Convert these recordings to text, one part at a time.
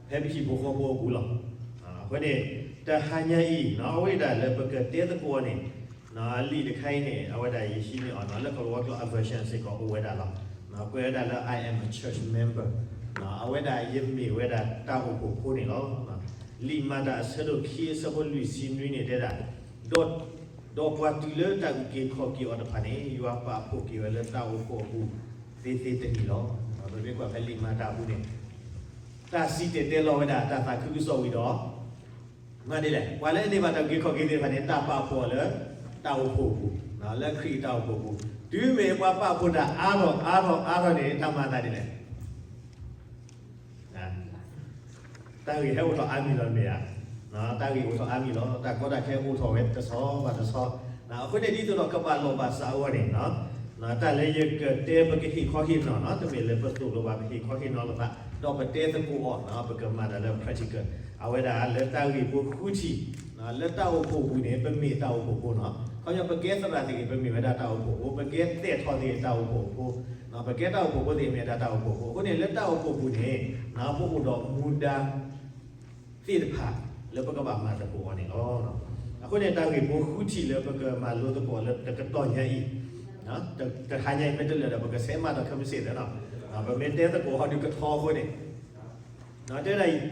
ဖဲပဟံၣ်ဖိဃီဖိအပူၤလီၤ. အဃိန့ၣ် တဟါညါအံၤ အဝဲဒၣ်လၢပကတဲသကိးအီၤန့ၣ် လံာ်တခါအံၤန့ၣ် အဝဲဒၣ်ယဟံးန့ၢ်အီၤ လၢကီၢ်လၤဝါကျိာ်အ version စ့ၢ်ကီးအိၣ်ဝဲဒၣ်လီၤ. ကွဲးဝဲဒၣ်လၢ I am a church member, အဝဲဒၣ်ယမ့ၢ်ဝဲဒၣ်တၢ်အိၣ်ဖှိၣ်ဖိန့ၣ်လီၤ. လံာ်မၤတၢ်အဆၢဒိၣ်ခံအဆၢဖိလွံၢ်ဆံနွံန့ၣ်တဲဒၣ် ဒီး ဒီးပှၤတုၤလၢတၢ်အုၣ်က့ၤခီၣ်က့ၤအီၤတဖၣ်န့ၣ် ယွၤပာ်ဖှိၣ်က့ၤဝဲလၢတၢ်အိၣ်ဖှိၣ်အပူၤ သ့သ့တနံၤလီၤ. ပမ့ၢ်ကွၢ်ဖဲလံာ်မၤတၢ်အပူၤန့ၣ် တၢ်စံၣ်တဲၤတဲလီၤဝဲဒၣ်တၢ်သးခုကစီၣ်ဝံၤဒီး မၤဒ်လဲၣ် ပှၤလၢအန့ၢ်ဘၣ်တၢ်အုၣ်က့ၤခီၣ်က့ၤသ့ၣ်တဖၣ်န့ၣ် တၢ်ပာ်ဖှိၣ်အီၤလၢတၢ်အိၣ်ဖှိၣ်အပူၤ, လၢခရံာ်အတၢ်အိၣ်ဖှိၣ်အပူၤ, တုၤမ့ၢ်ပှၤပာ်ဖှိၣ်တၢ်အါထီၣ်အါထီၣ်န့ၣ် တၢ်မၤအသးဒ်လဲၣ် တၢ်ဂ့ၢ်ဟဲအိၣ်ထီၣ်အါမံၤလီၤမ့ၢ်ဧါ. တၢ်ဂ့ၢ်အိၣ်ထီၣ်အါမံၤလီၤ. တၢ်ကီတၢ်ခဲအိၣ်ထီၣ်ဝဲတဆီဘၣ်တဆီ, အဃိန့ၣ်ဒ်သိးဒီးကဘၣ်လိာ်ဘၣ်စးအဂီၢ်န့ၣ် တၢ်လၢယကတဲပကဟ့ၣ်ခီဟ့ၣ်နီၤနီၤ တမ့ၢ်လၢပသိၣ်လိဘၣ် ပဟ့ၣ်ခီဟ့ၣ်နီၤလိာ်သး ဒီးပတဲသကိးအီၤ ပကမၤတၢ်လၢ practical အဝဲဒၣ်လၢတၢ်ဂ့ၢ်ဖိဃုထံၣ် လၢတၢ်အိၣ်ဖှိၣ်ပူၤန့ၣ် ပမ့ၢ်တၢ်အိၣ်ဖှိၣ်ဖိနီၤ. ခီဖျိပကဲသရၣ်သ့ၣ်ဂ့ၤ ပမ့ၢ်ဝဲဒၣ်တၢ်အိၣ်ဖှိၣ်ဖိ, ပကဲသ့ၣ်ထီၣ်သ့ၣ်ဂ့ၤတၢ်အိၣ်ဖှိၣ်ဖိ, ပကဲတၢ်အိၣ်ဖှိၣ်ဖိသ့ၣ်ဂ့ၤ မ့ၢ်ဝဲဒၣ်တၢ်အိၣ်ဖှိၣ်ဖိ. အဃိန့ၣ် လၢတၢ်အိၣ်ဖှိၣ်ပူၤန့ၣ် ပအိၣ်ဒီးမူဒါ သ့ၣ်တဖၣ်လၢပကဘၣ်မၤသကိးအီၤန့ၣ်လီၤ. အဃိန့ၣ် တၢ်ဂ့ၢ်ဖိဃုထံၣ်လၢပကမၤလိသကိးလၢတကတီၢ်ညါအံၤ, တဟါညါအံၤ မ့ၢ်တလၢာ်ဒီး ပကဆဲးမးဒီးခဲမုၢ်ဆ့ၣ်သ့နီၤ, ပမ့ၢ်တဲသကိးဟီဒုးကထီအဃိန့ၣ်, တဲဒၣ်အံၤ ခီ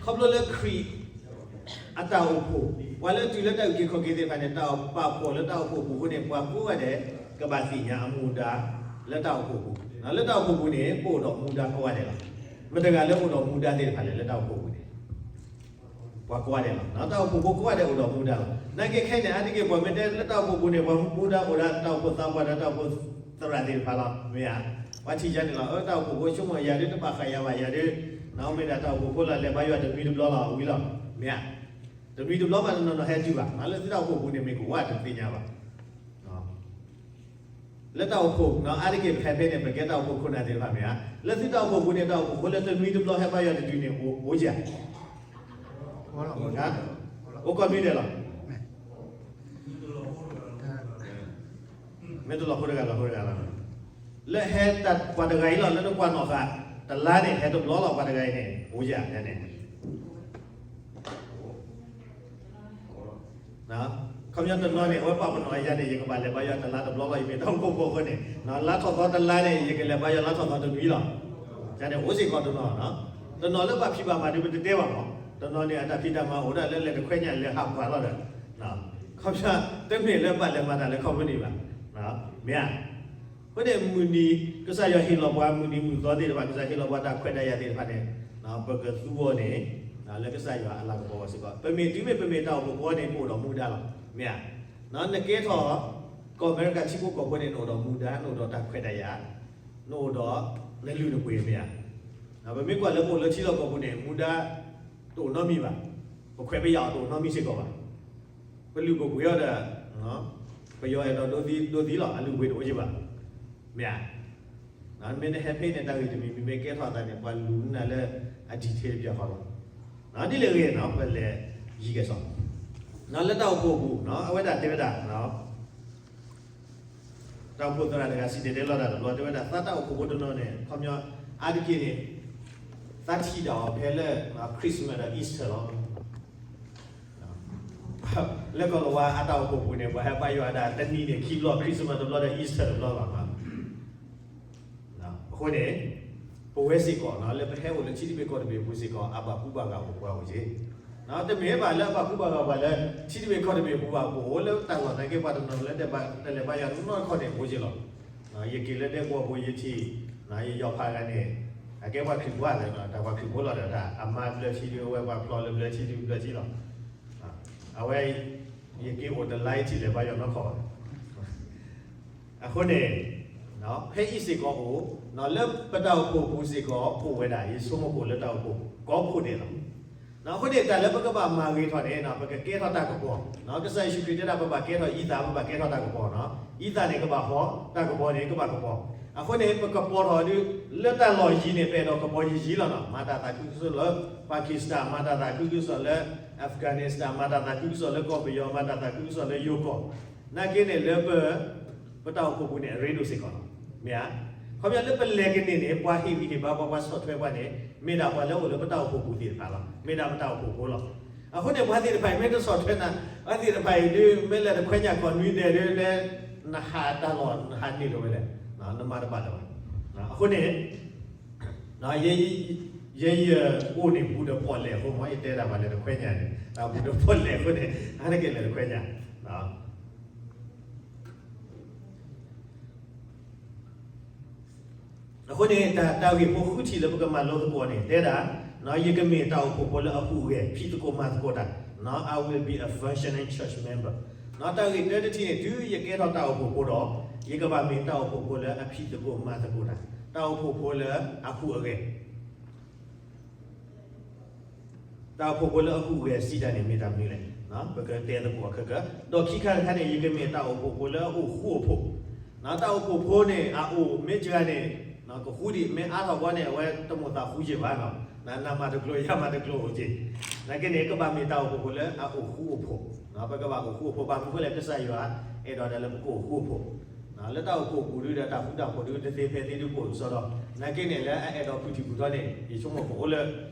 ဖျိလၢခရံာ် အတၢ်အိၣ်ဖှိၣ်, ပှၤလၢတုၤလၢတၢ်အုၣ်က့ၤခီၣ်က့ၤသ့ၣ်တဖၣ်န့ၣ် တၢ်ပာ်ဖှိၣ်လၢတၢ်အိၣ်ဖှိၣ်ပူၤအဃိန့ၣ် ပှၤကိးဂၤဒဲး ကဘၣ်သ့ၣ်ညါအမူဒါ လၢတၢ်အိၣ်ဖှိၣ်ပူၤ, လၢတၢ်အိၣ်ဖှိၣ်ပူၤန့ၣ် ပအိၣ်ဒီးမူဒါကိးဂၤဒဲးလီၤ. မတၤတဂၤလၢအိၣ်ဒီးမူဒါသ့ၣ်တဖၣ်လဲၣ် လၢတၢ်အိၣ်ဖှိၣ်ပူၤန့ၣ် ပှၤကိးဂၤဒဲးလီၤ. တၢ်အိၣ်ဖှိၣ်ဖိကိးဂၤဒဲးအိၣ်ဒီးမူဒါလီၤ. နာ်က့ခဲအံၤန့ၣ် အါတက့ၢ်ပှၤမ့ၢ်တဲလၢတၢ်အိၣ်ဖှိၣ်ပူၤန့ၣ် ပှၤမူဒါအိၣ်ဒီးတၢ်အိၣ်ဖှိၣ်သးပှၢ်ဒီးတၢ်အိၣ်ဖှိၣ်သရၣ်သ့ၣ်တဖၣ်လီၤ မ့ၢ်ဧါ. ပှၤထံၣ်ယၤန့ၣ်လီၤ တၢ်အိၣ်ဖှိၣ်ဖိဆိကမိၣ်ယၤဒုး တဘၣ်ဃးယၤဘၣ်ယၤဒုး, နမ့ၢ်ဒၣ်တၢ်အိၣ်ဖှိၣ်ဖိလီၤ လဲၤဘါယွၤတနွံတဘျီလီၤ ဝံၤလီၤ မ့ၢ်ဧါ. တနွံတဘျီမးတနီၤနီၤဟဲတုၤဘၣ် လၢသုတၢ်အိၣ်ဖှိၣ်ပူၤန့ၣ် မ့ၢ်ကဝၣ်တသ့ၣ်ညါဘၣ် လၢတၢ်အိၣ်ဖှိၣ် အါတက့ၢ်ဖဲဖဲန့ၣ် ပကဲတၢ်အိၣ်ဖှိၣ်ခိၣ်နၢ်သ့ၣ်တဖၣ်မ့ၢ်ဧါ, လၢသုတၢ်အိၣ်ဖှိၣ်ပူၤန့ၣ် တၢ်အိၣ်ဖှိၣ်ဖိလၢတနွံတဘျီဟဲဘါယွၤတတုၤန့ၣ် အိၣ်ကဲ, အိၣ်ကိးနွံဒဲးလီၤ. မ့ၢ်တလီၤဖိတဂၤလီၤ ဖိတဂၤလီၤ. လၢဟဲတၢ်ပှၤတဂၤအံၤလီၤ လၢတကွၢ်နီၣ်ဃာ် တလါန့ၣ် ဟဲတဘျီလီၤ ပှၤတဂၤအံၤန့ၣ် အိၣ်ယၤန့ၣ် ခီပညီတနီၤန့ၣ် အဝဲပာ်ပနီၣ်ယၤန့ၣ် ယကဘၣ်လဲၤဘါယွၤတလါတဘျီလီၤ ယမ့ၢ်တၢ်အိၣ်ဖှိၣ်ဖိအဃိန့ၣ် လါထီၣ်သီတလါန့ၣ် ယကလဲၤဘါယွၤလါထီၣ်သီတနွံလီၤ. ယၤန့ၣ် အိၣ်စ့ၢ်ကီးတနီၤ, တနီၤလၢဘၣ်ဖံးဘၣ်မၤဒုးပတတဲဘၣ်မး, တနီၤန့ၣ် အတၢ်ဖံးတၢ်မၤအိၣ်ဒၣ်လၢလဲၤတခွဲညၣ်လဲၤဟးပှၢ်လီၤဒီး ခီပညီ တမ့ၢ်လၢဘၣ်လဲၤမၤတၢ်လၢ company ဘၣ်, မ့ၢ်ဧါ. အဃိန့ၣ် မုၢ်နံၤ ကစၢ်ယွၤဟ့ၣ်လီၤပှၤမုၢ်နံၤမုၢ်သီသ့ၣ်တဖၣ် ကစၢ်ဟ့ၣ်လီၤပှၤတၢ်ခွဲးတၢ်ယာ်သ့ၣ်တဖၣ်န့ၣ် ပကသူအီၤန့ၣ် လၢကစၢ်ယွၤအလၤကပီၤစ့ၢ်ကီး ပမ့ၢ်တုၤမ့ၢ်ပမ့ၢ်တၢ်အိၣ်ဖှိၣ်ဖိန့ၣ် ပအိၣ်ဒီးမူဒါလီၤ, မ့ၢ်ဧါ. နကဲထီၣ် ကီၢ်အမဲရကၤထံဖိကီၢ်ဖိန့ၣ် နအိၣ်ဒီးမူဒါ နအိၣ်ဒီးတၢ်ခွဲးတၢ်ယာ် နအိၣ်ဒီးနလုၢ်နပှ့ၤ မ့ၢ်ဧါ. ပမ့ၢ်ကွၢ်လၢပအိၣ်လၢထံလီၢ်ကီၢ်ပူၤန့ၣ် မူဒါတအိၣ်နီတမံၤဘၣ်, ပခွဲးပယာ်အီၤတအိၣ်နီတမံၤစ့ၢ်ကီးဘၣ်, ပလုၢ်ပပှ့ၤအီၤဒီး ပယီၤအဲၣ်ဒိးဒိးသံဒိးသံလီၤ အလုၢ်အပှ့ၤတအိၣ်က့ဘၣ်, မ့ၢ်ဧါ. မ့ၢ်နဟဲဖဲန့ၣ် တၢ်ဂ့ၢ်တမံၤမံၤမ့ၢ်ကဲထီၣ်အသးန့ၣ် ပှၤလူၤနၤလၢအ detail တပျၢ်ဃီလီၤ. ဒ်လဲၣ်ဂ့ၤ ပလဲၤယံၤကဲၣ်ဆိး လၢတၢ်အိၣ်ဖှိၣ်အပူၤ အဝဲဒၣ်တဲဝဲဒၣ် တၢ်အိၣ်ဖှိၣ်သရၣ်တဂၤစံၣ်တဲၤတဲလီၤတၢ်တဘျီ တဲဝဲဒၣ် သးတၢ်အိၣ်ဖှိၣ်ဖိတနီၤန့ၣ် ခီပညီ အါတက့ၢ်န့ၣ် သးထံၣ်ဒၣ်အီၤဖဲလၢ Christmas ဒီး Easter လီၤ. လၢကီၢ်လၤဝါအတၢ်အိၣ်ဖှိၣ်ပူၤန့ၣ် ပှၤဟဲဘါယွၤဒၣ်တနံၤန့ၣ် ခံဘျီ Christmas တဘျီဒီး Easter တဘျီလီၤ. အဃိန့ၣ် ပဝဲစ့ၢ်ကီး လၢပဟဲအိၣ်လၢထံတဘ့ၣ်ကီၢ်တဘ့ၣ်အပူၤစ့ၢ်ကီး အဘၣ်ကူဘၣ်ဂာ်အိၣ်ပှၤအိၣ်က့ၤ, တမ့ၢ်ဘၣ်လၢအဘၣ်ကူဘၣ်ဂာ်ပှၤလၢ ထံတဘ့ၣ်ကီၢ်တဘ့ၣ်အပူၤဘၣ် ပအိၣ်လၢတၢ်လီၢ်နာ်က့ ပှၤတနီၤလၢတလဲၤဘါယွၤနီတခီန့ၣ် အိၣ်က့ၤလီၤ. ယက့ၤလၢဒဲကဝီၤပူၤ ယထံၣ် ယယီၤဖးဂၤန့ၣ် အကဲပှၤခရံာ်ဖိလၢ တၢ်ပှၤခရံာ်ဖိလီၤဒီး တၢ်အမါဘျၢထံဒုး အဝဲပှၤဖျီလၢဘျၢထံဒုးဘျၢထံလီၤ. အဝဲ ယက့ၤအိၣ်တလါယထံၣ်လဲၤဘါယွၤနီတခီဘၣ်. အဃိန့ၣ် ဖဲအံၤစ့ၢ်ကီးအိၣ် လၢပတၢ်အိၣ်ဖှိၣ်ပူၤစ့ၢ်ကီး အိၣ်ဝဲဒၣ် ယဆိကမိၣ်အိၣ်လၢတၢ်အိၣ်ဖှိၣ်ကိးဖှိၣ်ဒဲးလီၤ. အဃိန့ၣ် တၢ်လၢပကဘၣ်မၤဂ့ၤထီၣ်န့ၣ် ပကကဲထီၣ်တၢ်ကပီၤ, ကစၢ်ယ့ၣ်ၡူးခရံာ်တဲဒၣ် ပဘၣ်ကဲထီၣ်အံသၣ် ပဘၣ်ကဲထီၣ်တၢ်ကပီၤ, အံသၣ်န့ၣ်ကဘၣ်ဟီၣ် တၢ်ကပီၤန့ၣ်ကဘၣ်ကပီၤ. အဃိန့ၣ် ပကပီၤထီၣ်ဒုး လၢတၢ်လီၢ်ယံၤန့ၣ် ပအဲၣ်ဒိးကပီၤယံၤယံၤလီၤနီၤ. မၤတၢ်သးခုကစီၣ်လၢ Pakistan မၤတၢ်သးခုကစီၣ်လၢ Afghanistan မၤတၢ်သးခုကစီၣ်လၢကီၢ်ပယီၤ မၤတၢ်သးခုကစီၣ်လၢယိၤကီၢ်, နာ်က့န့ၣ်လၢပ ပတၢ်အိၣ်ဖှိၣ်ပူၤန့ၣ် အရ့ဒိၣ်စ့ၢ်ကီးလီၤ. မ့ၢ်ဧါ. ခီပညီလၢပလဲၤကန့ၢ်န့ၣ် ပှၤဟ့ၣ်ဂံၢ်ဟ့ၣ်ဘါပှၤ ပှၤဆီၣ်ထွဲပှၤန့ၣ် မ့ၢ်ဒၣ်ပှၤလၢအိၣ်လၢပတၢ်အိၣ်ဖှိၣ်ပူၤသ့ၣ်တဖၣ်လီၤ. မ့ၢ်ဒၣ်ပတၢ်အိၣ်ဖှိၣ်ဖိလီၤ. အဃိန့ၣ် ပှၤသ့ၣ်တဖၣ်အံၤ မ့ၢ်တဆီၣ်ထွဲနၤ, ပှၤသ့ၣ်တဖၣ်အံၤဒုး မ့ၢ်လဲၤတခွဲညၣ်ကီၢ်နွံဒဲးဒုး လၢနဟးတၢ်လီၢ် နဟးန့ၢ်လီၤဝဲလဲၣ်, နမၤတဘၣ်လၢၤဘၣ်. အဃိန့ၣ် ယဲယအိၣ်န့ၣ် ဘူးဒီးပီၣ်လဲၣ်အဃိမ့ၢ် ယတဲဒၣ်ပှၤလဲၤတခွဲညၣ်န့ၣ် ဘူးဒီးပီၣ်လဲၣ်အဃိန့ၣ် အါတက့ၢ်လဲၤတခွဲညၣ်. အဃိန့ၣ် တၢ် တၢ်ဂ့ၢ်ဖိဃုထံၣ်လၢပကမၤလိသကိးန့ၣ် တဲဒၣ် ယကမ့ၢ်တၢ်အိၣ်ဖှိၣ်ဖိလၢအဟူးအဂဲၤ ဖံးသကိးမၤသကိးတၢ်, I will be a functioning church member. တၢ်ဂ့ၢ်တၢတထံၣ်န့ၣ် တုၤယကဲထီၣ်တၢ်အိၣ်ဖှိၣ်ဖိဒီး ယကဘၣ်မ့ၢ်တၢ်အိၣ်ဖှိၣ်ဖိလၢအဖံးသကိးမၤသကိးတၢ်, တၢ်အိၣ်ဖှိၣ်ဖိလၢအဟူးအဂဲၤ တၢ်အိၣ်ဖှိၣ်ဖိလၢအဟူးအဂဲၤစံးတၢ်န့ၣ် မ့ၢ်တၢ်မနုၤလဲၣ်, ပကတဲသကိးအခဲကၢ, ဒီးခံခါတခါန့ၣ် ယကမ့ၢ်တၢ်အိၣ်ဖှိၣ်ဖိလၢအအိၣ်ဃူအိၣ်ဖိး, တၢ်အိၣ်ဖှိၣ်ဖိန့ၣ် အအိၣ်မ့ၢ်စှၤန့ၣ် ကဃူဒံး မ့ၢ်အါထီၣ်ဘီန့ၣ် အဝဲတမိၣ်သးဃူက့ၤဘၣ်, နမၤတကျိၤ ယမၤတကျိၤအိၣ်က့ၤ, နာ်က့န့ၣ် ကဘၣ်မ့ၢ်တၢ်အိၣ်ဖှိၣ်ဖိလၢအအိၣ်ဃူအိၣ်ဖိး, ပကဘၣ်အိၣ်ဃူအိၣ်ဖိး ဘၣ်မနုၤဃိလဲၣ် ကစၢ်ယွၤအဲၣ်ဒိးဒၣ်လၢပကအိၣ်ဃူအိၣ်ဖိး လၢတၢ်အိၣ်ဖှိၣ်ပူၤဒုဒီး တၢ်ဃူတၢ်ဖိးဒု တသ့ဖဲသ့ဒု ကအိၣ်ကစီဒီ, နာ်က့န့ၣ် လၢအအဲၣ်ဒိးဖုၣ်ထံၣ်ဖုၣ်ထီန့ၣ် ယဆိကမိၣ်ကအိၣ်လၢ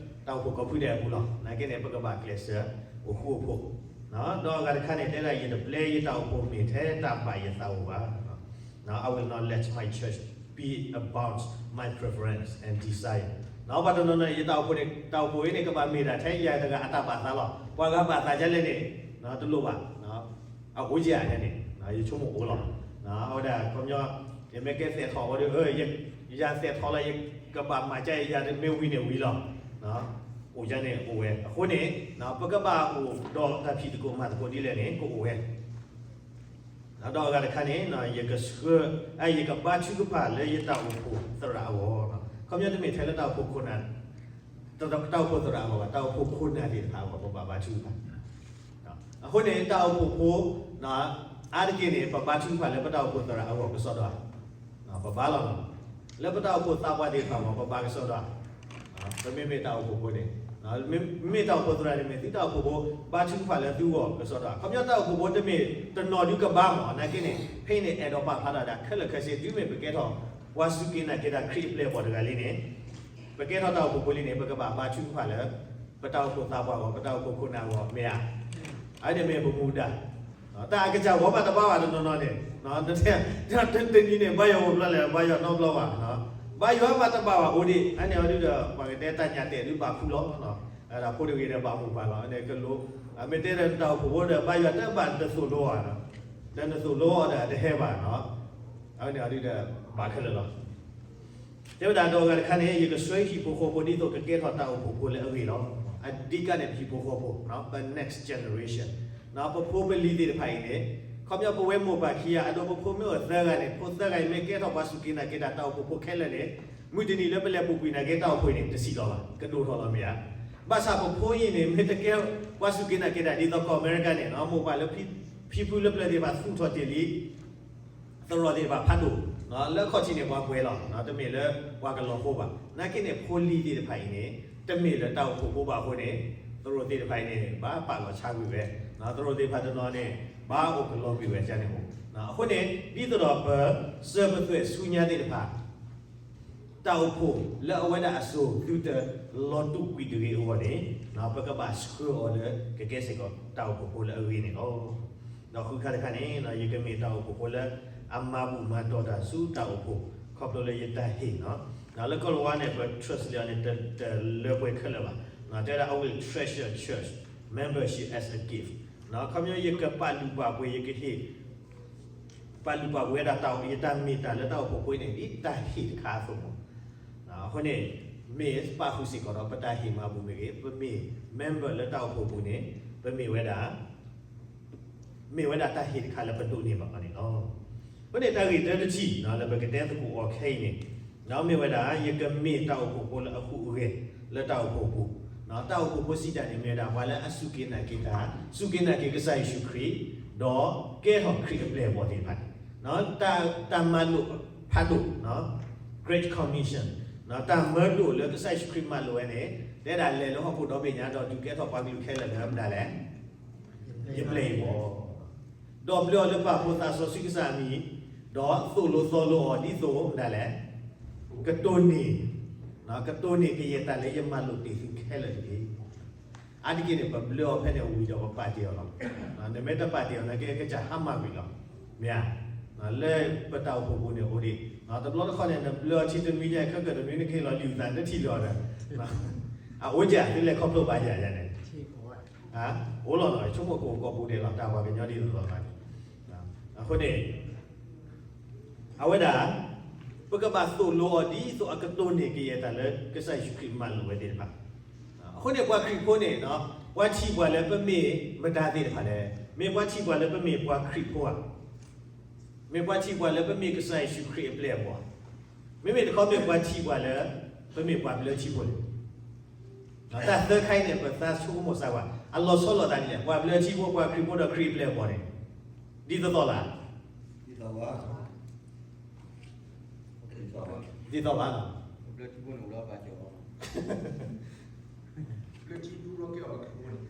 တၢ်အိၣ်ဖှိၣ်ကိးဖုဒဲးအပူၤလီၤ. နာ်က့န့ၣ် ပကဘၣ်ကျဲးစၢးအိၣ်ဃူအိၣ်ဖိး, ဒီးအဂၤတခါန့ၣ် တဲဒၣ်ယတပျဲယတၢ်အိၣ်ဖှိၣ်မ့ၢ်ထဲတၢ်ဘၣ်ယသးအိၣ်ဘၣ်. I will not let my church be about my preference and desire. ပှၤတနီၤနီၤန့ၣ် ယတၢ်အိၣ်ဖှိၣ်န့ၣ် တၢ်အိၣ်ဖှိၣ်အံၤန့ၣ် ကဘၣ်မ့ၢ်ဒၣ်ထဲယၤတဂၤအတၢ်ဘၣ်သးလီၤ. ပှၤဂၤဘၣ်သးဒ်လဲၣ်န့ၣ် တလိၣ်ဘၣ်, အအိၣ်ယဲၢ်န့ၣ် ယဆိကမိၣ်အိၣ်လီၤ. အဝဲဒၣ်ခီပညီ ယမ့ၢ်ကဲသဲးထီၣ်ဝဲဒီး ယၤသဲးထီၣ်လီၤ ယကဘၣ်မၤကဲ ယၤမ့ၢ်ဝံၤန့ၣ်ဝံၤလီၤ. အိၣ်ယဲၢ်န့ၣ်အိၣ်ဝဲ အဃိန့ၣ် ပကဘၣ်အိၣ်ဒီးတၢ်ဖံးသကိးမၤသကိးဒ်လဲၣ်န့ၣ် ကအိၣ်ဝဲ ဒီးအဂၤတခါန့ၣ် ယကဆှၢ ယကဘါထုကဖၣ်လၢယတၢ်အိၣ်ဖှိၣ်သရၣ်အဂီၢ်, ခီပညီတမ့ၢ်ထဲလၢတၢ်အိၣ်ဖှိၣ်ခိၣ်နၢ် တၢ်အိၣ်ဖှိၣ်သရၣ်အဂီၢ်ဘၣ်, တၢ်အိၣ်ဖှိၣ်ခိၣ်နၢ်သ့ၣ်တဖၣ်အဂီၢ် ပဘၣ်ဘါထုကဖၣ်. အဃိန့ၣ် တၢ်အိၣ်ဖှိၣ်ဖိ အါတက့ၢ်န့ၣ် ပဘါထုကဖၣ်လၢပတၢ်အိၣ်ဖှိၣ်သရၣ်အဂီၢ်ကစီဒီဧါ, ပဘါလီၤ. လၢပတၢ်အိၣ်ဖှိၣ်သးပှၢ်သ့ၣ်တဖၣ်အဂီၢ် ပဘါကစီဒီဧါ, ပမ့မ့ၢ်တၢ်အိၣ်ဖှိၣ်ဖိန့ၣ် မ့မ့ၢ်တၢ်အိၣ်ဖှိၣ်သရၣ်န့ၣ်မ့ၢ်သုတၢ်အိၣ်ဖှိၣ်ဖိ ဘါထုကဖၣ်လၢသုဂီၢ်ကစီဒီဧါ. ခီပညီတၢ်အိၣ်ဖှိၣ်ဖိတမ့ၢ်တနီၤဒုကဘါမး နာ်က့န့ၣ် ဖဲအံၤန့ၣ် အဲၣ်ဒိးပာ်ဖျါထီၣ်ဒၣ်ခဲလၢာ်ခဲဆ့ တုၤမ့ၢ်ပကဲထီၣ် ပှၤစူၢ်က့ၤနာ်က့ၤတၢ်ခရံာ်အပျဲၢ်အဘီၣ်တဂၤလံန့ၣ် ပကဲထီၣ်တၢ်အိၣ်ဖှိၣ်ဖိလံန့ၣ် ပကဘၣ်ဘါထုကဖၣ်လၢ ပတၢ်အိၣ်ဖှိၣ်သးပှၢ်အဂီၢ် ပတၢ်အိၣ်ဖှိၣ်ခိၣ်နၢ်အဂီၢ် မ့ၢ်ဧါ. အဝဲန့ၣ်မ့ၢ်ပမူဒါ တၢ်အကစၢ်ဂီၢ်မးတဘါဘၣ်တနီၤနီၤန့ၣ် တနံၤန့ၣ် ဘါယွၤအိၣ်ဘျီလဲၣ် ဘါယွၤနီတဘျီဘၣ်, ဘါယွၤမးတဘါဘၣ်အိၣ်ဒံး အန့ၣ်အီၤဒုဒီး ပှၤကတဲတၢ်ညၣ်တဲာ်ဒုဘၣ်ခူလီၤ, အဖိတဂ့ၤဒီးဘၣ်မိၢ်ပၢ်လီၤ အန့ၣ်ကလိ အမ့ၢ်တဲဒီးတၢ်အိၣ်ဖှိၣ်ဖိဒီး ဘါယွၤတဘၣ်တသိၣ်လိအီၤ, ဒီးနသိၣ်လိအီၤဒီးတဟဲဘၣ်နီၤ, အဝဲန့ၣ်အီၤဒုဒီး ဘၣ်ခဲလၢာ်လီၤ. တဲဝဲဒၣ်ဒီးအဂၤတခါန့ၣ် ယကဆှၢဟံၣ်ဖိဃီဖိဒ်သိးကကဲထီၣ်တၢ်အိၣ်ဖှိၣ်ဖိလၢအဂ့ၤလီၤ. အဓိကန့ၣ် ပဟံၣ်ဖိဃီဖိ ပ next generation ပဖိပလံၤသ့ၣ်တဖၣ်အံၤန့ၣ် ခီပညီပဝဲမိၢ်ပၢ်ခံဂၤ အဒိပဖိမ့ၢ်အိၣ်သၢဂၤန့ၣ် ဖိသၢဂၤအံၤမ့ၢ်ကဲထီၣ်ပှၤစူၢ်က့ၤနာ်က့ၤတၢ်တၢ်အိၣ်ဖှိၣ်ဖိခဲလၢာ်န့ၣ် မုၢ်တနံၤလၢပလဲၤပူၤကွံာ်နာ်က့တၢ်အိၣ်ဖှိၣ်အံၤန့ၣ် တဆံးလီၤဘၣ် ကဒိၣ်ထီၣ်လီၤမ့ၢ်ဧါ. ဘၣ်ဆၣ်ပဖိအံၤန့ၣ် မ့ၢ်တကဲပှၤစူၢ်က့ၤနာ်က့ၤတၢ်ဒ်သိးကီၢ်အမဲရကၤန့ၣ် မိၢ်ပၢ်လၢဖံဖုလၢပျၢၤသ့ၣ်တဖၣ်သူၣ်ထီၣ်တ့ၢ်လံ သရိာ်သ့ၣ်တဖၣ်ဖးဒိၣ်, လၢအခီၣ်ထံးန့ၣ်ပှၤပှဲၤလီၤ, တမ့ၢ်လၢပှၤကလီၤဖိဘၣ်. နာ်က့န့ၣ် ဖိလံၤသ့ၣ်တဖၣ်အံၤန့ၣ် တမ့ၢ်လၢတၢ်အိၣ်ဖှိၣ်ဖိဘၣ်အဃိန့ၣ် သရိာ်သ့ၣ်တဖၣ်အံၤန့ၣ် ဘၣ်ပာ်လီၤဆါကွံာ်ဝဲ, သရိာ်သ့ၣ်တဖၣ်တနီၤန့ၣ် ဘၣ်အိၣ်ကလီကွံာ်ဝဲန့ၣ်အိၣ်. အဃိန့ၣ် ဒ်သိးဒီးပစၢၤပသွဲၣ်ဆူညါသ့ၣ်တဖၣ် တၢ်အိၣ်ဖှိၣ်လၢအဝဲဒၣ်အစိၤ သုတလီၤတူာ်ကွံာ်တဂ့ၤအဂီၢ်န့ၣ် ပကဘၣ်ဆှၢအီၤလၢကကဲစ့ၢ်ကီးတၢ်အိၣ်ဖှိၣ်ဖိလၢအဂ့ၤန့ၣ်လီၤ. ဒီးဃုခါတခါန့ၣ် ယကမ့ၢ်တၢ်အိၣ်ဖှိၣ်ဖိလၢအမၤဘူၣ်မၤတီၢ်တၢ်ဆူတၢ်အိၣ်ဖှိၣ် ခီဖျိလၢယတၢ်ဟ့ၣ်, လၢကီၢ်လၤဝါန့ၣ် ပ translate န့ၣ် တလၢပှဲၤခဲလၢာ်ဘၣ်, တဲဒၣ် I will treasure church membership as a gift. ခီပညီ ယကပာ်လုၢ်ပာ်ပှ့ၤ ယကဟ့ၣ် ပာ်လုၢ်ပာ်ပှ့ၤဝဲဒၣ်တၢ်အိၣ် ယတၢ်မ့ၢ်တၢ်လၢတၢ်အိၣ်ဖှိၣ်ဖိအံၤန့ၣ် ဒ်တၢ်ဟ့ၣ်တခါအသိးမး. အဃိန့ၣ် မ့ၢ်ပာ်ဃုာ်စ့ၢ်ကီးဒီး ပတၢ်ဟ့ၣ်မၤဘူၣ်မ့ၢ်ဂ့ၤ, ပမ့ၢ် member လၢတၢ်အိၣ်ဖှိၣ်ပူၤန့ၣ် ပမ့ၢ်ဝဲဒၣ် မ့ၢ်ဝဲဒၣ်တၢ်ဟ့ၣ်တခါလၢပဒိးန့ၢ်ဘၣ်အီၤန့ၣ်လီၤ. အဃိန့ၣ် တၢ်ဂ့ၢ်တၢတထံၣ် လၢပကတဲသကိးအီၤခဲအံၤန့ၣ် မ့ၢ်ဝဲဒၣ် ယကမ့ၢ်တၢ်အိၣ်ဖှိၣ်ဖိလၢအဟူးအဂဲၤလၢတၢ်အိၣ်ဖှိၣ်ပူၤ, တၢ်အိၣ်ဖှိၣ်ဖိစံးတၢ်န့ၣ် မ့ၢ်ဝဲဒၣ်ပှၤလၢအစူၢ်က့ၤနာ်က့ၤတၢ်, စူၢ်က့ၤနာ်က့ၤကစၢ်ယ့ၣ်ၡူးခရံာ်, ဒီးကဲထီၣ်ခရံာ်အပျဲၢ်အဘီၣ်သ့ၣ်တဖၣ်န့ၣ် တၢ်မၤလိာ်ဖးဒိၣ် Great Commission, တၢ်မၢဒိၣ်လၢကစၢ်ယ့ၣ်ၡူးခရံာ်မၤလိာ်ဝဲန့ၣ် တဲဒၣ်လဲၤလၢဟီၣ်ခိၣ်ဒီဘ့ၣ်ညါ ဒီးဒုးကဲထီၣ်ပှၤကလုာ်ခဲလၢာ်လၢမတၤလဲၣ် ယပျဲၢ်ယဘီၣ်, ဒီးဘျၢအီၤလၢပာ်ဖှိၣ်သးစီဆှံကစၢ်အမံၤ, ဒီးသိၣ်လိသီလိအီၤဒ်သိးမတၤလဲၣ်, ကတိၢ်န့ၢ်, ကတိၢ်န့ၢ်ကယဲၢ်တၢ်လၢယမၤလိာ်တ့ၢ်သုခဲလၢာ်တက့ၢ်. အါတက့ၢ်န့ၣ် ပဘျၢအီၤဖဲန့ၣ်ဝံၤဒီးပပာ်တ့ၢ်အီၤလီၤ. နမ့ၢ်တပာ်တ့ၢ်အီၤနာ်က့ ကစၢ်ဟါမၢ်ကွံာ်လီၤ. မ့ၢ်ဧါ. လၢပတၢ်အိၣ်ဖှိၣ်ပူၤန့ၣ်အိၣ်ဒံး, တဘျီတခီၣ်န့ၣ် နဘျၢအီၤဆံတနွံညါ ခဲကၢၣ်တနွံနခ့လီၤလံာ်သး နထံၣ်လၢၤအီၤဒီး အအိၣ်ကၢ် သုလဲၤခီဖျိဘၣ်ယၤယၤန့ၣ် အိၣ်လီၤနီၤ, ဆိကမိၣ်ကအိၣ်ကိးပူၤဒဲးလီၤ တၢ်ပှၤကညီဒ်သိးသိးလီၤ. အဃိန့ၣ် အဝဲဒၣ် ပကဘၣ်သိၣ်လိအီၤဒ်သိးအကတိၢ်န့ၢ်ကယဲၢ်တၢ်လၢကစၢ်ယ့ၣ်ၡူးခရံာ်မၤလိာ်ဝဲသ့ၣ်တဖၣ်. အဃိန့ၣ် ပှၤခရံာ်ဖိန့ၣ် ပှၤထံၣ်ပှၤလၢပမ့ၢ်မတၤသ့ၣ်တဖၣ်လဲၣ်. မ့ၢ်ပှၤထံၣ်ပှၤလၢပမ့ၢ်ပှၤခရံာ်ဖိဧါ, မ့ၢ်ပှၤထံၣ်ပှၤလၢပမ့ၢ်ကစၢ်ယ့ၣ်ၡူးခရံာ်အပျဲၢ်အဘီၣ်, မ့မ့ၢ်တခီမ့ၢ်ပှၤထံၣ်ပှၤလၢ ပမ့ၢ်ပှၤဘျၢထံဖိန့ၣ် တၢ်သၢခါအံၤန့ၣ် ပသးဆိကမိၣ်စၢ်ဝဲ အလီၤဆီလိာ်သးဒ်လဲၣ်, ပှၤဘျၢထံဖိ ပှၤခရံာ်ဖိဒီးခရံာ်အပျဲၢ်အ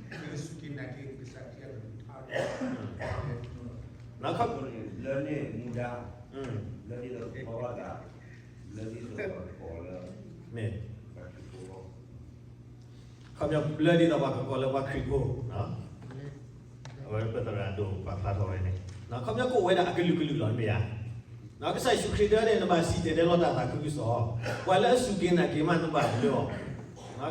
ဘီၣ်န့ၣ် ဒ်သိးသိးလၢ ဒ်သိးဘၣ်, ဘျၢထံဖိန့ၣ် ဘျၢန့ၢ်မူဒါ, ဘျၢဒ်သိးကဖီဘၣ်သး, ဘျၢဒ်သိးကကိးလၢ မ့ၢ် ခီပညီဘျၢဒ်သိးပှၤကကိးလၢပှၤခရံာ်ဖိ, အဝဲပသရၣ်ဒိၣ်ပာ်ဖျါထီၣ်ဝဲန့ၣ်, ခီပညီကအိၣ်ဝဲဒၣ်အကလုာ်ကလုာ်လီၤ မ့ၢ်ဧါ. ကစၢ်ယ့ၣ်ၡူးခရံာ်တဲန့ၣ် နဘၣ်စံၣ်တဲၤတဲလီၤတၢ်သးခုကစီၣ်, ပှၤလၢအစူၢ်က့ၤနာ်က့ၤမး နဘၣ်ဘျၢအီၤ,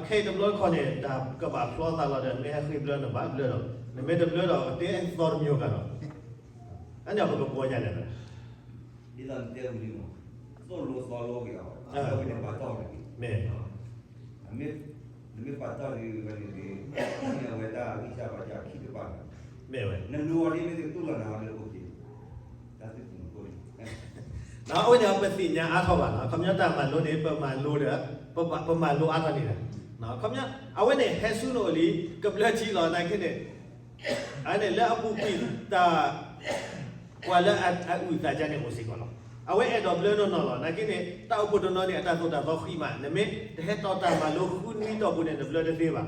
ခဲအံၤတဘျီတခီၣ်န့ၣ် တၢ်ကဘၣ်ဖျီသးလီၤဒီး မ့ၢ်ဟဲဃ့ဘျၢနဘၣ်ဘျၢဒီး နမ့ၢ်တဘျၢဒီးတဲသီတမံၤကဒီး, အန့ၣ်ပကဘှီယၤလဲၣ်, ဒ်သိးနတဲဝံၤလံမး, သိၣ်လိသီလိက့ၤအီၤ, အဝဲန့ၣ်ပာ်တီၢ်န့ၣ်, မ့ၢ် နမ့ၢ်ပာ်တီၢ်ဒ်ဝဲန့ၣ်န့ၣ်, မ့ၢ်အဝဲတၢ်ဂံၢ်စၢ်ဘါစၢ်ခံတပၤန့ၣ်, မ့ၢ်ဝဲ နလူအီၤဒ်မ့ၢ်ကတူၢ်လီၤနၤအီၤလၢအပူၤက့ၤ, တၢ်သ့ၣ်တဖၣ်န့ၣ်, အဝဲန့ၣ်ပသ့ၣ်ညါအါထီၣ်ဘၣ်နီၤ, ခီပညီတၢ်မၤလိန့ၣ် ပမၤလိဒီး, ပမၤလိအါထီၣ်န့ၣ်လီၤ, ခီပညီ အဝဲန့ၣ်ဟဲဆူနအိၣ်လံ, ကဘျၢထံလီၤ နာ်က့န့ၣ် အန့ၣ် လၢအပူၤကွံာ်တၢ် ပှၤလၢအအုၣ်သးကါန့ၣ်အိၣ်စ့ၢ်ကီးလီၤ. အဝဲအဲၣ်ဒိးဘျၢနီၢ်နီၢ်လီၤ. နာ်က့န့ၣ် တၢ်အိၣ်ဖှိၣ်တနီၤန့ၣ် အတၢ်သိၣ်တၢ်သီဃံမး, နမ့ၢ်တဟဲထီၣ်တၢ်မၤလိဃုနွံတီၢ်ပူၤန့ၣ် နဘျၢတသ့ဘၣ်.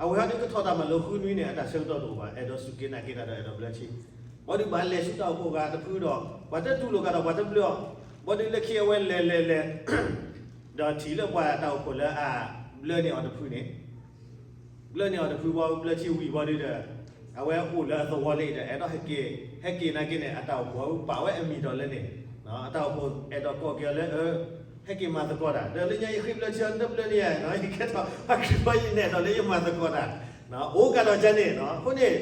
အဝဲဟီဒုးကထီၣ်တၢ်မၤလိဃုနွံန့ၣ် အတၢ်ဆၢကတီၢ်တအိၣ်ဘၣ်, အဲၣ်ဒိးစူၢ်က့ၤနာ်က့ၤတၢ်ဒီးအဲၣ်ဒိးဘျၢထံ, ဘၣ်ဒုးဘၣ်လဲၤဆူတၢ်အိၣ်ဖှိၣ်အဂၤတဖုဒီး ပှၤတတူၢ်လိာ်ကဒီးပှၤတဘျၢအီၤ, ဘၣ်ဒုးလၢခံအဝဲလဲၤလဲၤလဲၤ ဒီးထံၣ်လၢပှၤတၢ်အိၣ်ဖှိၣ်လၢအဘျၢန့ၢ်အီၤတဖုန့ၣ် ဘျၢန့ၢ်အီၤတဖုဘၣ် ဘျၢထံဝံၤဘၣ်ဒုးဒီး အဝဲအိၣ်လၢအသဝီလၢအံၤဒီး အဲၣ်ဒိးဟဲက့ၤ, ဟဲက့ၤနာ်က့န့ၣ် အတၢ်အိၣ်ဖှိၣ်ပာ်ဝဲအမံၤဒီးလၢန့ၣ်, အတၢ်အိၣ်ဖှိၣ်အဲၣ်ဒိးကိးက့ၤအီၤလၢ ဟဲက့ၤမၤသကိးတၢ်, ဒီးလၢညါယဃ့ဘျၢထံအီၤ နတဘျၢန့ၢ်ယၤ, ယကဲထီၣ်ပှၤခရံာ်ဖိ ယနဲၣ်ဒိးလၢယမၤသကိးတၢ်, အိၣ်ကဒီးကန့ၣ်, အဃိန့ၣ်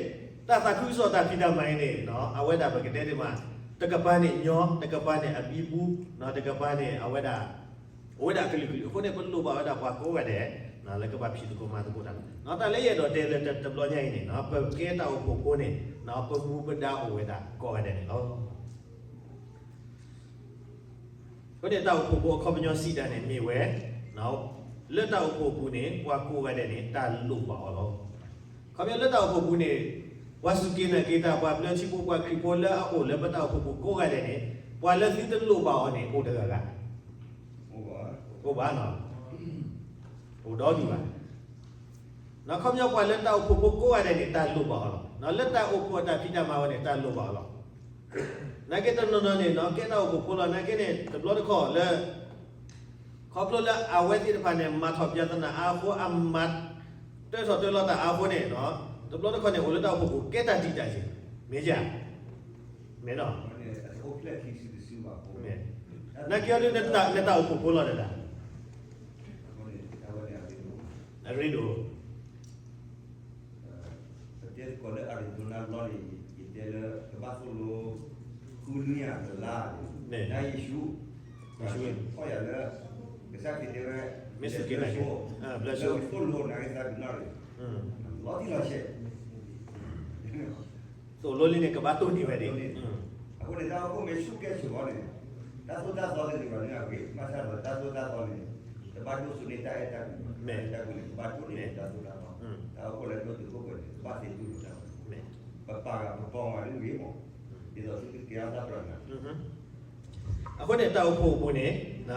တၢ်သးခုကစီၣ်တၢ်ဖံးတၢ်မၤအံၤန့ၣ် အဝဲဒၣ်ပကတဲဒ်မး တကပၤန့ၣ်ညီ, တကပၤန့ၣ်အဘံဘူ, တကပၤန့ၣ် အဝဲဒၣ် အိၣ်ဝဲဒၣ်အကလုာ်ကလုာ်, အဃိန့ၣ် ပလိၣ်ဘၣ်ဝဲဒၣ်ပှၤကိးဂၤဒဲး လၢကဘၣ်ဖံးသကိးမၤသကိးတၢ်, တၢ်လၢယအဲၣ်ဒိးတဲလၢတဘျီညါအံၤန့ၣ် ပကဲတၢ်အိၣ်ဖှိၣ်ဖိန့ၣ် ပမူပဒါအိၣ်ဝဲဒၣ်ကိးဂၤဒဲးန့ၣ်လီၤ. အဃိန့ၣ် တၢ်အိၣ်ဖှိၣ်ဖိအခီပညီစံးတၢ်န့ၣ်မ့ၢ်ဝဲ လၢတၢ်အိၣ်ဖှိၣ်အပူၤန့ၣ် ပှၤကိးဂၤဒဲးန့ၣ် တၢ်လိၣ်ဘၣ်အီၤလီၤ. ခီပညီလၢတၢ်အိၣ်ဖှိၣ်ပူၤန့ၣ် ပှၤစူၢ်က့ၤနာ်က့ၤတၢ် ပှၤဘျၢထံဖိ ပှၤခရံာ်ဖိလၢအအိၣ်လၢပတၢ်အိၣ်ဖှိၣ်ပူၤကိးဂၤဒဲးန့ၣ် ပှၤလၢသုတလိၣ်ဘၣ်အီၤန့ၣ် အိၣ်တဂၤဂၤ, အိၣ်ဘၣ်နီၤ, အိၣ်ဒီဒူၣ်ဘၣ်. ခီပညီပှၤလၢတၢ်အိၣ်ဖှိၣ်ဖိကိးဂၤဒဲးန့ၣ် တၢ်လိၣ်ဘၣ်အီၤလီၤ. လၢတၢ်အိၣ်ဖှိၣ်အတၢ်ဖံးတၢ်မၤဝဲန့ၣ် တၢ်လိၣ်ဘၣ်အီၤလီၤ. နာ်က့တနီၤနီၤန့ၣ် ကဲတၢ်အိၣ်ဖှိၣ်ဖိလီၤ. နာ်က့န့ၣ် တဘျီတခီၣ်လၢ ခီဖျိလၢအဝဲသ့ၣ်တဖၣ်န့ၣ် မၤထီၣ်ပြဿနာအါအဃိ အမၤ တၢထီၣ်တၢလီၤတၢ်အါအဃိန့ၣ် တဘျီတခီၣ်န့ၣ် အိၣ်လၢတၢ်အိၣ်ဖှိၣ်ပူၤ ကဲတၢ်ဒံးတၢ်ယဲၢ်, မ့ၢ်ဧါ, မ့ၢ်နီၤ, နာ်က့အီၤဒုး နတၢ်အိၣ်ဖှိၣ်ဖိလီၤတဒၣ်, အရ့ဒိၣ် ပတဲသကိးလၢ Arizona ဘျီန့ၣ် ယတဲလၢ ကဘၣ်သိၣ်လိ ဃုနွံယၤတလါန့ၣ် နယ့ၣ်ၡူး ယ့ၣ်ၡူး ခီၣ်ယၤလၢ ကစၢ်ခရံာ်တဲဝဲ မ့ၢ်စူၢ်က့ၤနာ်က့ၤ ဘျၢဆိ လၢကသိၣ်လိနာ်က့ၤသးကနီၣ်န့ၣ် လီၤတံၢ်လီၤဆဲး သိၣ်လိလံန့ၣ် ကဘၣ်တိၢ်န့ၢ်ဝဲဒၣ်. အဃိန့ၣ် တၢ်အိၣ်ဖှိၣ်မ့ၢ်ဆူၣ်ကဲဆူၣ်လီၤန့ၣ် တၢ်သိၣ်တၢ်သီတဂ့ၤဘၣ်န့ၣ်အဂ့ၢ် ဘၣ်ဆၣ်ဒီးတၢ်သိၣ်တၢ်သီန့ၣ် တဘၣ်ဒိၣ်ဆူၣ်န့ၢ်တၢ်အဲၣ်တၢ်ကွံ, တၢ်အဲၣ်တၢ်ကွံန့ၣ် ကဘၣ်ဒိၣ်န့ၢ်တၢ်သိၣ်တၢ်သီ, တၢ်အိၣ်ဖှိၣ်လၢဒိၣ်တုာ်ခိၣ်ပှဲၤန့ၣ် ကဘၣ်သ့ဒိၣ်လိာ်တၢ်ဝဲ, ပပာ်ဂၤပပီၢ်ဂၤတဂ့ၤမး, ဒ်သိးသုကကဲထီၣ်တၢ်ပျၢ်နၤ အဃိန့ၣ် တၢ်အိၣ်ဖှိၣ်အပူၤန့ၣ် တဲဝဲဒၣ်တၢ်အိၣ်ဖှိၣ်ဖိကိးဂၤဒဲးန့ၣ် တၢ်လိၣ်ဘၣ်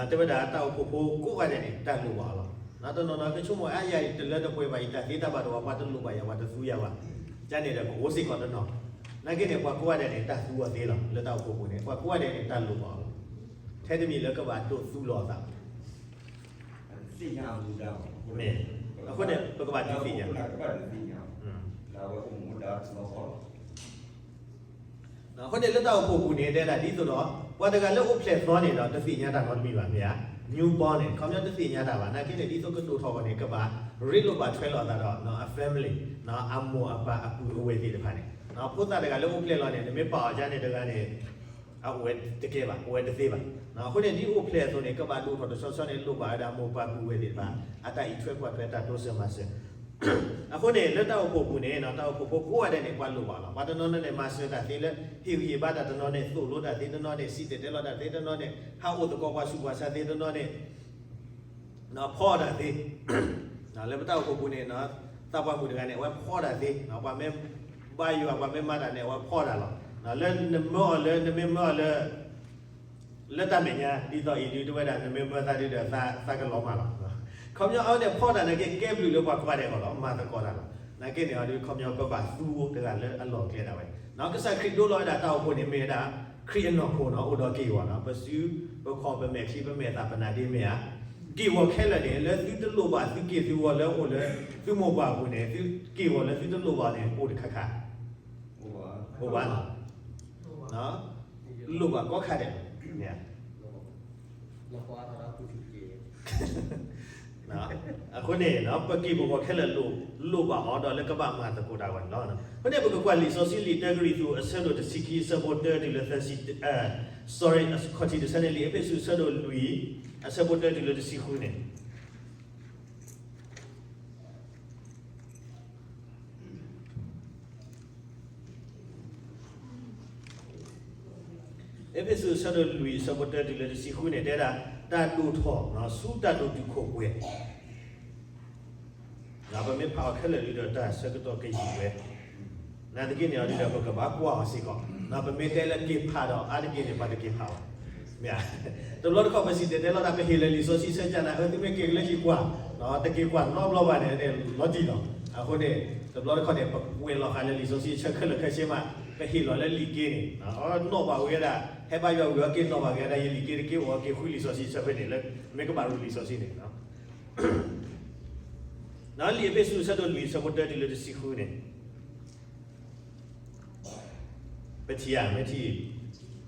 အီၤလီၤ. တနီၤနီၤ ကဆိကမိၣ်အါယၤအံၤ တလၢတပှဲၤဘၣ်အံၤ တၢ်သ့တၢ်ဘၣ်တအိၣ်ဘၣ် ပှၤတလိၣ်ဘၣ်ယၤ ပှၤတသူယၤဘၣ်, ကန့ၣ်ဒီးကအိၣ်စ့ၢ်ကီးတနီၤ, နာ်က့န့ၣ် ပှၤကိးဂၤဒဲးန့ၣ် တၢ်သူအီၤသ့လီၤ. လၢတၢ်အိၣ်ဖှိၣ်ပူၤန့ၣ် ပှၤကိးဂၤဒဲးန့ၣ် တၢ်လိၣ်ဘၣ်အီၤလီၤ. ထဲတမံၤလၢကဘၣ်ဒိးသူလီၤအသး, မ့ၢ်, အဃိန့ၣ် ပကဘၣ်ဒုးသ့ၣ်ညါ, အဃိန့ၣ်လၢတၢ်အိၣ်ဖှိၣ်ပူၤန့ၣ် တဲဒၣ်ဒ်သိးဒီး ပှၤတဂၤလၢအိၣ်ဖျဲၣ်သီန့ၣ်ဒီး တသ့ၣ်ညါတၢ်နီတမံၤဘၣ် မ့ၢ်ဧါ, newborn န့ၣ် ခီပညီတသ့ၣ်ညါတၢ်ဘၣ်, နာ်က့န့ၣ် ဒ်သိးကဒိၣ်ထီၣ်အဂီၢ်န့ၣ် ကဘၣ်ရ့လိာ်ဘၣ်ထွဲလိာ်အသးဒီး အ family, အမိၢ်အပၢ်အပုၢ်အဝဲၢ်သ့ၣ်တဖၣ်န့ၣ်, ဖိသၣ်တဂၤလၢအိၣ်ဖျဲၣ်လီၤန့ၣ် နမ့ၢ်ပာ်အီၤဒ်န့ၣ်တဂၤန့ၣ် အအိၣ်ဝဲတကဲဘၣ်, အိၣ်ဝဲတသ့ဘၣ်. အဃိန့ၣ် ဒ်အိၣ်ဖျဲၣ်အသိးန့ၣ် ကဘၣ်ဒိၣ်ထီၣ်တဆီဆီန့ၣ် လိၣ်ဘၣ်ဝဲဒၣ်မိၢ်ပၢ်ပုၢ်ဝဲၢ်သ့ၣ်တဖၣ် အတၢ်အံးထွဲကွၢ်ထွဲ တၢ်တိစၢၤမၤစၢၤ. အဃိန့ၣ် လၢတၢ်အိၣ်ဖှိၣ်ပူၤန့ၣ် တၢ်အိၣ်ဖှိၣ်ဖိကိးဂၤဒဲးန့ၣ် ပှၤလိၣ်ဘၣ်လီၤ. ပှၤတနီၤနီၤန့ၣ် မၤစၢၤတၢ်သ့လၢ ဟ့ၣ်ဂံၢ်ဟ့ၣ်ဘါတၢ်, တနီၤန့ၣ် သိၣ်လိတၢ်သ့, တနီၤန့ၣ် စံၣ်တဲၤတဲလီၤတၢ်သ့, တနီၤန့ၣ် ဟးအိၣ်သကိးပှၤဆူးပှၤဆါသ့, တနီၤန့ၣ် ဖီအီၣ်တၢ်သ့, လၢပတၢ်အိၣ်ဖှိၣ်ပူၤန့ၣ် သးပှၢ်မုၣ်တဂၤန့ၣ် အဝဲဖီတၢ်သ့, ပှၤမ့ၢ်ဘါယွၤ ပှၤမ့ၢ်မၤတၢ်န့ၣ် အဝဲဖီတၢ်လီၤ. လၢနမၢအီၤလၢ နမ့ၢ်မၢအီၤလၢ လၢတၢ်မဲာ်ညါ ဒ်သိးအံၤဒုး တဝဲဒၣ် နမ့ၢ်မၢသးဒုးဒီး သးကလီၤမၢ်လီၤ. ခီပညီအဝဲန့ၣ်ဖီတၢ်နာ်က့ ကဲဘျုးလၢပှၤကိးဂၤဒဲးအဂီၢ်လီၤ, မၤသကိးတၢ်လီၤ. နာ်က့န့ၣ်အီၤဒုး ခီပညီပဘၣ်သူဖိတဂၤလၢအလီၢ်ကျဲဒၣ်ဝဲ, ကစၢ်ခရံာ်ဒိလီၤဝဲဒၣ်တၢ်အိၣ်ဖှိၣ်န့ၣ် မ့ၢ်ဝဲဒၣ် ခရံာ်အနီၢ်ခိနီၤ, အိၣ်ဒီးက့ၢ်ဂီၤနီၤ, ပစု ပခီၣ် ပမဲာ်ချံ ပမဲာ်သၣ် ပနၢ်ဒ့မ့ၢ်ဧါ. က့ၢ်ဂီၤခဲလၢာ်န့ၣ် လၢသုတလိၣ်ဘၣ်သုက့ၢ်သုဂီၤလၢအိၣ်လၢ သုမိၢ်ပှၢ်အပူၤန့ၣ် သုက့ၢ်ဂီၤလၢသုတလိၣ်ဘၣ်န့ၣ် အိၣ်တခါခါ အိၣ်ဘၣ်, လိၣ်ဘၣ်ကိးခါဒဲးလီၤ. အဃိန့ၣ် ပက့ၢ်ပဂီၤခဲလၢာ်လိၣ်ဘၣ်အီၤဒီးလၢကဘၣ်မၤသကိးတၢ်အဂီၢ်န့ၣ်လီၤ. အဃိန့ၣ် ပကကွၢ်လံာ်စီဆှံလံာ်တၢကရံၣ်သူး အဆၢဒိၣ်တဆံခံ အဆၢဖိတၢတုၤလၢသၢဆံ, sorry, ခီၣ်ထံးတဆၢန့ၣ် လံာ်အ့းဖ့းစူး အဆၢဒိၣ်လွံၢ် အဆၢဖိတၢတုၤလၢတဆံဃုန့ၣ် အ့းဖ့းစူး အဆၢဒိၣ်လွံၢ် အဆၢဖိတၢတုၤလၢတဆံဃုန့ၣ် တဲဒၣ် တၢ်ဒိၣ်ထီၣ်ဆူတၢ်ဒိၣ်တုာ်ခိၣ်ပှဲၤ ပမ့ၢ်ဖးအီၤခဲလၢာ်ဒုးဒီး တၢ်ဆၢကတီၢ်ကယံာ်ဝဲ, နာ်သက့န့ၣ်အီၤဒုးဒီး ပကဘၣ်ကွၢ်အီၤစ့ၢ်ကီး, ပမ့ၢ်တဲလၢက့ၤဖးဒီး အါတက့ၢ်န့ၣ် ပှၤတက့ၤဖးဘၣ်, မ့ၢ်ဧါ. တဘျီတခီၣ် ပစံၣ်တဲၤတဲလီၤတၢ် ပဟ့ၣ်လီၤလံာ်စီဆှံဆၢကၢ်နၤ အၢ သုမ့ၢ်က့ၤကလၢဟံၣ်ကွၢ်, တက့ၤကွၢ်နီတဘျီဘၣ်န့ၣ် လီၤတံၢ်လီၤ. အဃိန့ၣ် တဘျီတခီၣ်န့ၣ် ပကွဲးလီၤဃာ်လၢလံာ်စီဆှံဆၢခဲလၢာ်ခဲဆ့မး, ပဟ့ၣ်လီၤလၢလံာ်က့န့ၣ် နီၣ်ဘၣ်ဝဲဒၣ် ဟဲဘါယွၤဝံၤအီၤက့ နီၣ်ဘၣ်က့ၤဒၣ် ယလံာ်က့တက့ အိၣ်အီၤက့ ဃုလံာ်စီဆှံဆၢဖဲန့ၣ်လၢ မ့ၢ်ကဘၣ်ရူလံာ်စီဆှံန့ၣ် လံာ်အ့းဖ့းစူး အဆၢဒိၣ်လွံၢ် အဆၢဖိတၢတုၤလၢတဆံဃုန့ၣ် ပထံၣ်ဧါ မ့ၢ်ထံၣ် အဝဲန့ၣ်မ့ၢ်ဝဲဒၣ်စီၤပီလ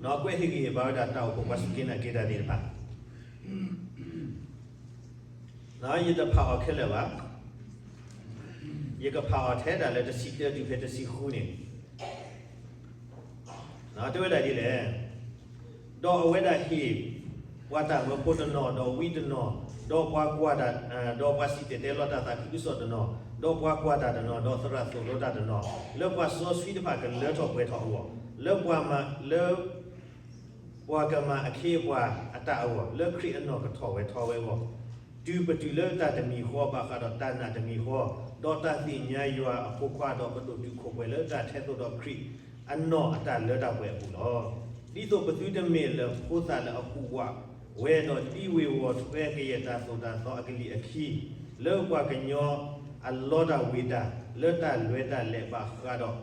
ူး ကွဲးဟ့ၣ်ဂံၢ်ဟ့ၣ်ဘါဝဲဒၣ်တၢ်အိၣ်ဖှိၣ်ပှၤစူၢ်က့ၤနာ်က့ၤတၢ်သ့ၣ်တဖၣ် ယတဖးအီၤခဲလၢာ်ဘၣ်. ယကဖးအီၤထဲဒၣ်လၢတဆံတၢတုၤဖဲတဆံဃုန့ၣ် တဲဝဲဒၣ်ဒ်လဲၣ်, ဒီးအဝဲဒၣ်ဟ့ၣ် ပှၤတၢ်မၢဖိတနီၤ, ဒီးဝံတနီၤ, ဒီးပှၤကွၢ်တၢ်, ဒီးပှၤစံၣ်တဲၤတဲလီၤတၢ်သးခုကစီၣ်တနီၤ, ဒီးပှၤကွၢ်တၢ်တနီၤ, ဒီးသရၣ်သိၣ်လိတၢ်တနီၤ, လၢပှၤစီဆှံတဖၣ်ကလၢထီၣ်ပှဲၤထီၣ်အဂီၢ်, လၢပှၤမၤ, လၢ ပှၤကမၤအခ့အပှၤအတၢ်အဂီၢ်, လၢခရံာ်အနီၢ်ကထီၣ်ဝဲထီဝဲအဂီၢ်, တုၤပတုၤလၢတၢ်တမံၤဃီ ဘၣ်ဃးဒီးတၢ်နာ်တမံၤဃီ, ဒီးတၢ်သ့ၣ်ညါယွၤအဖိခွါ, ဒီးပဒိၣ်တုာ်ခိၣ်ပှဲၤလၢတၢ်ထဲသိးဒီးခရံာ်အနီၢ်အတၢ်လၢတၢ်ပှဲၤအပူၤလီၤ. ဒ်သိးပသုတမ့ၢ်လၢဖိသၣ်လၢအဟူးဝးဝဲ, ဒီးဒံဝ့ၤဝီၤထွဲကယဲၢ်တၢ်သိၣ်တၢ်သီအကလံၤအခံ, လၢပှၤကညီအလီတၢ်ဝ့ၤတၢ်, လၢတၢ်လွဲတၢ်လဲာ်ဘၣ်ဃးဒီး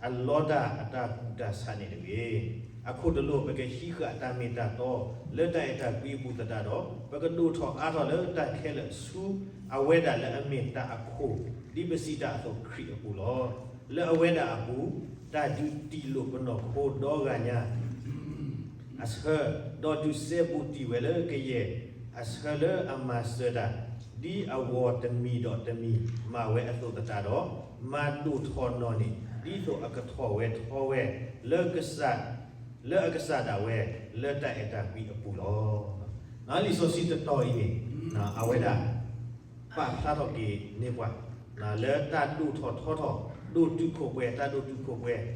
အလီတၢ်အတၢ်ကူၣ်တၢ်ဆးန့ၣ်တဂ့ၤ. အခိၣ်တလိာ် ပကဟံးဃာ်တၢ်မ့ၢ်တၢ်တီ လၢတၢ်အဲၣ်တၢ်ကွံအပူၤသတးဒီး, ပကဒိၣ်ထီၣ်အါထီၣ်လၢတၢ်ခဲလၢာ်ဆူအဝဲဒၣ်လၢအမ့ၢ်တၢ်အခိၣ်, ဒ်ပစံးတၢ်အသိးခရံာ်အပူၤလီၤ. လၢအဝဲဒၣ်အပူၤ, တၢ်ဒုးတံၢ်လိာ်ပနီၢ်ခိဒီဂၤညါ အဆၢ, ဒီးဒုးစဲဘူးတံၢ်ဝဲလၢကယဲၢ်အဆၢလၢအမၤစၢၤတၢ်, ဒ်အဂီၤတမံၤဒီးတမံၤမၤဝဲအသိးသတးဒီး, မၤဒိၣ်ထီၣ်နီၢ်န့ၣ် ဒ်သိးအကထီၣ်ဝဲထီဝဲ လၢကစၢ်, လၢအကစၢ်ဒၣ်ဝဲ လၢတၢ်အဲၣ်တၢ်ကွံအပူၤလီၤ. လံာ်စီဆှံတတီၤအံၤန့ၣ် အဝဲဒၣ် ပာ်ဖျါထီၣ်က့ၤန့ၢ်ပှၤ လၢတၢ်ဒိၣ်ထီၣ်ထီထီၣ် ဒိၣ်တုာ်ခိၣ်ပှဲၤ တၢ်ဒိၣ်တုာ်ခိၣ်ပှဲၤ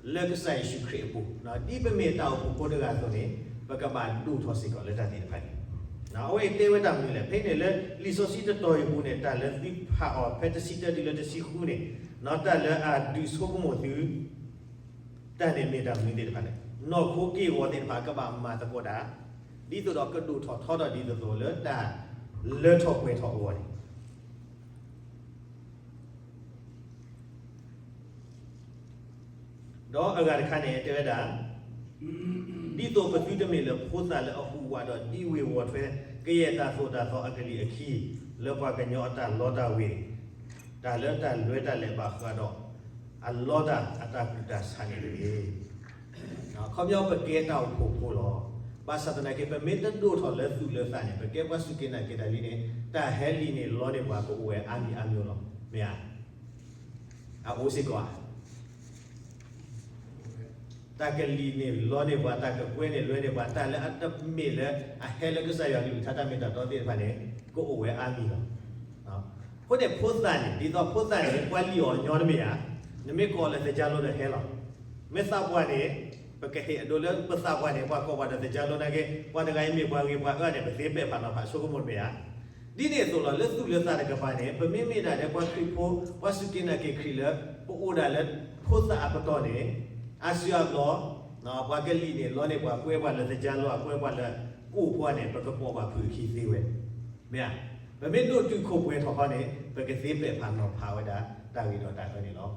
လၢကစၢ်ယ့ၣ်ၡူးခရံာ်အပူၤ, ဒ်ပမ့ၢ်တၢ်အိၣ်ဖှိၣ်ဖိတဂၤအသိးန့ၣ် ပကဘၣ်ဒိၣ်ထီၣ်စ့ၢ်ကီးလၢတၢ်သ့ၣ်တဖၣ်န့ၣ်. အဝဲအံၤတဲဝဲတၢ်မနုၤလဲၣ်. ဖဲန့ၣ်လၢလံာ်စီဆှံတတီၤအံၤအပူၤန့ၣ် တၢ်လၢသုဖးအီၤ ဖဲတဆံတၢတုၤလၢတဆံဃုန့ၣ် တၢ်လၢအဒုးဆိကမိၣ်သု တၢ်န့ၣ်မ့ၢ်တၢ်မနုၤသ့ၣ်တဖၣ်လဲၣ်. နီၢ်ခိက့ၢ်ဂီၤသ့ၣ်တဖၣ် ကဘၣ်မၤသကိးတၢ် ဒ်သိးဒီးကဒိၣ်ထီၣ်ထီထီၣ်ဒ်သိးသိးလၢတၢ်လၢထီၣ်ပှဲၤထီၣ်အဂီၢ်န့ၣ် ဒီးအဂၤတခါန့ၣ် တဲဝဲဒၣ်, ဒ်သိးပသုတမ့ၢ်လၢဖိသၣ်လၢအဟူးဝးဒီးဒံဝ့ၤဝီၤထွဲ ကယဲၢ်တၢ်သိၣ်တၢ်သီအကလံၤအခံ, လၢပှၤကညီအတၢ်လီတၢ်ဝ့ၤ, တၢ်လၢတၢ်လဲၤတၢ်လဲၤဘၣ်ဃးဒီး အလီတၢ်အတၢ်ကူၣ်တၢ်ဆးန့ၣ်တဂ့ၤ. ခီပညီပကဲတၢ်အိၣ်ဖှိၣ်ဖိလီၤ. ဘၣ်ဆၣ်သနာ်က့ ပမ့ၢ်တဒိၣ်ထီၣ်လၢသူၣ်လၢသးန့ၣ် ပကဲပှၤစူၢ်က့ၤနာ်က့ၤတၢ်လံန့ၣ် တၢ်ဟဲလံာ်န့ၢ်လီန့ၢ်ပှၤကအိၣ်ဝဲအါမံၤအါမံၤလီၤ. မ့ၢ်ဧါ. အအိၣ်စ့ၢ်ကီးဧါ. တၢ်ကလံာ်န့ၢ်လီန့ၢ်ပှၤ, တၢ်ကကွဲန့ၢ်လွဲန့ၢ်ပှၤ, တၢ်လၢအတမ့ၢ်လၢအဟဲလၢကစၢ်ယွၤကလုၢ်ကထါတၢ်မ့ၢ်တၢ်တီသ့ၣ်တဖၣ်န့ၣ် ကအိၣ်ဝဲအါမံၤလီၤ. အဃိန့ၣ်ဖိသၣ်န့ၣ် ဒ်သိးဖိသၣ်န့ၣ် ပှၤလံၣ်အီၤညီတမ့ၢ်ဧါ. နမ့ၢ်ကိးလၢသကြားလုံးဒီးဟဲလီၤ. မ့ၢ်သးပှၢ်န့ၣ် ပကဟ့ၣ်အဒိလၢပသးပှၢ်န့ၣ် ပှၤကိးပှၤဒီးသကြားလုံးနာ်က့ ပှၤတဂၤအံၤမ့ၢ်ပှၤဂ့ၤပှၤအၢန့ၣ် ပသ့ပဲာ်ဖးနီၤဖးဆိကမိၣ်တမ့ၢ်ဧါ. ဒ်န့ၣ်အသိးလီၤ လၢသူၣ်လၢသးတကပၤန့ၣ် ပမ့မ့ၢ်ဒၣ်လၢပှၤခရံာ်ဖိ ပှၤစူၢ်က့ၤနာ်က့ၤခရံာ်လၢ ပအိၣ်ဒၣ်လၢဖိသၣ်အပတီၢ်န့ၣ် အါစုအါဘျီ ပှၤကလံာ်န့ၢ်လီန့ၢ်ပှၤ ကွဲပှၤလၢသကြားလုံး အကွဲပှၤလၢကိၣ်ဖိန့ၣ် ပကပိာ်ပှၤဖုးအခံသ့ဝဲ. မ့ၢ်ဧါ. ပမ့ၢ်ဒိၣ်တုာ်ခိၣ်ပှဲၤထီၣ်ခီန့ၣ် ပကသ့ပဲာ်ဖးနီၤဖးဝဲဒၣ်တၢ်ဂ့ၤဒီးတၢ်အၢန့ၣ်လီၤ.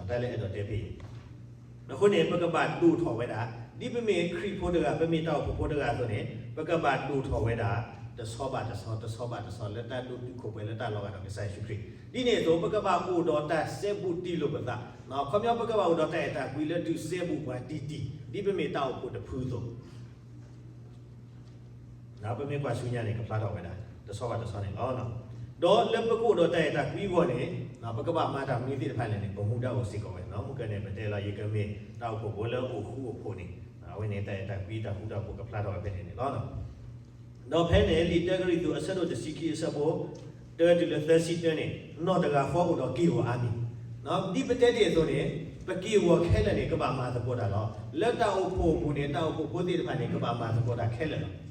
တၢ်လၢအဲၣ်ဒိးတဲဖဲအံၤ အဃိန့ၣ် ပကဘၣ်ဒိၣ်ထီၣ်ဝဲဒၣ် ဒ်ပမ့ၢ်ခရံာ်ဖိတဂၤ ပမ့ၢ်တၢ်အိၣ်ဖှိၣ်ဖိတဂၤအသိးန့ၣ် ပကဘၣ်ဒိၣ်ထီၣ်ဝဲဒၣ် တဆီဘၣ်တဆီ တဆီဘၣ်တဆီ လၢတၢ်ဒိၣ်တုာ်ခိၣ်ပှဲၤလၢတၢ်လီၤဂာ်ဒီးကစၢ်ယ့ၣ်ၡူးခရံာ်. ဒ်န့ၣ်အသိး ပကဘၣ်အိၣ်ဒီးတၢ်စဲဘူးတံၢ်လိာ်ပသး, ခီပညီပကဘၣ်အိၣ်ဒီးတၢ်အဲၣ်တၢ်ကွံလၢဒုးစဲဘူးပှၤတံၢ်တံၢ် ဒ်ပမ့ၢ်တၢ်အိၣ်ဖှိၣ်တဖုအသိး ပမ့ၢ်ကွၢ်ဆူညါန့ၣ် ကဖျါထီၣ်ဝဲဒၣ် တဆီဘၣ်တဆီန့ၣ်လီၤ. ဒီးလၢပကအိၣ်ဒီးတၢ်အဲၣ်တၢ်ကွံအဂီၢ်န့ၣ် ပကဘၣ်မၤတၢ်မနုၤသ့ၣ်တဖၣ်လဲၣ်န့ၣ် ပမူဒါအိၣ်စ့ၢ်ကီးဝဲ, မုၢ်ကၢန့ၣ် ပတဲလီၤ ယကမ့ၢ်တၢ်အိၣ်ဖှိၣ်ဖိလၢအိၣ်ဃူအိၣ်ဖိးန့ၣ် အဝဲန့ၣ် တၢ်အဲၣ်တၢ်ကွံတၢ်ဃူတၢ်ဖိးကဖျါထီၣ်ဝဲဖဲန့ၣ်န့ၣ်လီၤ. ဒီးဖဲန့ၣ် လံာ်တၢကရံၣ်သူး အဆၢဒိၣ်တဆံခံ အဆၢဖိ တၢတုၤလၢသၢဆံတၢန့ၣ် နီၢ်တဂၤဃီအိၣ်ဒီးက့ၢ်ဂီၤအါမံၤ, ဒ်ပတဲတ့ၢ်အသိးန့ၣ် ပက့ၢ်ဂီၤခဲလၢာ်န့ၣ် ကဘၣ်မၤသကိးတၢ်လီၤ. လၢတၢ်အိၣ်ဖှိၣ်အပူၤန့ၣ် တၢ်အိၣ်ဖှိၣ်ဖိသ့ၣ်တဖၣ်န့ၣ် ကဘၣ်မၤသကိးတၢ်ခဲလၢာ်လီၤ.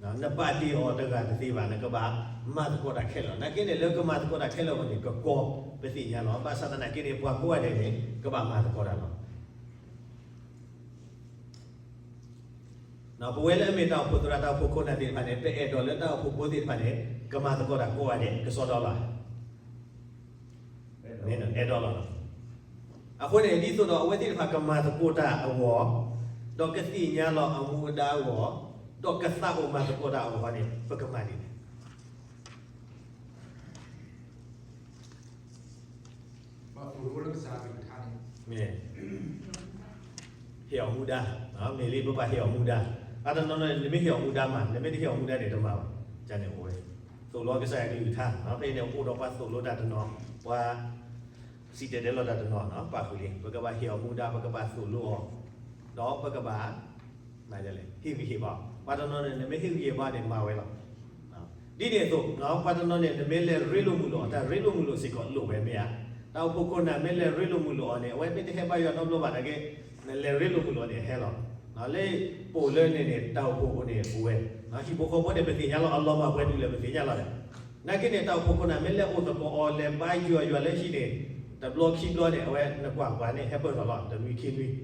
နပာ်တ့ၢ်အီၤတဂၤတသ့ဘၣ်, နကဘၣ်မၤသကိးတၢ်ခဲလၢာ်လီၤ. နာ်က့န့ၣ် လၢကမၤသကိးတၢ်ခဲလၢာ်အဂီၢ်န့ၣ် ကကီ ပသ့ၣ်ညါလီၤ. ဘၣ်ဆၣ်သနာ်က့န့ၣ် ပှၤကိးဂၤဒဲးန့ၣ် ကဘၣ်မၤသကိးတၢ်လီၤ. ပဝဲလၢအမ့ၢ်တၢ်အိၣ်ဖှိၣ်သရၣ် တၢ်အိၣ်ဖှိၣ်ခိၣ်နၢ်သ့ၣ်တဖၣ်န့ၣ် ပအဲၣ်ဒိးလၢတၢ်အိၣ်ဖှိၣ်ဖိသ့ၣ်တဖၣ်န့ၣ် ကမၤသကိးတၢ်ကိးဂၤဒဲး ကစီဒီလီၤ. အဲၣ်ဒိးလီၤ. အဃိန့ၣ် ဒ်သိးဒီးအဝဲသ့ၣ်တဖၣ်ကမၤသကိးတၢ်အဂီၢ်, ဒီးကသ့ၣ်ညါလီၤအမူအဒါအဂီၢ်, ဒီးကသးအိၣ်မၤသကိးတၢ်အဂီၢ်န့ၣ် ပကမၤဒ်လဲၣ်. မ့ၢ် ဟ့ၣ်အီၤမူဒါ, မ့ၢ်လံပဘၣ်ဟ့ၣ်အီၤမူဒါ, ပှၤတနီၤနီၤန့ၣ် နမ့ၢ်ဟ့ၣ်အီၤမူဒါမၤ, နမ့ၢ်တဟ့ၣ်အီၤမူဒါန့ၣ် တမၤဘၣ်, ကန့ၣ်အိၣ်ဝဲ, သိၣ်လိကစၢ်ယွၤကလုၢ်ကထါ, ဖဲန့ၣ်အိၣ်ဒီးပှၤသိၣ်လိတၢ်တနီၤ, ပှၤ စံၣ်တဲၤတဲလီၤတၢ်တနီၤ, ပာ်ဃုာ်လံ, ပကဘၣ်ဟ့ၣ်အီၤမူဒါ, ပကဘၣ်သိၣ်လိအီၤ, ဒီးပကဘၣ် ဟ့ၣ်ဂံၢ်ဟ့ၣ်ဘါ, ပှၤတနီၤန့ၣ် နမ့ၢ်ဟ့ၣ်ဂံၢ်ဟ့ၣ်ဘါန့ၣ် မၤဝဲလီၤ. ဒ်န့ၣ်အသိး ပှၤတနီၤန့ၣ် နမ့ၢ်လဲၤရ့လိာ်မုာ်လိာ်အီၤ, တၢ်ရ့လိာ်မုာ်လိာ်စ့ၢ်ကီးလိၣ်ဝဲမ့ၢ်ဧါ. တၢ်အိၣ်ဖှိၣ်ခိၣ်နၢ်မ့ၢ်လဲၤရ့လိာ်မုာ်လိာ်အီၤန့ၣ် အဝဲမ့ၢ်တဟဲဘါယွၤနီတဘျီဘၣ်နာ်က့, နလဲၤရ့လိာ်မုာ်လိာ်အီၤန့ၣ် အဟဲလီၤ. လၢပအိၣ်လၢန့ၣ်န့ၣ် တၢ်အိၣ်ဖှိၣ်ဖိန့ၣ်အိၣ်ဝဲ, ဟံၣ်ဖိဃီဖိန့ၣ် ပသ့ၣ်ညါလီၤ, အလီၤမၢ်ပှဲၤဒ်လဲၣ် ပသ့ၣ်ညါလီၤဒီး, နာ်က့န့ၣ် တၢ်အိၣ်ဖှိၣ်ခိၣ်နၢ်မ့ၢ်လဲၤအိၣ်သကိးအီၤ လဲၤဘါယွၤယွၤလၢဟံၣ်န့ၣ် တဘျီခံဘျီန့ၣ် အဝဲနကွၢ်ကွၢ်န့ၣ် ဟဲပၢၢ်ထီၣ်လီၤ,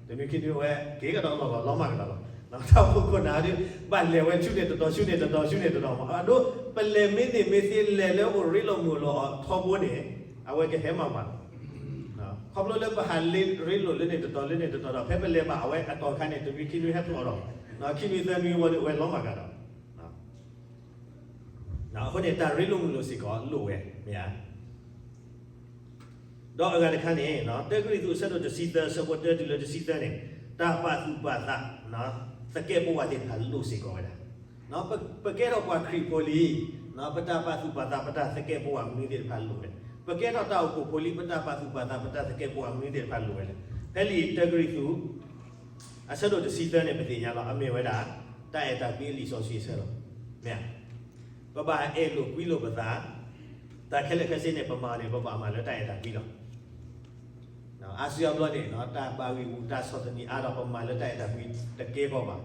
တနွံခံနွံ တနွံခံနွံဝဲ က့ၤကဒီးလီၤလီၤ လီၤမၢ်ကဒီးလီၤ. တၢ်အိၣ်ဖှိၣ်ခိၣ်နၢ်ဒီး ဘၣ်လဲၤဝဲဆူန့ၣ်တတီၤ ဆူန့ၣ်တတီၤ ဆူန့ၣ်တတီၤမး, အဒိ ပလဲၤမ့ၢ်န့ၢ်မ့ၢ်သ့လဲၤလၢအိၣ်ရ့လိာ်မုာ်လိာ်အီၤထီဘိန့ၣ် အဝဲကဟဲမၤမးလီၤ. ခီဖျိလၢပဟးလ့ရ့လိာ်လၢန့ၣ်တတီၤ လၢန့ၣ်တတီၤဒီး ဖဲပလဲၤဘၣ်အဝဲအတီၤခါန့ၣ် တနွံခံနွံဟဲဖျိးဒီး ခံနွံသၢနွံဝံၤဒီး အဝဲလီၤမၢ်ကဒီး အဃိန့ၣ် တၢ်ရ့လိာ်မုာ်လိာ်စ့ၢ်ကီးလိၣ်ဝဲ မ့ၢ်ဧါ. ဒီးအဂၤတခါန့ၣ် တၢကရံၣ်သူး အဆၢဒိၣ်တဆံသၢ အဆၢဖိတၢတုၤလၢတဆံသၢန့ၣ် တၢ်ပာ်သူၣ်ပာ်သး သကဲးပဝးသ့ၣ်တဖၣ်လိၣ်စ့ၢ်ကီးဝဲဒၣ်. ပကဲထီၣ်ပှၤခရံာ်ဖိလံ, ပတၢ်ပာ်သူၣ်ပာ်သး ပတၢ်သကဲးပဝးမနုၤသ့ၣ်တဖၣ်လိၣ်ဝဲ, ပကဲထီၣ်တၢ်အိၣ်ဖှိၣ်ဖိလံ ပတၢ်ပာ်သူၣ်ပာ်သး ပတၢ်သကဲးပဝးမနုၤသ့ၣ်တဖၣ်လိၣ်ဝဲလဲၣ်. ဖဲလံာ်တၢကရံၣ်သူး အဆၢဒိၣ်တဆံသၢန့ၣ် ပသ့ၣ်ညါလီၤ အမ့ၢ်ဝဲဒၣ် တၢ်အဲၣ်တၢ်ကွံအလံာ်စီဆှံအဆၢလီၤ. မ့ၢ်ဧါ. ပဘၣ်အဲၣ်လိာ်ကွံလိာ်ပသး, တၢ်ခဲလၢာ်ခဲဆ့န့ၣ် ပမၤအီၤန့ၣ် ပဘၣ်မၤလၢတၢ်အဲၣ်တၢ်ကွံလီၤ. အါစုအါဘျီန့ၣ် တၢ်ဘၣ်ဂံၢ်ဂူာ်တၢ်ဆီၣ်သနံးအါဒီး ပမၤလၢတၢ်အဲၣ်တၢ်ကွံတကဲကီးဘၣ်.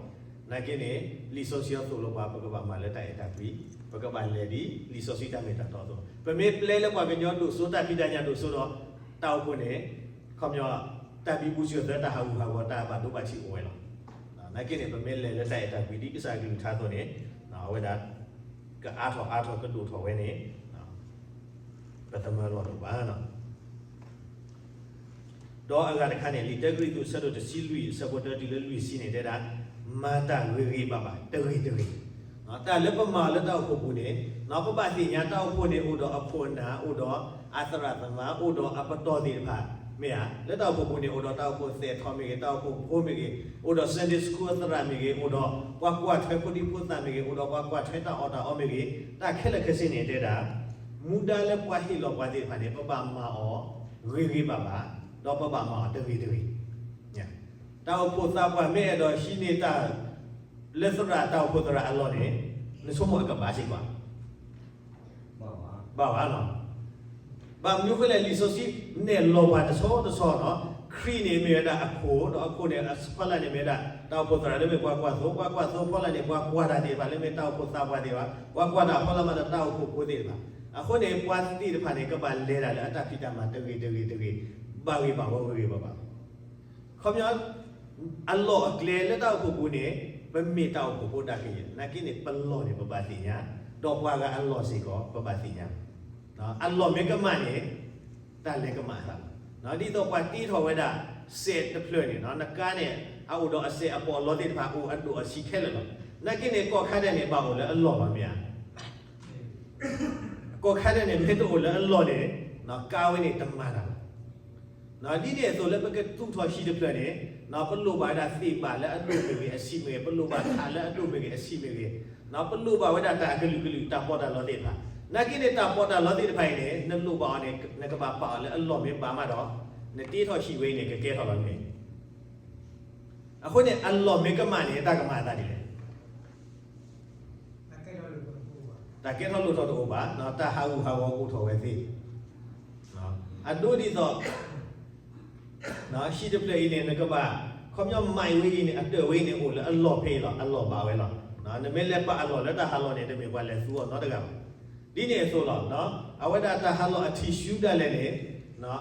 နာ်က့န့ၣ် လံာ်စီဆှံအသိၣ်လိပှၤ ပကဘၣ်မၤလၢတၢ်အဲၣ်တၢ်ကွံ, ပကဘၣ်လဲၤဒ်လံာ်စီဆှံတၢ်မ့ၢ်တၢ်တီအသိး. ပမ့ၢ်ပျဲလၢပှၤကညီဒိၣ်စိ တၢ်ဖံးတၢ်ညၣ်ဒိၣ်စိဒီး တၢ်အိၣ်ဖှိၣ်န့ၣ် ခီပညီ တၢ်ဘံဘူဆံသၢ တၢ်ဟးဂူာ်ဟးဂီၤ တၢ်ဘၣ်ဒိဘၣ်ထံးအိၣ်ဝဲလီၤ. နာ်က့န့ၣ် ပမ့ၢ်လဲၤလၢတၢ်အဲၣ်တၢ်ကွံ ဒ်ကစၢ်ကလုၢ်ကထါအသိးန့ၣ် အဝဲဒၣ် ကအါထီၣ်အါထီၣ်ကဒိၣ်ထီၣ်ဝဲန့ၣ် ပသမၢလီၤလိာ်ဘၣ်. ဒီးအဂၤတခါန့ၣ် လံာ်တၢကရံၣ်သူး အဆၢဒိၣ်တဆံလွံၢ် အဆၢဖိတၢတုၤလၢလွံၢ်ဆံန့ၣ် တဲဒၣ် မၤတၢ်ဂ့ၤဂ့ၤဘၣ်ဘၣ်တဂ့ၤတဂ့ၤ. တၢ်လၢပမၤအီၤလၢတၢ်အိၣ်ဖှိၣ်ပူၤန့ၣ် ပဘၣ်သ့ၣ်ညါတၢ်အိၣ်ဖှိၣ်န့ၣ် အိၣ်ဒီးအခိၣ်အနၢ် အိၣ်ဒီးအသရၣ်သမါ အိၣ်ဒီးအပတီၢ်သ့ၣ်တဖၣ် မ့ၢ်ဧါ. လၢတၢ်အိၣ်ဖှိၣ်ပူၤန့ၣ် အိၣ်ဒီးတၢ်အိၣ်ဖှိၣ်သဲးထီၣ်မ့ၢ်ဂ့ၤ, တၢ်အိၣ်ဖှိၣ်ဖိမ့ၢ်ဂ့ၤ, အိၣ်ဒီး Sunday School အသရၣ်မ့ၢ်ဂ့ၤ, အိၣ်ဒီးပှၤကွၢ်ထွဲဖိဒံဖိသၣ်မ့ၢ်ဂ့ၤ, အိၣ်ဒီးပှၤကွၢ်ထွဲတၢ်အီၣ်တၢ်အီမ့ၢ်ဂ့ၤ, တၢ်ခဲလၢာ်ခဲဆ့န့ၣ်တဲဒၣ် မူဒါလၢပှၤဟ့ၣ်လီၤပှၤသ့ၣ်တဖၣ်န့ၣ် ပဘၣ်မၤအီၤ ဂ့ၤဂ့ၤဘၣ်ဘၣ်, ဒီးပဘၣ်မၤအီၤတဂ့ၤတဂ့ၤ. တၢ်အိၣ်ဖှိၣ်သးပှၢ်မ့ၢ်အဲၣ်ဒိးဟံးန့ၢ်တၢ် လၢသရၣ်တၢ်အိၣ်ဖှိၣ်သရၣ်အလီၢ်န့ၣ် နဆိကမိၣ်အကဘၣ်စ့ၢ်ကီးဧါ. ဘၣ်ဘၣ်လီၤ. ဘၣ်မနုၤဃိလဲၣ် လံာ်စီဆှံနဲၣ်လီၤပှၤတဆီတဆီလီၤ. ခရံာ်န့ၣ်မ့ၢ်ဝဲဒၣ်အခိၣ်, ဒီးအခိၣ်န့ၣ်အဖီလာ်န့ၣ်မ့ၢ်ဝဲဒၣ် တၢ်အိၣ်ဖှိၣ်သရၣ်လၢမ့ၢ်ပှၤကွၢ်သိ, ပှၤကွၢ်သိဖီလာ်န့ၣ် ပှၤကွၢ်တၢ်သ့ၣ်တဖၣ်လၢမ့ၢ်တၢ်အိၣ်ဖှိၣ်သးပှၢ်သ့ၣ်တဖၣ်, ပှၤကွၢ်တၢ်ဖီလာ်မးဒီးတၢ်အိၣ်ဖှိၣ်ဖိသ့ၣ်တဖၣ်. အဃိန့ၣ် ပှၤသ့ၣ်တဖၣ်န့ၣ် ကဘၣ်လဲၤတၢ်လၢအတၢ်ဖံးတၢ်မၤတဂ့ၤတဂ့ၤတဂ့ၤ, ဘၣ်ဂ့ၤဘၣ်ဝီဂ့ၤဂ့ၤဘၣ်ဘၣ်. ခီပညီ အလီၢ်အကျဲလၢတၢ်အိၣ်ဖှိၣ်ပူၤန့ၣ် ပမ့ၢ်တၢ်အိၣ်ဖှိၣ်ဖိဒၣ်ကယဲၢ်, နာ်က့န့ၣ် ပလီၢ်န့ၣ် ပဘၣ်သ့ၣ်ညါ, ဒီးပှၤဂၤအလီၢ်စ့ၢ်ကီး ပဘၣ်သ့ၣ်ညါ. အလီၢ်မ့ၢ်ကမၣ်န့ၣ် တၢ်လဲၤကမၣ်အသးလီၤ. ဒ်သိးပှၤတ့ထီၣ်ဝဲဒၣ် စဲးတဖျၢၣ်န့ၣ် နကါန့ၣ် အအိၣ်ဒီးအစဲးအပီးအလီသ့ၣ်တဖၣ် အိၣ်အဒိၣ်အဆံးခဲလၢာ်လီၤ. နာ်က့န့ၣ် ကီၢ်ခါဒဲးန့ၣ် ဘၣ်အိၣ်လၢအလီၢ်ဘၣ်မ့ၢ်ဧါ. ကီၢ်ခါဒဲးန့ၣ် မ့ၢ်တအိၣ်လၢအလီၢ်န့ၣ် ကါဝဲန့ၣ်တမၤတၢ်ဘၣ်. ဒ်န့ၣ်အသိးလၢပကသူၣ်ထီၣ်ဟံၣ်တဖျၢၣ်န့ၣ် ပလိၣ်ဘၣ်ဝဲဒၣ်သ့ၣ်ဘၣ်လၢအဒိၣ်မ့ၢ်ဂ့ၤ အဆံးမ့ၢ်ဂ့ၤ, ပလိၣ်ဘၣ်ထးလၢအဒိၣ်မ့ၢ်ဂ့ၤ အဆံးမ့ၢ်ဂ့ၤ, ပလိၣ်ဘၣ်ဝဲဒၣ်တၢ်အကလုာ်ကလုာ် တၢ်ပီးတၢ်လီသ့ၣ်တဖၣ်. နာ်က့န့ၣ် တၢ်ပီးတၢ်လီသ့ၣ်တဖၣ်အံၤန့ၣ် နလိၣ်ဘၣ်အီၤန့ၣ် နကဘၣ်ပာ်အီၤလၢအလီၢ်မ့ၢ်ဘၣ်မးဒီး နတ့ထီၣ်ဟံၣ်ဝဲအံၤန့ၣ် ကကဲထီၣ်လီၤမ့ၢ်. အဃိန့ၣ် အလီၢ်မ့ၢ်ကမၣ်န့ၣ် တၢ်ကမၤအသးဒ်လဲၣ်. တၢ်ကဲထီၣ်လိၣ်ထီၣ်တအိၣ်ဘၣ်, တၢ်ဟးဂူာ်ဟးဂီၤအိၣ်ထီၣ်ဝဲသ့. အဒိဒ်သိး ဟံၣ်တဖျၢၣ်အံၤန့ၣ် နကဘၣ် ခီပညီမၤအံၤဝဲအံၤန့ၣ် အတၢၢ်ဝဲအံၤန့ၣ် အိၣ်လၢအလီၢ်ဖဲအံၤလီၤ, အလီၢ်ဘၣ်ဝဲလီၤ. နမ့ၢ်လဲၤပာ်အလီၢ်လၢတၢ်ဟးလီၢ်န့ၣ် တမ့ၢ်ပှၤလဲၤသူအီၤနီတဂၤဘၣ်. ဒ်န့ၣ်အသိးလီၤ, အဝဲဒၣ်တၢ်ဟးလီၢ်အထံၣ်ဆူဒၣ်လဲာ်န့ၣ်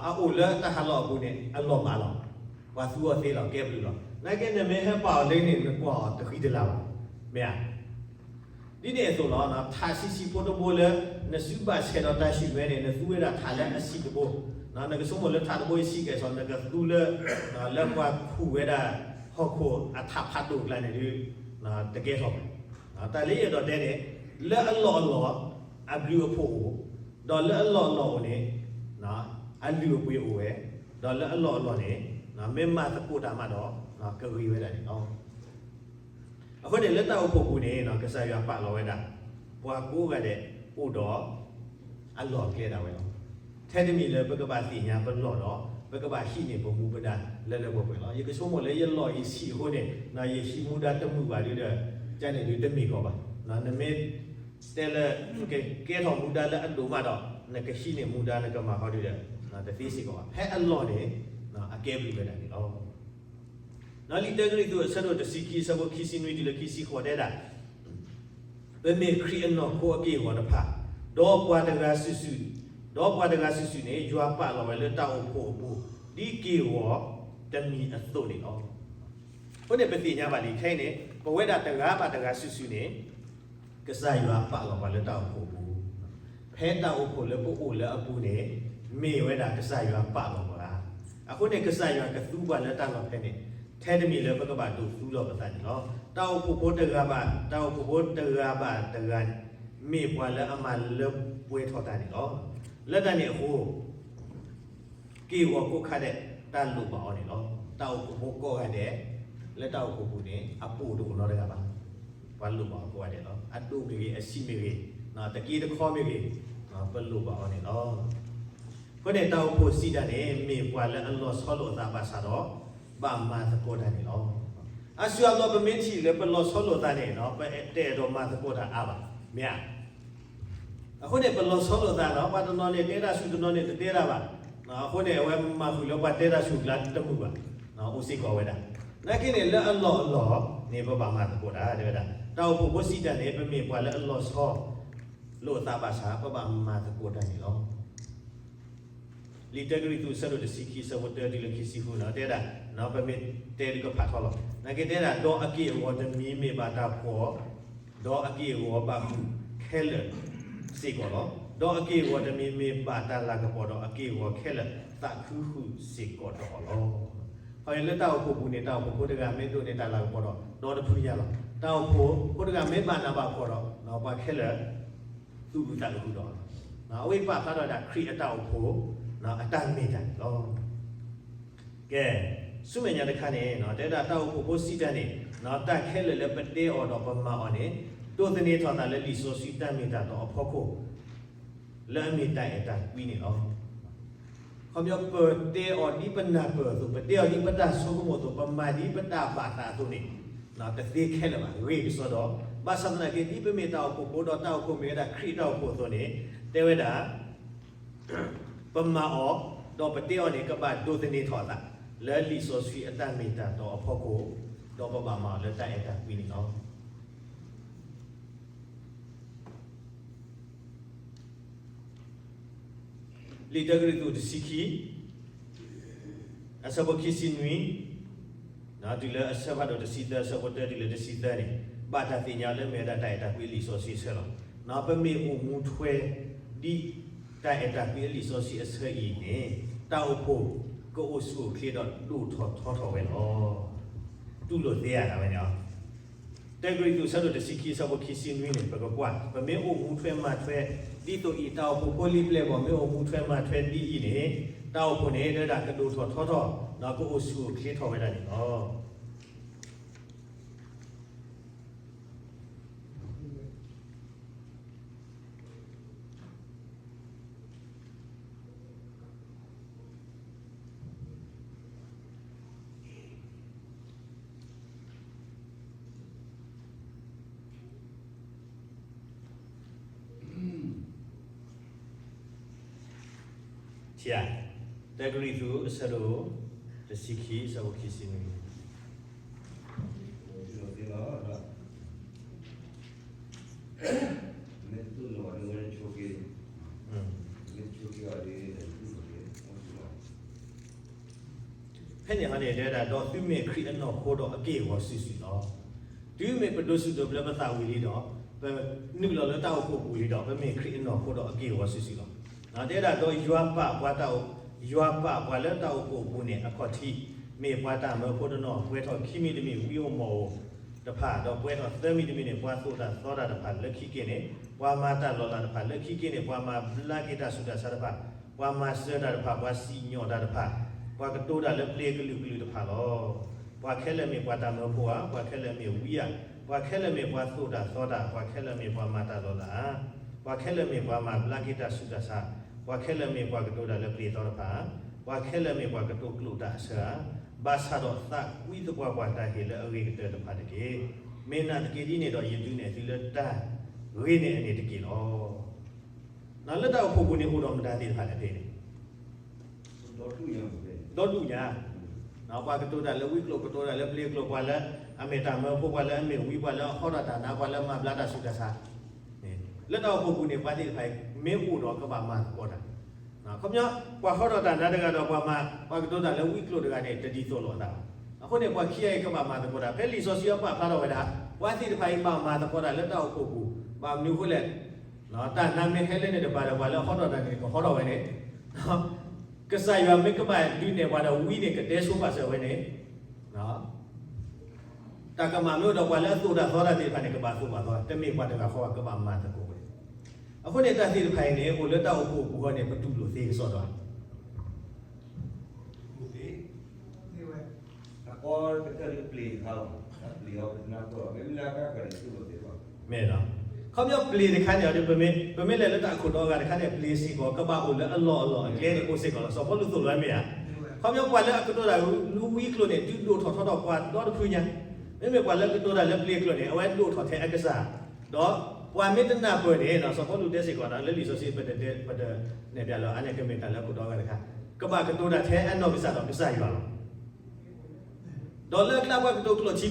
အအိၣ်လၢတၢ်ဟးလီၢ်အပူၤန့ၣ် အလီၢ်ဘၣ်လီၤ. ပှၤသူအီၤသ့လီၤ ကဲဘျုးလီၤ. နာ်က့နမ့ၢ်ဟဲပာ်အီၤလၢန့ၣ် နကွၢ်အီၤတဃံတလၤဘၣ်, မ့ၢ်ဧါ. ဒ်န့ၣ်အသိးလီၤ, ထးဆံးဆံးဖိတဘိလၢ နစုဘၣ်ဆဲးဒီးတၢ်ဆံၣ်မဲန့ၣ် နသူဝဲဒၣ်ထးလၢအဆံးတဘိ, နကဆိကမိၣ်လၢထးတဘိအံၤဆံးကဲးစီး နကသူလၢ လၢပှၤခူၣ်ဝဲဒၣ် ဟီၣ်ခိၣ်အထးဖးဒိၣ်အကျါန့ၣ်ဒီး တကဲထီၣ်ဘၣ်. တၢ်လၢယအဲၣ်ဒိးတဲန့ၣ် လၢအလီၢ်အလီၢ် အဘျုးအဖှိၣ်အိၣ်, ဒီးလၢအလီၢ်အလီၢ်အိၣ်န့ၣ် အလုၢ်အပှ့ၤအိၣ်ဝဲ, ဒီးလၢအလီၢ်အလီၢ်န့ၣ် မ့ၢ်မၤသကိးတၢ်မးဒီး ကဂ့ၤဝဲဒၣ်န့ၣ်လီၤ. အဃိန့ၣ် လၢတၢ်အိၣ်ဖှိၣ်ပူၤန့ၣ် ကစၢ်ယွၤပာ်လီၤဝဲဒၣ် ပှၤကိးဂၤဒဲးအိၣ်ဒီး အလီၢ်အကျဲဒၣ်ဝဲလီၤ. ထဲတမံၤလၢပကဘၣ်သ့ၣ်ညါပလီၢ်ဒီး ပကဘၣ်ဟံးန့ၢ်ပမူပဒါလၢလၢပှဲၤပှဲၤလီၤ. ယကဆိကမိၣ်လၢယလီၢ်အံၤဆံးအဃိန့ၣ် ယဟံးမူဒါတမုာ်ဘၣ်ဒီး ကန့ၣ်ဒုးတမ့ၢ်ကီးဘၣ်. နမ့ၢ်တဲလၢ ကကဲထီၣ်မူဒါလၢအဒိၣ်မးဒီး နကဟံးန့ၢ်မူဒါနကမၤဃီဒုးဒီး တသ့စ့ၢ်ကီးဘၣ်. ဖဲအလီၢ်န့ၣ် အကဲဘျုးဝဲဒၣ်န့ၣ်လီၤ. လံာ်တၢကရံၣ်သူး အဆၢဒိၣ်တဆံခံ အဆၢဖိခံဆံနွံတုၤလၢခံဆံဃိးတဲဒၣ်, ပမ့ၢ်ခရံာ်အနီၢ်ခိအက့ၢ်အဂီၤတဖၣ်, ဒီးပှၤတဂၤစုာ်စုာ်, ဒီးပှၤတဂၤစုာ်စုာ်န့ၣ် ယွၤပာ်လီၤဝဲလၢတၢ်အိၣ်ဖှိၣ်အပူၤ ဒ်က့ၢ်ဂီၤတမံၤအသိးန့ၣ်လီၤ. အဃိန့ၣ် ပသ့ၣ်ညါဘၣ်လံ ခဲအံၤန့ၣ် ပဝဲဒၣ်တဂၤဘၣ်တဂၤစုာ်စုာ်န့ၣ် ကစၢ်ယွၤပာ်လီၤပှၤလၢတၢ်အိၣ်ဖှိၣ်အပူၤ, ဖဲတၢ်အိၣ်ဖှိၣ်လၢပအိၣ်လၢအပူၤန့ၣ် မ့ၢ်ဝဲဒၣ်ကစၢ်ယွၤပာ်လီၤပှၤ, အဃိန့ၣ် ကစၢ်ယွၤကသူပှၤလၢတၢ်လီၢ်ဖဲန့ၣ် ထဲတမံၤလၢပကဘၣ်ဒိးသူလီၤပသးန့ၣ်လီၤ. တၢ်အိၣ်ဖှိၣ်ဖိတဂၤဘၣ် တၢ်အိၣ်ဖှိၣ်ဖိတဂၤဘၣ်တဂၤ မ့ၢ်ပှၤလၢအမၤလၢပှဲၤထီၣ်တၢ်န့ၣ်လီၤ. လၢတၢ်န့ၣ်အဃိ က့ၢ်ဂီၤကိးခါဒဲး တၢ်လိၣ်ဘၣ်အီၤန့ၣ်လီၤ. တၢ်အိၣ်ဖှိၣ်ဖိကိးဂၤဒဲး လၢတၢ်အိၣ်ဖှိၣ်ပူၤန့ၣ် အပိာ်တအိၣ်နီတဂၤဘၣ်. ပှၤလိၣ်ဘၣ်အီၤကိးဂၤဒဲးလီၤ. အဒိၣ်မ့ၢ်ဂ့ၤ အဆံးမ့ၢ်ဂ့ၤ, တက့တခီမ့ၢ်ဂ့ၤ, ပလိၣ်ဘၣ်အီၤန့ၣ်လီၤ. အဃိန့ၣ် တၢ်အိၣ်ဖှိၣ်စံးတၢ်န့ၣ် မ့ၢ်ပှၤလၢအလီၤဆီလိာ်အသးဘၣ်ဆၣ်ဒီး ဘၣ်မၤသကိးတၢ်န့ၣ်လီၤ. အါစုအါဘျီပမ့ၢ်ထံၣ်လၢပလီၤဆီလိာ်သးန့ၣ် ပတအဲၣ်ဒိးမၤသကိးတၢ်အါဘၣ်, မ့ၢ်ဧါ. အဃိန့ၣ် ပလီၤဆီလိာ်သးဒီး ပှၤတနီၤန့ၣ်တဲတၢ်ဆူၣ် တနီၤန့ၣ်တတဲတၢ်ဘၣ်. အဃိန့ၣ် အဝဲမၤဃုာ်လၢပှၤတဲတၢ်ဆူၣ်အကျါတမုာ်ဘၣ်, အိၣ်စ့ၢ်ကီးဝဲဒၣ်. နာ်က့န့ၣ် လၢအလီၢ်အလီၢ်န့ၣ် ပဘၣ်မၤသကိးတၢ် တဲဝဲဒၣ်. တၢ်အိၣ်ဖှိၣ်ဖိစံးတၢ်န့ၣ် ပမ့ၢ်ပှၤလၢအလီၤဆီလိာ်အသးဘၣ်ဆၣ် ပဘၣ်မၤသကိးတၢ်န့ၣ်လီၤ. လံာ်တၢကရံၣ်သူး အဆၢဒိၣ်တဆံခံ အဆၢဖိတၢတုၤလၢခံဆံဃုန့ၣ် တဲဒၣ်, ပမ့ၢ်တဲဒုးကဖးထီလီၤ. နာ်က့တဲဒၣ် ဒီးအက့ၢ်အဂီၤတမံၤမ့ၢ်ဘၣ်တၢ်ဖှီၣ်, ဒီးအက့ၢ်အဂီၤဘၣ်ဃုာ်ခဲလၢာ်စ့ၢ်ကီးလီၤ. ဒီးအက့ၢ်အဂီၤတမံၤမ့ၢ်ဘၣ်တၢ်လၤကပီၤဒီး အက့ၢ်အဂီၤခဲလၢာ် သးခုဃုာ်စ့ၢ်ကီးဒီးအီၤလီၤ. လၢတၢ်အိၣ်ဖှိၣ်ပူၤန့ၣ် တၢ်အိၣ်ဖှိၣ်ဖိတဂၤမ့ၢ်ဒိးန့ၢ်တၢ်လၤကပီၤဒီး ဒီတဖုညါလီၤ. တၢ်အိၣ်ဖှိၣ်ဖိတဂၤမ့ၢ်ဘၣ်နးဘၣ်ဖှီၣ်ဒီး ပှၤခဲလၢာ် သူၣ်အုးသးအုးဃုာ်ဒီးအီၤလီၤ. အဝဲပာ်ဖျါထီၣ်ဝဲဒၣ်ခရံာ်အတၢ်အိၣ်ဖှိၣ် အတၢ်မ့ၢ်တၢ်န့ၣ်လီၤ. ကဲ, ဆူမဲာ်ညါတခါန့ၣ် တဲဝဲဒၣ်တၢ်အိၣ်ဖှိၣ်ဖိစံးတၢ်န့ၣ် တၢ်ခဲလၢာ်လၢပတဲအီၤဒီးပမၤအီၤန့ၣ် ဒိးသန့ၤထီၣ်သးလၢလံာ်စီဆှံတၢ်မ့ၢ်တၢ်တီအဖီခိၣ် လၢအမ့ၢ်တၢ်အဲၣ်တၢ်ကွံန့ၣ်လီၤ. ခီပညီပတဲအီၤဒ်ပနၢ်ပၢၢ်အသိး, ပတဲအီၤဒ်ပတၢ်ဆိကမိၣ်အသိး, ပမၤဒ်ပတၢ်ဘၣ်သးအသိးန့ၣ် တသ့ခဲလၢာ်ဘၣ်, ဂ့ၢ်ကစီဒီး, ဘၣ်ဆၣ်သနာ်က့ ဒ်ပမ့ၢ်တၢ်အိၣ်ဖှိၣ်ဖိဒီးတၢ်အိၣ်ဖှိၣ်မ့ၢ်ဝဲဒၣ်ခရံာ်အတၢ်အိၣ်ဖှိၣ်အသိးန့ၣ် တဲဝဲဒၣ် ပမၤအီၤ ဒီးပတဲအီၤန့ၣ် ကဘၣ်ဒိးသန့ၤထီၣ်အသး လၢလံာ်စီဆှံအတၢ်မ့ၢ်တၢ်တီအဖီခိၣ်, ဒီးပဘၣ်မၤအီၤလၢတၢ်အဲၣ်တၢ်ကွံန့ၣ်လီၤ. လံာ်တၢကရံၣ်သူး တဆံခံ အဆၢဖိခံဆံနွံ တုၤလၢအဆၢဖးဒိၣ်တဆံသၢ အဆၢဖိတၢတုၤလၢတဆံသၢန့ၣ် ဘၣ်တၢ်သ့ၣ်ညါလၢမ့ၢ်ဝဲဒၣ်တၢ်အဲၣ်တၢ်ကွံလံာ်စီဆှံအဆၢလီၤ. ပမ့ၢ်အိၣ်မူထွဲ ဒ်တၢ်အဲၣ်တၢ်ကွံလံာ်စီဆှံအဆၢအံၤန့ၣ် တၢ်အိၣ်ဖှိၣ်ကအိၣ်ဆူၣ်အိၣ်ချ့ဒီးဒိၣ်ထီၣ်ထီထီၣ်ဝဲလီၤ. တူၢ်လိာ်သ့ဧါ ဒ်ဝဲန့ၣ်လီၤ. တၢကရံၣ်သူး အဆၢဒိၣ်တဆံခံ အဆၢဖိခံဆံနွံန့ၣ် ပကကွၢ်, ပမ့ၢ်အိၣ်မူထွဲမၤထွဲ ဒ်သိးအံၤ တၢ်အိၣ်ဖှိၣ်ဖိလံာ်ပျဲၢ်ဘီၣ် မ့ၢ်အိၣ်မူထွဲမၤထွဲဒ်အံၤန့ၣ် တၢ်အိၣ်ဖှိၣ်န့ၣ် တဲဝဲဒၣ်ကဒိၣ်ထီၣ်ထီထီၣ် ဒီးကအိၣ်ဆူၣ်အိၣ်ချ့ထီၣ်ဝဲဒၣ်န့ၣ်လီၤ. ထံၣ်ဧါ, တၢကရံၣ်သူး အဆၢဒိၣ်တဆံခံ အဆၢဖိခံဆံနွံ ဖဲန့ၣ်ဟီန့ၣ် တဲဝဲဒၣ် ဒီးသုမ့ၢ်ခရံာ်အနီၢ်ခိဒီးအက့ၢ်အဂီၤစုာ်စုာ်လီၤ. တုၤမ့ၢ်ပဒိးဆူၣ်ဒိးဘျၢပသးဝံၤလံဒီး ပနုာ်လီၤလၢတၢ်အိၣ်ဖှိၣ်ပူၤလံဒီး ပမ့ၢ်ခရံာ်အနီၢ်ခိဒီးအက့ၢ်အဂီၤစုာ်စုာ်လီၤ. တဲဝဲဒၣ်ဒီးယွၤပာ်ပှၤတၢ်အိၣ်, ယွၤပာ်ပှၤလၢတၢ်အိၣ်ဖှိၣ်အပူၤန့ၣ် အခီၣ်ထံး မ့ၢ်ပှၤတၢ်မၢဖိတနီၤ, ပှဲၤထီၣ်ခံမံၤတမံၤ ဝံဧိၤမီၣ်ဧိၤတဖၣ်, ဒီးပှဲၤထီၣ်သၢမံၤတမံၤန့ၣ် ပှၤသိၣ်တၢ်သီတၢ်တဖၣ်လၢခံက့ၤန့ၣ် ပှၤမၤတၢ်လီၤလးတဖၣ်လၢခံက့ၤန့ၣ် ပှၤမၤဘျါက့ၤတၢ်ဆူးတၢ်ဆါတဖၣ်, ပှၤမၤစၢၤတၢ်တဖၣ်, ပှၤစံၣ်ညီၣ်တၢ်တဖၣ်, ပှၤကတိၤတၢ်လၢပျ့ၤကလုာ်ကလုာ်တဖၣ်လီၤ. ပှၤခဲလၢာ်မ့ၢ်ပှၤတၢ်မၢဖိဧါ, ပှၤခဲလၢာ်မ့ၢ်ဝံဧါ, ပှၤခဲလၢာ်မ့ၢ်ပှၤသိၣ်တၢ်သီတၢ်, ပှၤခဲလၢာ်မ့ၢ်ပှၤမၤတၢ်လီၤလးဧါ, ပှၤခဲလၢာ်မ့ၢ်ပှၤမၤဘျါက့ၤတၢ်ဆူးတၢ်ဆါ, ပှၤခဲလၢာ်မ့ၢ်ပှၤကတိၤတၢ်လၢပျ့ၤသီတဖၣ်, ပှၤခဲလၢာ်မ့ၢ်ပှၤကတိၤကျိာ်တၢ်အဆၢဧါ, ဘၣ်ဆၣ်ဒီးသးကွံသပှၢ်ပှၢ်တၢ်ဟ့ၣ်လၢအဂ့ၤကတၢၢ်တဖၣ်တက့ၢ်. မ့ၢ်နာ်သက့ဒ်န့ၣ်ဒီး ယဒုးနဲၣ်သုလၢတၢ်ဂ့ၤန့ၢ်အန့ၣ်တက့ၢ်လီၤ. လၢတၢ်အိၣ်ဖှိၣ်ပူၤန့ၣ် အိၣ်ဒီးမတၤသ့ၣ်တဖၣ်လဲၣ်ဖဲန့ၣ် ဒီဒူၣ်ညါ, ပှၤကတိၤတၢ်လၢဝံကျိာ် ကတိၤတၢ်လၢပျ့ၤကျိာ်, ပှၤလၢအမ့ၢ်တၢ်မၢဖိ, ပှၤလၢအမ့ၢ်ဝံ, ပှၤလၢအဟီထီၣ်တၢ်နါ, ပှၤလၢအမၤဘျါတၢ်ဆူးတၢ်ဆါ, လၢတၢ်အိၣ်ဖှိၣ်ပူၤန့ၣ် ပှၤသ့ၣ်တဖၣ်အံၤ မ့ၢ်အိၣ်ဒီးကဘၣ်မၤသကိးတၢ်, ခီပညီ ပှၤဟီထီၣ်တၢ်နါတဂၤဒီးပှၤမၤ, ပှၤကတိၤတၢ်လၢဝံကျိာ်တဂၤန့ၣ် တဒ်သိးလိာ်အသးဘၣ်. အဃိန့ၣ် ပှၤခံဂၤအံၤကဘၣ်မၤသကိးတၢ်, ဖဲလံာ်စီဆှံအပာ်ဖျါထီၣ်ဝဲဒၣ် ပှၤသ့ၣ်တဖၣ်အံၤဘၣ်မၤသကိးတၢ်လၢတၢ်အိၣ်ဖှိၣ်ပူၤ, ဘၣ်မနုၤအဃိလဲၣ် တၢ်နါမ့ၢ်ဟဲလၢန့ၣ်တဖၣ်ဒီး ပှၤလၢအဟီထီၣ်တၢ်န့ၣ် ကဟီထီၣ်ဝဲန့ၣ်, ကစၢ်ယွၤမ့ၢ်ကဘၣ်ဒုးနဲၣ်ပှၤဒီးဝံန့ၣ် ကတဲဆိပာ်စၢၤဝဲန့ၣ်, တၢ်ကမၣ်မ့ၢ်အိၣ်ဒီးပှၤလၢအသိၣ်တၢ်သီတၢ်သ့ၣ်တဖၣ်န့ၣ် ကဘၣ်သိၣ်ဘၣ်သီ, တမ့ၢ်ပှၤတဂၤဃီဘၣ် ကဘၣ်မၤသကိးဝဲ. အဃိန့ၣ် တၢ်သ့ၣ်တဖၣ်အံၤန့ၣ် အိၣ်လၢတၢ်အိၣ်ဖှိၣ်အပူၤဃီန့ၣ် ပတူၢ်လိာ်သ့ကစီဒီဧါ. မ့ၢ်, ခီပညီပျ့ၤတခါန့ၣ် ပမ့ၢ်လဲၤလၢတၢ်အခိၣ်ဒီဂၤတခါန့ၣ် ပျ့ၤစ့ၢ်ကီး ကဘၣ်အိၣ်လၢအလီၢ်အလီၢ်အကျဲန့ၣ် အိၣ်စ့ၢ်ကီးလီၤ. စီၤပီလူးသိၣ်လိမ့ၢ်ဧါ. ခီပညီပှၤလၢအကတိၤတၢ်လၢဝံကျိာ်န့ၣ် ဒုးဒိၣ်ထီၣ်ထီထီၣ်ပှၤဒီတဖုညါ, မ့မ့ၢ်ပှၤလၢအကတိၤတၢ်လၢပျ့ၤကျိာ်န့ၣ် အဝဲဒိၣ်ထီၣ်ထဲအကစၢ်, ဒီးပှၤမ့ၢ်တနၢ်ပၢၢ်န့ၣ် စီၤပီလူးတဲစ့ၢ်ကီး လၢလံာ်စီဆှံ ပတနဲၣ်ဖျါလၢၤ အါန့ၢ်ကမ့ၢ်တၢ်လၢအခိၣ်ဒီဂၤတခါ, ကဘၣ်ကတိၤတၢ်ထဲအနီၢ်ကစၢ်ဒီးကစၢ်ယွၤလီၤ. ဒီးလၢအကျါပှၤကတိၤကျိာ်ထံ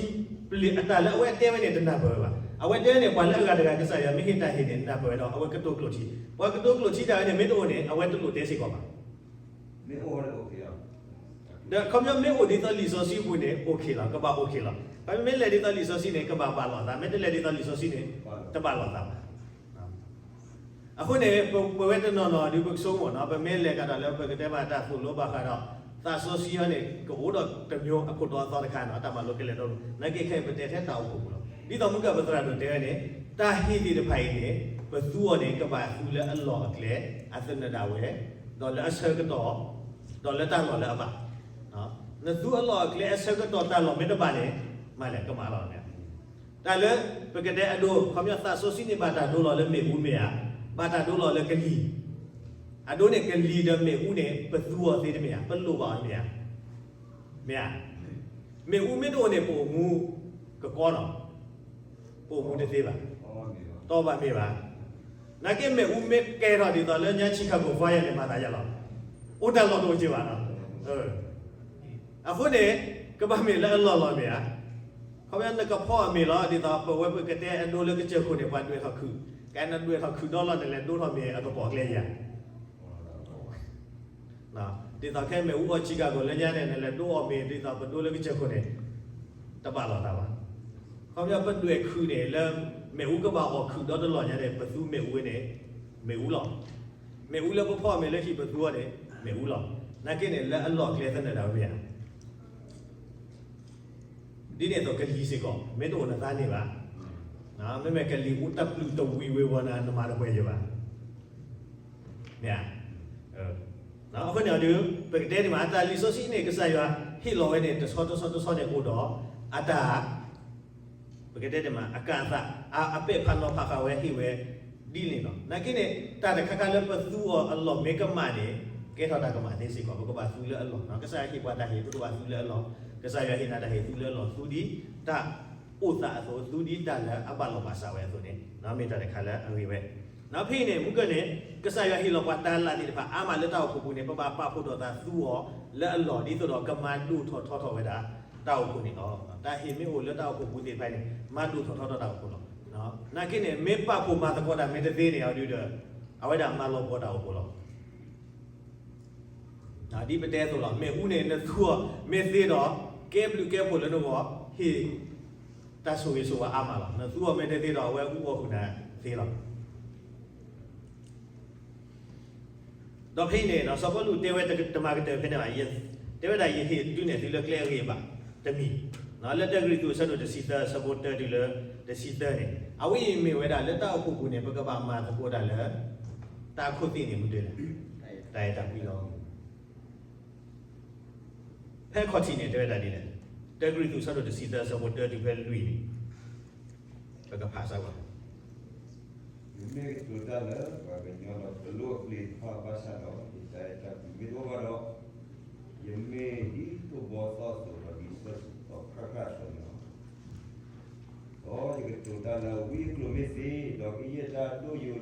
ပျ့ၤအတၢ်လၢအဝဲတဲဝဲန့ၣ် တနၢ်ပၢၢ်ဝဲဘၣ်. အဝဲတဲဝဲန့ၣ် ပှၤလၢအဂၤတဂၤ ကစၢ်ယွၤမ့ၢ်ဟ့ၣ်တၢ်ဟ့ၣ်န့ၣ် နၢ်ပၢၢ်ဝဲဒီး အဝဲကတိၤကျိာ်ထံ, ပှၤကတိၤကျိာ်ထံတၢ်ဝဲန့ၣ် မ့ၢ်တအိၣ်န့ၣ် အဝဲတလိၣ်တဲစ့ၢ်ကီးဘၣ်. ဒီးခီပညီမ့ၢ်အိၣ်ဒ်သိးလံာ်စီဆှံအပူၤန့ၣ် အိၣ်ခ့လီၤ, ကဘၣ်အိၣ်ခ့လီၤ. ပမ့ၢ်လဲၤဒ်သိးလံာ်စီဆှံန့ၣ် ကဘၣ်ဘၣ်လိာ်သး, မ့ၢ်တလဲၤဒ်သိးလံာ်စီဆှံန့ၣ် တဘၣ်လိာ်သးဘၣ်. အဃိန့ၣ် ပဝဲတနီၤနီၤဒုး ပကဆိကမိၣ်နီၤ, ပမ့ၢ်လဲၤကဒီးလၢပကတဲမးတၢ်သိၣ်လိဘၣ်ဃးဒီး သးစီဆှံအံၤန့ၣ် ကအိၣ်ဒီးတမျိုးအခိၣ်တီအသီတခါနီၤ, တၢ်မၤလိခဲလၢာ်ဒီး နာ်က့ခဲအံၤပတဲထဲတၢ်အိၣ်ဖှိၣ်ပူၤလီၤ. ဒ်သိးမုၢ်ကၢၢ်ပသရၣ်ဒိၣ်တဲဝဲန့ၣ် တၢ်ဟ့ၣ်သ့ၣ်တဖၣ်အံၤန့ၣ် ပသူအီၤန့ၣ် ကဘၣ်သူလၢအလီၢ်အကျဲ အသနၢၣ်ဒၣ်ဝဲ, ဒီးလၢအဆၢကတီၢ်, ဒီးလၢတၢ်လီၢ်လၢအဘၣ် နသူအလီၢ်အကျဲအဆၢကတီၢ်တၢ်လီၢ်မ့ၢ်တဘၣ်န့ၣ် မၤလဲၣ်ကမၣ်လီၤန့ၣ်, တၢ်လၢပကတဲအဒိ ခီပညီသးစီဆှံန့ၣ် ဘၣ်တၢ်ဒိလီၤလၢမ့ၣ်အူမ့ၢ်ဧါ, ဘၣ်တၢ်ဒိလီၤလၢကလံၤ, အဒိန့ၣ် ကလံၤဒီးမ့ၣ်အူန့ၣ် ပသူအီၤသ့တမ့ၢ်ဧါ, ပလိၣ်ဘၣ်အီၤတမ့ၢ်ဧါ, မ့ၢ်ဧါ, မ့ၣ်အူမ့ၢ်တအိၣ်န့ၣ် ပအိၣ်မူကကီလီၤ, ပအိၣ်မူတသ့ဘၣ်, တီဘၣ်မ့ၢ်ဘၣ် နာ်က့မ့ၣ်အူမ့ၢ်ကဲထီၣ်ဒ်သိးလၢညါ Chicago Fire န့ၣ် မၤသးယၤလီၤ, အိၣ်တၢ်လီၢ်တအိၣ်က့ဘၣ်နီၤ. အဃိန့ၣ် ကဘၣ်မ့ၢ်လၢအလီၢ်လီၤမ့ၢ်ဧါ, ခီပညီနကဖီအီၤမ့ၢ်လီၤ, ဒ်သိးပဝဲပကတဲအဒိလၢကစၢၢ်ခိၣ်န့ၣ် ပှၤဒွဲၣ်ထီၣ်ခုၣ်, ကဲနဒွဲၣ်ထီၣ်ခုၣ်ဒီလီၤ နလဲၤဒိထီၣ်မ့ၢ်အကပိာ်ကျဲဧါ ဒ်သိးခဲမ့ၣ်အူအီၣ် Chicago လၢညါန့ၣ် နလဲၤဒိအီၣ်မ့ၢ် ဒ်သိးပဒိလၢကစၢၢ်ခိၣ်န့ၣ် တဘၣ်လိာ်သးဘၣ်. ခီပညီပဒွဲၣ်ခုၣ်န့ၣ် လၢမ့ၣ်အူကဘၣ်အီၣ်ခုၣ်ဒီတလီၢ်ညါန့ၣ် ပသူမ့ၣ်အူန့ၣ် မ့ၣ်အူလီၤ. မ့ၣ်အူလၢပဖီအီၤမ့ၢ်လၢဟံၣ်ပသူအီၤန့ၣ် မ့ၣ်အူလီၤ. နာ်က့န့ၣ် လၢအလီၢ်ကျဲသနၢၣ်ဒၣ်ဝဲမ့ၢ်ဧါ ဒ်န့ၣ်အသိးကလံၤစ့ၢ်ကီး မ့ၢ်တအိၣ်နသးန့ၢ်ဘၣ်, မ့မ့ၢ်ကလံၤအူတၢ်ပျုၢ်တဝံၤဝ့ၤဝီၤနၤ နမၤတပှဲၤယဘၣ်, မ့ၢ်ဧါ. အဃိန့ၣ်ဒီး ပကတဲန့ၣ်မး တၢ်လံာ်စီဆှံန့ၣ် ကစၢ်ယွၤဟ့ၣ်လီၤဝဲန့ၣ် တဆီတဆီတဆီန့ၣ်အိၣ်ဒီး အတၢ် ပကတဲန့ၣ်မး အကၣ်အသး အပဲာ်ဖးနီၤဖးဃာ်ဝဲဟ့ၣ်ဝဲ ဒ်န့ၣ်လီၤ. နာ်က့န့ၣ် တၢ်တခါခါလၢပသူအီၤအလီၢ်မ့ၢ်ကမၣ်န့ၣ် ကဲထီၣ်တၢ်ကမၣ်သ့စ့ၢ်ကီး ပကဘၣ်သူလၢအလီၢ်, ကစၢ်ယွၤဟ့ၣ်ပှၤတၢ်ဟ့ၣ် ပကဘၣ်သူလၢအလီၢ်, ကစၢ်ယွၤဟ့ၣ်နၤတၢ်ဟ့ၣ်သူလၢအလီၢ် သူဒ်တၢ်အိၣ်သးအသိး သူဒ်တၢ်လၢအဘၣ်လီၤဘၣ်စးဝဲအသိးန့ၣ် မ့ၢ်တၢ်တခါလၢအဂ့ၤဝဲ. ဖဲအံၤန့ၣ် မုၢ်ကၢၢ်န့ၣ် ကစၢ်ယွၤဟ့ၣ်လီၤပှၤတၢ်လၢသ့ၣ်တဖၣ်အါမးလၢတၢ်အိၣ်ဖှိၣ်ပူၤန့ၣ် ပဘၣ်ပာ်ဖှိၣ်ထီၣ်သးသူအီၤလၢအလီၢ် ဒ်သိးဒီးကမၤဒိၣ်ထီၣ်ထီထီၣ်ဝဲဒၣ် တၢ်အိၣ်ဖှိၣ်န့ၣ်လီၤ. တၢ်ဟ့ၣ်မ့ၢ်အိၣ်လၢတၢ်အိၣ်ဖှိၣ်ပူၤသ့ၣ်တဖၣ်န့ၣ် မၤဒိၣ်ထီၣ်ထီထီၣ်တၢ်အိၣ်ဖှိၣ်လီၤ. နာ်က့န့ၣ် မ့ၢ်ပာ်ဖှိၣ်မၤသကိးတၢ်မ့ၢ်တသ့န့ၣ် အဒုဒီး အဝဲဒၣ်မၤလီၤပှီၢ်တၢ်အိၣ်ဖှိၣ်လီၤ. ဒ်ပတဲအသိးလီၤ, မ့ၣ်အူန့ၣ် နသူအီၤမ့ၢ်သ့ဒီး ကဲဘျုးကဲဖှိၣ်လၢနဂီၢ် ဟ့ၣ်တၢ်ဆိၣ်ဂ့ၤဆိၣ်ဝါအါမးလီၤ. နသူအီၤမ့ၢ်တသ့ဒီး အဝဲအူအီၣ်ဃုာ်နၤသ့လီၤ. ဒီးဖဲအံၤန့ၣ် စီၤပီလူးတဲဝဲတမၤကတၢၢ်ဖဲန့ၣ်ဘၣ်, တဲဝဲဒၣ် ယဟ့ၣ်ဒုးနဲၣ်သုလၢကျဲအဂ့ၤအဘၣ်တမံၤ, လၢတၢကရံၣ်သူးအဆၢဒိၣ်တဆံသၢ အဆၢဖိတၢတုၤလၢတဆံသၢန့ၣ်, အဝဲအံၤမ့ၢ်ဝဲဒၣ်လၢတၢ်အိၣ်ဖှိၣ်ပူၤန့ၣ် ပကဘၣ်မၤသကိးတၢ်လၢ တၢ်ခိၣ်သ့ၣ်န့ၣ်မ့ၢ်တၢ် တၢ်အဲၣ်တၢ်ကွံလီၤ. ဖဲခီၣ်ထံးန့ၣ် တဲဝဲဒၣ်ဒ်လဲၣ်, တၢကရံၣ်သူးအဆၢဒိၣ်တဆံသၢ အဆၢဖိတၢတုၤဖဲလွံၢ်န့ၣ်, ပကဖးစၢ်ဝဲ ယမ့ၢ်ကတိၤတၢ်လၢပှၤကညီဒီး ကလိအပျ့ၤတဖၣ်ဘၣ်ဆၣ်ဒီး ယတၢ်အဲၣ်တၢ်ကွံမ့ၢ်တအိၣ်ဘၣ်ဒီး, ယမ့ၢ်ဒ်သိးဘီသီအသိးဒီး ဒ်ဆၢကတီၢ်ခါခါအသိးန့ၣ်လီၤ. ဒီးယကတိၤတၢ်လၢဝံအကျိၤမ့ၢ်သ့, ဒီးကယဲၢ်တၢ်ဒိၣ်ယိာ်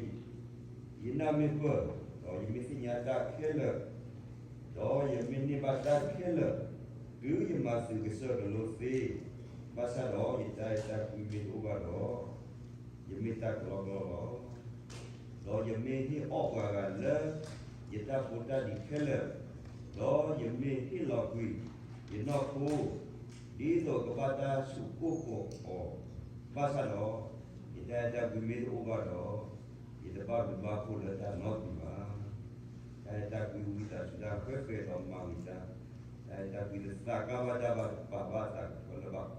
ယနၢ်မ့ၢ်ပၢၢ်, ဒီးယမ့ၢ်သ့ၣ်ညါတၢ်ခဲလၢာ်, ဒီးယမ့ၢ်န့ၢ်ဘၣ်တၢ်ခဲလၢာ်, တုၤယမၤသုးကစၢၢ်ကလိသ့, ဘၣ်ဆၣ်ဒီးယတၢ်အဲၣ်တၢ်ကွံမ့ၢ်တအိၣ်ဘၣ်ဒီး, ယမ့ၢ်တၢ်ကလီကလီလီၤ. ဒီးယမ့ၢ်ဟ့ၣ်အီၣ်ပှၤဂၤလၢ ယတၢ်ဖိတၢ်လံၤခဲလၢာ်, ဒီးယမ့ၢ်ဟ့ၣ်လီၤကွံာ်ယနီၢ်ခိ ဒ်သိးကဘၣ်တၢ်ဆိၣ်ကိၢ်ကိၢ်အီၤ, ဘၣ်ဆၣ်ဒီး ယတၢ်အဲၣ်တၢ်ကွံမ့ၢ်တအိၣ်ဘၣ်ဒီး, ယတဘၣ်ဘျုးဘၣ်ဖှိၣ်လၢတၢ်နီတမံၤဘၣ်. တၢ်အဲၣ်တၢ်ကွံဝံသးစူၤတၢ်ဃဲဃဲဒီးမၤဂ့ၤတၢ်, တၢ်အဲၣ်တၢ်ကွံတသးကါဘၣ်တၢ်ဘၣ် တပာ်ဘၣ်အသးကပီၤလၢဘၣ်,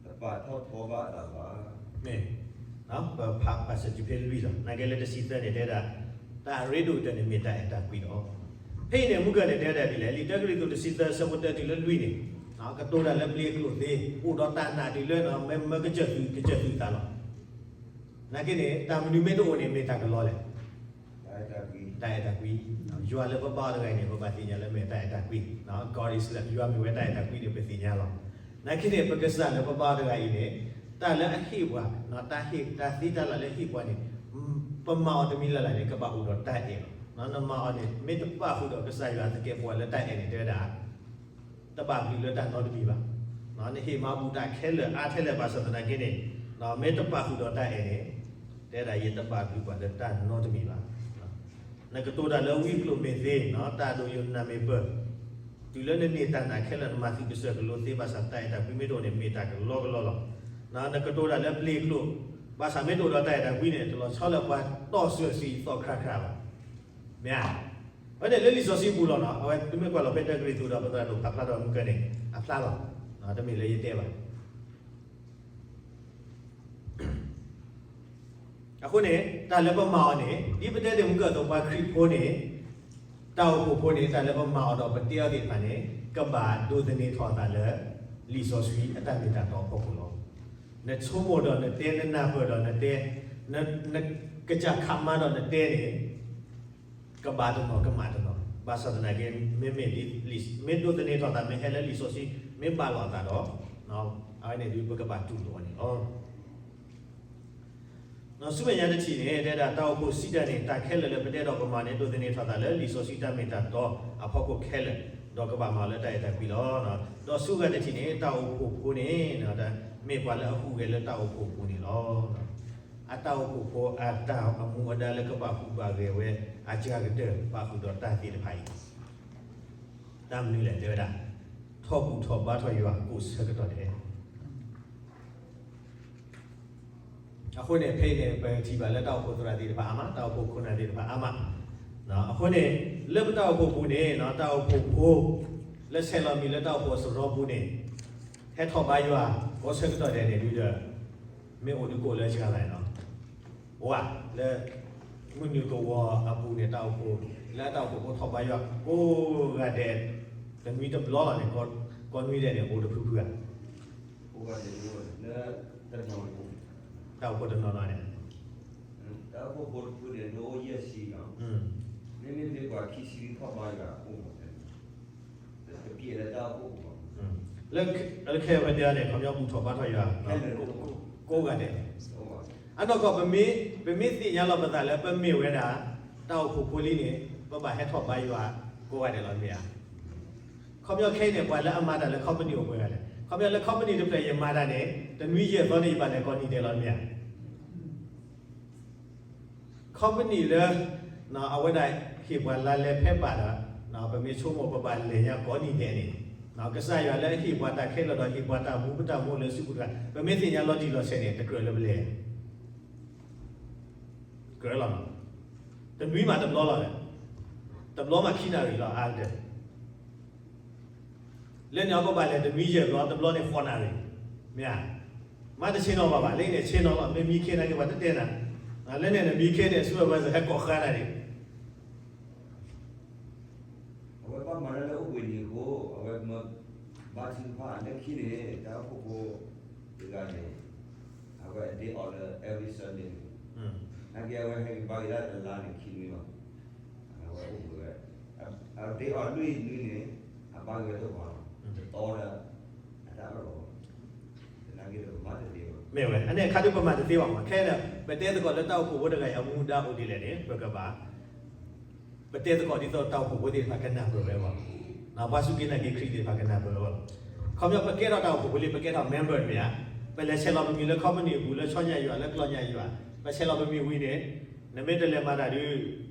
တပာ်ထီၣ်ထီဘၣ်အသးဘၣ်. မ့ၢ် ပဖးဘၣ်စၢၤတုၤဖဲလွံၢ်လီၤ. နာ်က့လၢတဆံသၢန့ၣ် တဲဝဲဒၣ် တၢ်အရ့ဒိၣ်ကတၢၢ်န့ၣ်မ့ၢ်တၢ်အဲၣ်တၢ်ကွံလီၤ. ဖဲအံၤန့ၣ် မုၢ်ကၢၢ်န့ၣ် တဲဝဲဒၣ်ဒ်လဲၣ်, လံာ်တၢကရံၣ်သူးတဆံသၢ အဆၢဖိတၢတုၤလၢလွံၢ်န့ၣ်, ကတိၤတၢ်လၢပျ့ၤအကျိာ်သ့, အိၣ်ဒီးတၢ်နာ်တုၤလၢ မ့ၢ်မၢကစၢၢ်သုး ကစၢၢ်သုးသးလီၤ. နာ်က့န့ၣ် တၢ်မနုၤမ့ၢ်တအိၣ်န့ၣ် မ့ၢ်တၢ်ကလီလဲၣ်. တၢ်အဲၣ်တၢ်ကွံ. ယွၤလၢပဘါအီၤတဂၤအံၤန့ၣ် ပဘၣ်သ့ၣ်ညါလၢမ့ၢ်တၢ်အဲၣ်တၢ်ကွံ, God is love, ယွၤမ့ၢ်ဝဲတၢ်အဲၣ်တၢ်ကွံန့ၣ် ပသ့ၣ်ညါလီၤ. နာ်က့န့ၣ် ပကစၢ်လၢပဘါအီၤတဂၤအံၤန့ၣ် တၢ်လၢအဟ့ၣ်ပှၤ, တၢ်ဟ့ၣ်တၢ်သ့တၢ်လၢ်လၢဟ့ၣ်ပှၤန့ၣ် ပမၤအီၤတမံၤလၢ်လၢ်န့ၣ် ကဘၣ်အိၣ်ဒီးတၢ်အဲၣ်လီၤ. နမၤအီၤန့ၣ် မ့ၢ်တပာ်ဃုာ်ဒီးကစၢ်ယွၤသကဲးပဝးလၢတၢ်အဲၣ်န့ၣ် တဲဝဲဒၣ် တဘၣ်ဘျုးလၢတၢ်နီတမံၤဘၣ်. နဟ့ၣ်မၤဘူၣ်တၢ်ခဲလၢာ်အါထဲလဲၣ်ဘၣ်ဆၣ်သနာ်က့န့ၣ်, မ့ၢ်တပာ်ဃုာ်ဒီးတၢ်အဲၣ်န့ၣ်, တဲဒၣ်ယတဘၣ်ဘျုးပှၤလၢတၢ်နီတမံၤဘၣ်. နကတိၤတၢ်လၢဝံအကျိၤမ့ၢ်သ့, တၢ်ဒိၣ်ယိာ်နၢ်မ့ၢ်ပၢၢ်, တုၤလၢနန့ၢ်တၢ်နာ်ခဲလၢာ် နမၤသုးကစၢၢ်ကလိသ့ဘၣ်ဆၣ် တၢ်အဲၣ်တၢ်ကွံမ့ၢ်တအိၣ်န့ၣ် မ့ၢ်တၢ်ကလီကလီလီၤ. နကတိၤတၢ်လၢပျ့ၤအကျိၤ ဘၣ်ဆၣ်မ့ၢ်တအိၣ်ဒီးတၢ်အဲၣ်တၢ်ကွံန့ၣ် တလီၤဆီလၢပှၤတီၢ်စၢၤစံးသီၣ်ခရၣ်ခရၣ်ဘၣ်. မ့ၢ်ဧါ. အဝဲန့ၣ်လၢလံာ်စီဆှံပူၤလီၤနီၤ. အဝဲသုမ့ၢ်ကွၢ်လီၤဖဲတၢကရံၣ်သူးဒီး ပသရၣ်ဒိၣ်ဖးဖျါထီၣ်မုၢ်ကၢန့ၣ် အဖျါလီၤ. တမ့ၢ်လၢယတဲဘၣ်. အဃိန့ၣ် တၢ်လၢပမၤအီၤန့ၣ် ဒ်ပတဲတ့ၢ်မုၢ်ကၢအသိး ပှၤခရံာ်ဖိန့ၣ် တၢ်အိၣ်ဖှိၣ်ဖိန့ၣ် တၢ်လၢပမၤအီၤဒီးပတဲအီၤသ့ၣ်တဖၣ်န့ၣ် ကဘၣ်ဒိးသန့ၤထီၣ်အသးလၢ လံာ်စီဆှံအတၢ်မ့ၢ်တၢ်တီအဖီခိၣ်လီၤ. နဆိကမိၣ်ဒီးနတဲ နနၢ်ပၢၢ်ဒီးနတဲ နကစၢ်ခးမါဒီးနတဲန့ၣ် ကဘၣ်တနီၤကမၣ်တနီၤ. ဘၣ်ဆၣ်သနာ်က့ မ့မ့ၢ်ဒ်လံာ် မ့ၢ်ဒိးသန့ၤထီၣ်သး မ့ၢ်ဟဲလၢလံာ်စီဆှံ မ့ၢ်ဘၣ်လိာ်အသးဒီး အဝဲန့ၣ်ဒုးပကဘၣ်တူၢ်လိာ်အီၤန့ၣ်လီၤ. ဆူမဲာ်ညါတထံၣ်န့ၣ် တဲဒၣ်တၢ်အိၣ်ဖှိၣ်စံးတၢ်န့ၣ် တၢ်ခဲလၢာ်လၢပတဲဒီးပမၤန့ၣ် ဒိးသန့ၤထီၣ်သးလၢလံာ်စီဆှံတၢ်မ့ၢ်တၢ်တီအဖီခိၣ်ခဲလၢာ်, ဒီးကဘၣ်မၤလၢတၢ်အဲၣ်တၢ်ကွံလီၤ. ဒီးဆူအဂၤတထံၣ်န့ၣ် တၢ်အိၣ်ဖှိၣ်ဖိန့ၣ် မ့ၢ်ပှၤလၢအဟူးဂဲၤလၢတၢ်အိၣ်ဖှိၣ်ပူၤန့ၣ်လီၤ. အတၢ်အိၣ်ဖှိၣ်ဖိအတၢ်အမူအဒါလၢကဘၣ်ဟူးဘၣ်ဂဲၤဝဲအစှၤကတၢၢ် ပာ်ဃုာ်ဒီးတၢ်သ့ၣ်တဖၣ်အံၤ တၢ်မနုၤလဲၣ် တဲဝဲဒၣ် ထီၣ်ဘူၣ်ထီၣ်ဘါထီၣ်ယွၤကိးဆၢကတီၢ်ဒဲး. အဃိန့ၣ် ဖဲအံၤန့ၣ် ပထံၣ်ဘၣ်လၢတၢ်အိၣ်ဖှိၣ်သရၣ်သ့ၣ်တဖၣ်အါမး, တၢ်အိၣ်ဖှိၣ်ခိၣ်နၢ်သ့ၣ်တဖၣ်အါမး. အဃိန့ၣ် လၢပတၢ်အိၣ်ဖှိၣ်ပူၤန့ၣ် တၢ်အိၣ်ဖှိၣ်ဖိ လၢဆဲးလီၤမံၤလၢတၢ်အိၣ်ဖှိၣ်အစရီပူၤန့ၣ် ဟဲထီၣ်ဘါယွၤကိးဆၢကတီၢ်ဒဲးန့ၣ်ဒုဒီး မ့ၢ်အိၣ်ဒုကိးလၢဆှါလဲၣ်နီၤ. အိၣ်ဧါ, လၢမုၢ်နုာ်ကဝီၤအပူၤန့ၣ် တၢ်အိၣ်ဖှိၣ် လၢအတၢ်အိၣ်ဖှိၣ်ဖိထီၣ်ဘါယွၤကိးဂၤဒဲး တနွံတဘျီလီၤန့ၣ် ကိးနွံဒဲးန့ၣ် အိၣ်တဖုဖုဧါ. လၢတနီၤ တၢ်အိၣ်ဖှိၣ်တနီၤနီၤန့ၣ် တၢ်အိၣ်ဖှိၣ်ဖိတဖုန့ၣ် နအိၣ်ယဲၢ်ဆံနီၤ, မ့မ့ၢ်မ့ၢ်ပှၤခံဆံထီၣ်ဘါယွၤအိၣ်မး တက့ၢ်လၢတၢ်အိၣ်ဖှိၣ်ဖိဘၣ်. လၢခဲအံၤဝဲဒၣ်န့ၣ် ခီပညီဘူၣ်ထီၣ်ဘါထီၣ်ယွၤ ကိးဂၤဒဲး. အနီၢ်ကီၢ် ပမ့ၢ်သ့ၣ်ညါလီၤပသးလၢပမ့ၢ်ဝဲဒၣ် တၢ်အိၣ်ဖှိၣ်ဖိလံန့ၣ် ပဘၣ်ဟဲထီၣ်ဘါယွၤကိးဂၤဒဲးလီၤ မ့ၢ်ဧါ. ခီပညီခဲအံၤန့ၣ် ပှၤလၢအမၤတၢ်လၢ company အိၣ်ပှဲၤဂၤလဲၣ်. ခီပညီလၢ company တဖျၢၣ်ယမၤတၢ်န့ၣ် တနွံယဲၢ်သီန့ၣ် ယဘၣ်လဲၤကိးနံၤဒဲးလီၤ မ့ၢ်ဧါ. company လၢ အဝဲဒၣ်ဟ့ၣ်ပှၤလါလဲဖဲဘၣ်ဒီး ပမ့ၢ်ဆိကမိၣ်ပဘၣ်လဲၤညါကိးနံၤဒဲးန့ၣ် ကစၢ်ယွၤလၢအဟ့ၣ်ပှၤတၢ်ခဲလၢာ်ဒီး ဟ့ၣ်ပှၤတၢ်မူပတၢ်မူလၢစုပူၤတဂၤ ပမ့ၢ်သ့ၣ်ညါလီၤတံၢ်လီၤဆဲးန့ၣ် တကြၢးလၢပလဲၤ ကြၢးလီၤ. တနွံမးတဘျီလီၤ, တဘျီမးခံနၣ်ရံၣ်လီၤ အါကတၢၢ်. လၢန့ၣ်အပဘၣ်လဲၤတနွံယဲၢ်ဘျီ, တဘျီန့ၣ်ဃိးနၣ်ရံၣ်, မ့ၢ်ဧါ. မ့ၢ်တဆ့ၣ်နီၤဘၣ်ဘၣ်, လၢန့ၣ်ဆ့ၣ်နီၤလီၤ, မ့ၢ်မံခ့နၤက့ၤပှၤတတဲနၤ, လၢန့ၣ်နမံခ့န့ၣ် ဆူအဝဲစ့ၢ်ဟဲကိးဃါနၤန့ၣ် အဝဲဘၣ်မၤတၢ်လၢအိၣ်ဘှံးနံၤအဃိ, အဝဲမ့ၢ်ဘါထုကဖၣ်လၢခံန့ၣ် တၢ်အိၣ်ဖှိၣ်ဖိတဂၤန့ၣ် အဝဲအ day off လၢ every Sunday န့ၣ်, နာ်က့အဝဲဟဲက့ၤဘါက့ၤတၢ်တလါန့ၣ်ခံနွံလီၤ. အဝဲအိၣ်ဘှံးဝဲ, အ day off လွံၢ်နွံန့ၣ် အဘါက့ၤဝဲတဝီလီၤ, တတီဒီး အတၢ်အၢၣ်လီၤ, သနာ်က့ဒီးပမၤတသ့ဘၣ်. မ့ၢ်ဝဲ, အန့ၣ်အခါဒုပမၤတသ့ဘၣ်မး, ခဲအံၤဒီး ပတဲသကိးလၢတၢ်အိၣ်ဖှိၣ်ဖိတဂၤအံၤအမူဒါအိၣ်ဒ်လဲၣ်န့ၣ် ပကဘၣ် ပတဲသကိးဒ်သိးတၢ်အိၣ်ဖှိၣ်ဖိသ့ၣ်တဖၣ်ကနၢ်ပၢၢ်ဝဲအဂီၢ်, ပှၤစူၢ်က့ၤနာ်က့ၤခရံာ်သ့ၣ်တဖၣ်ကနၢ်ပၢၢ်ဝဲအဂီၢ်လီၤ. ခီပညီပကဲထီၣ်တၢ်အိၣ်ဖှိၣ်ဖိလံ ပကဲထီၣ် member မ့ၢ်ဧါ, ပလဲၤဆဲးလီၤပမံၤလၢ company အပူၤ လၢဆီညၣ်ယွၤ လၢကျီညၣ်ယွၤ, ပဆဲးလီၤပမံၤဝံၤန့ၣ် နမ့ၢ်တလဲၤမၤတၢ်ဒုး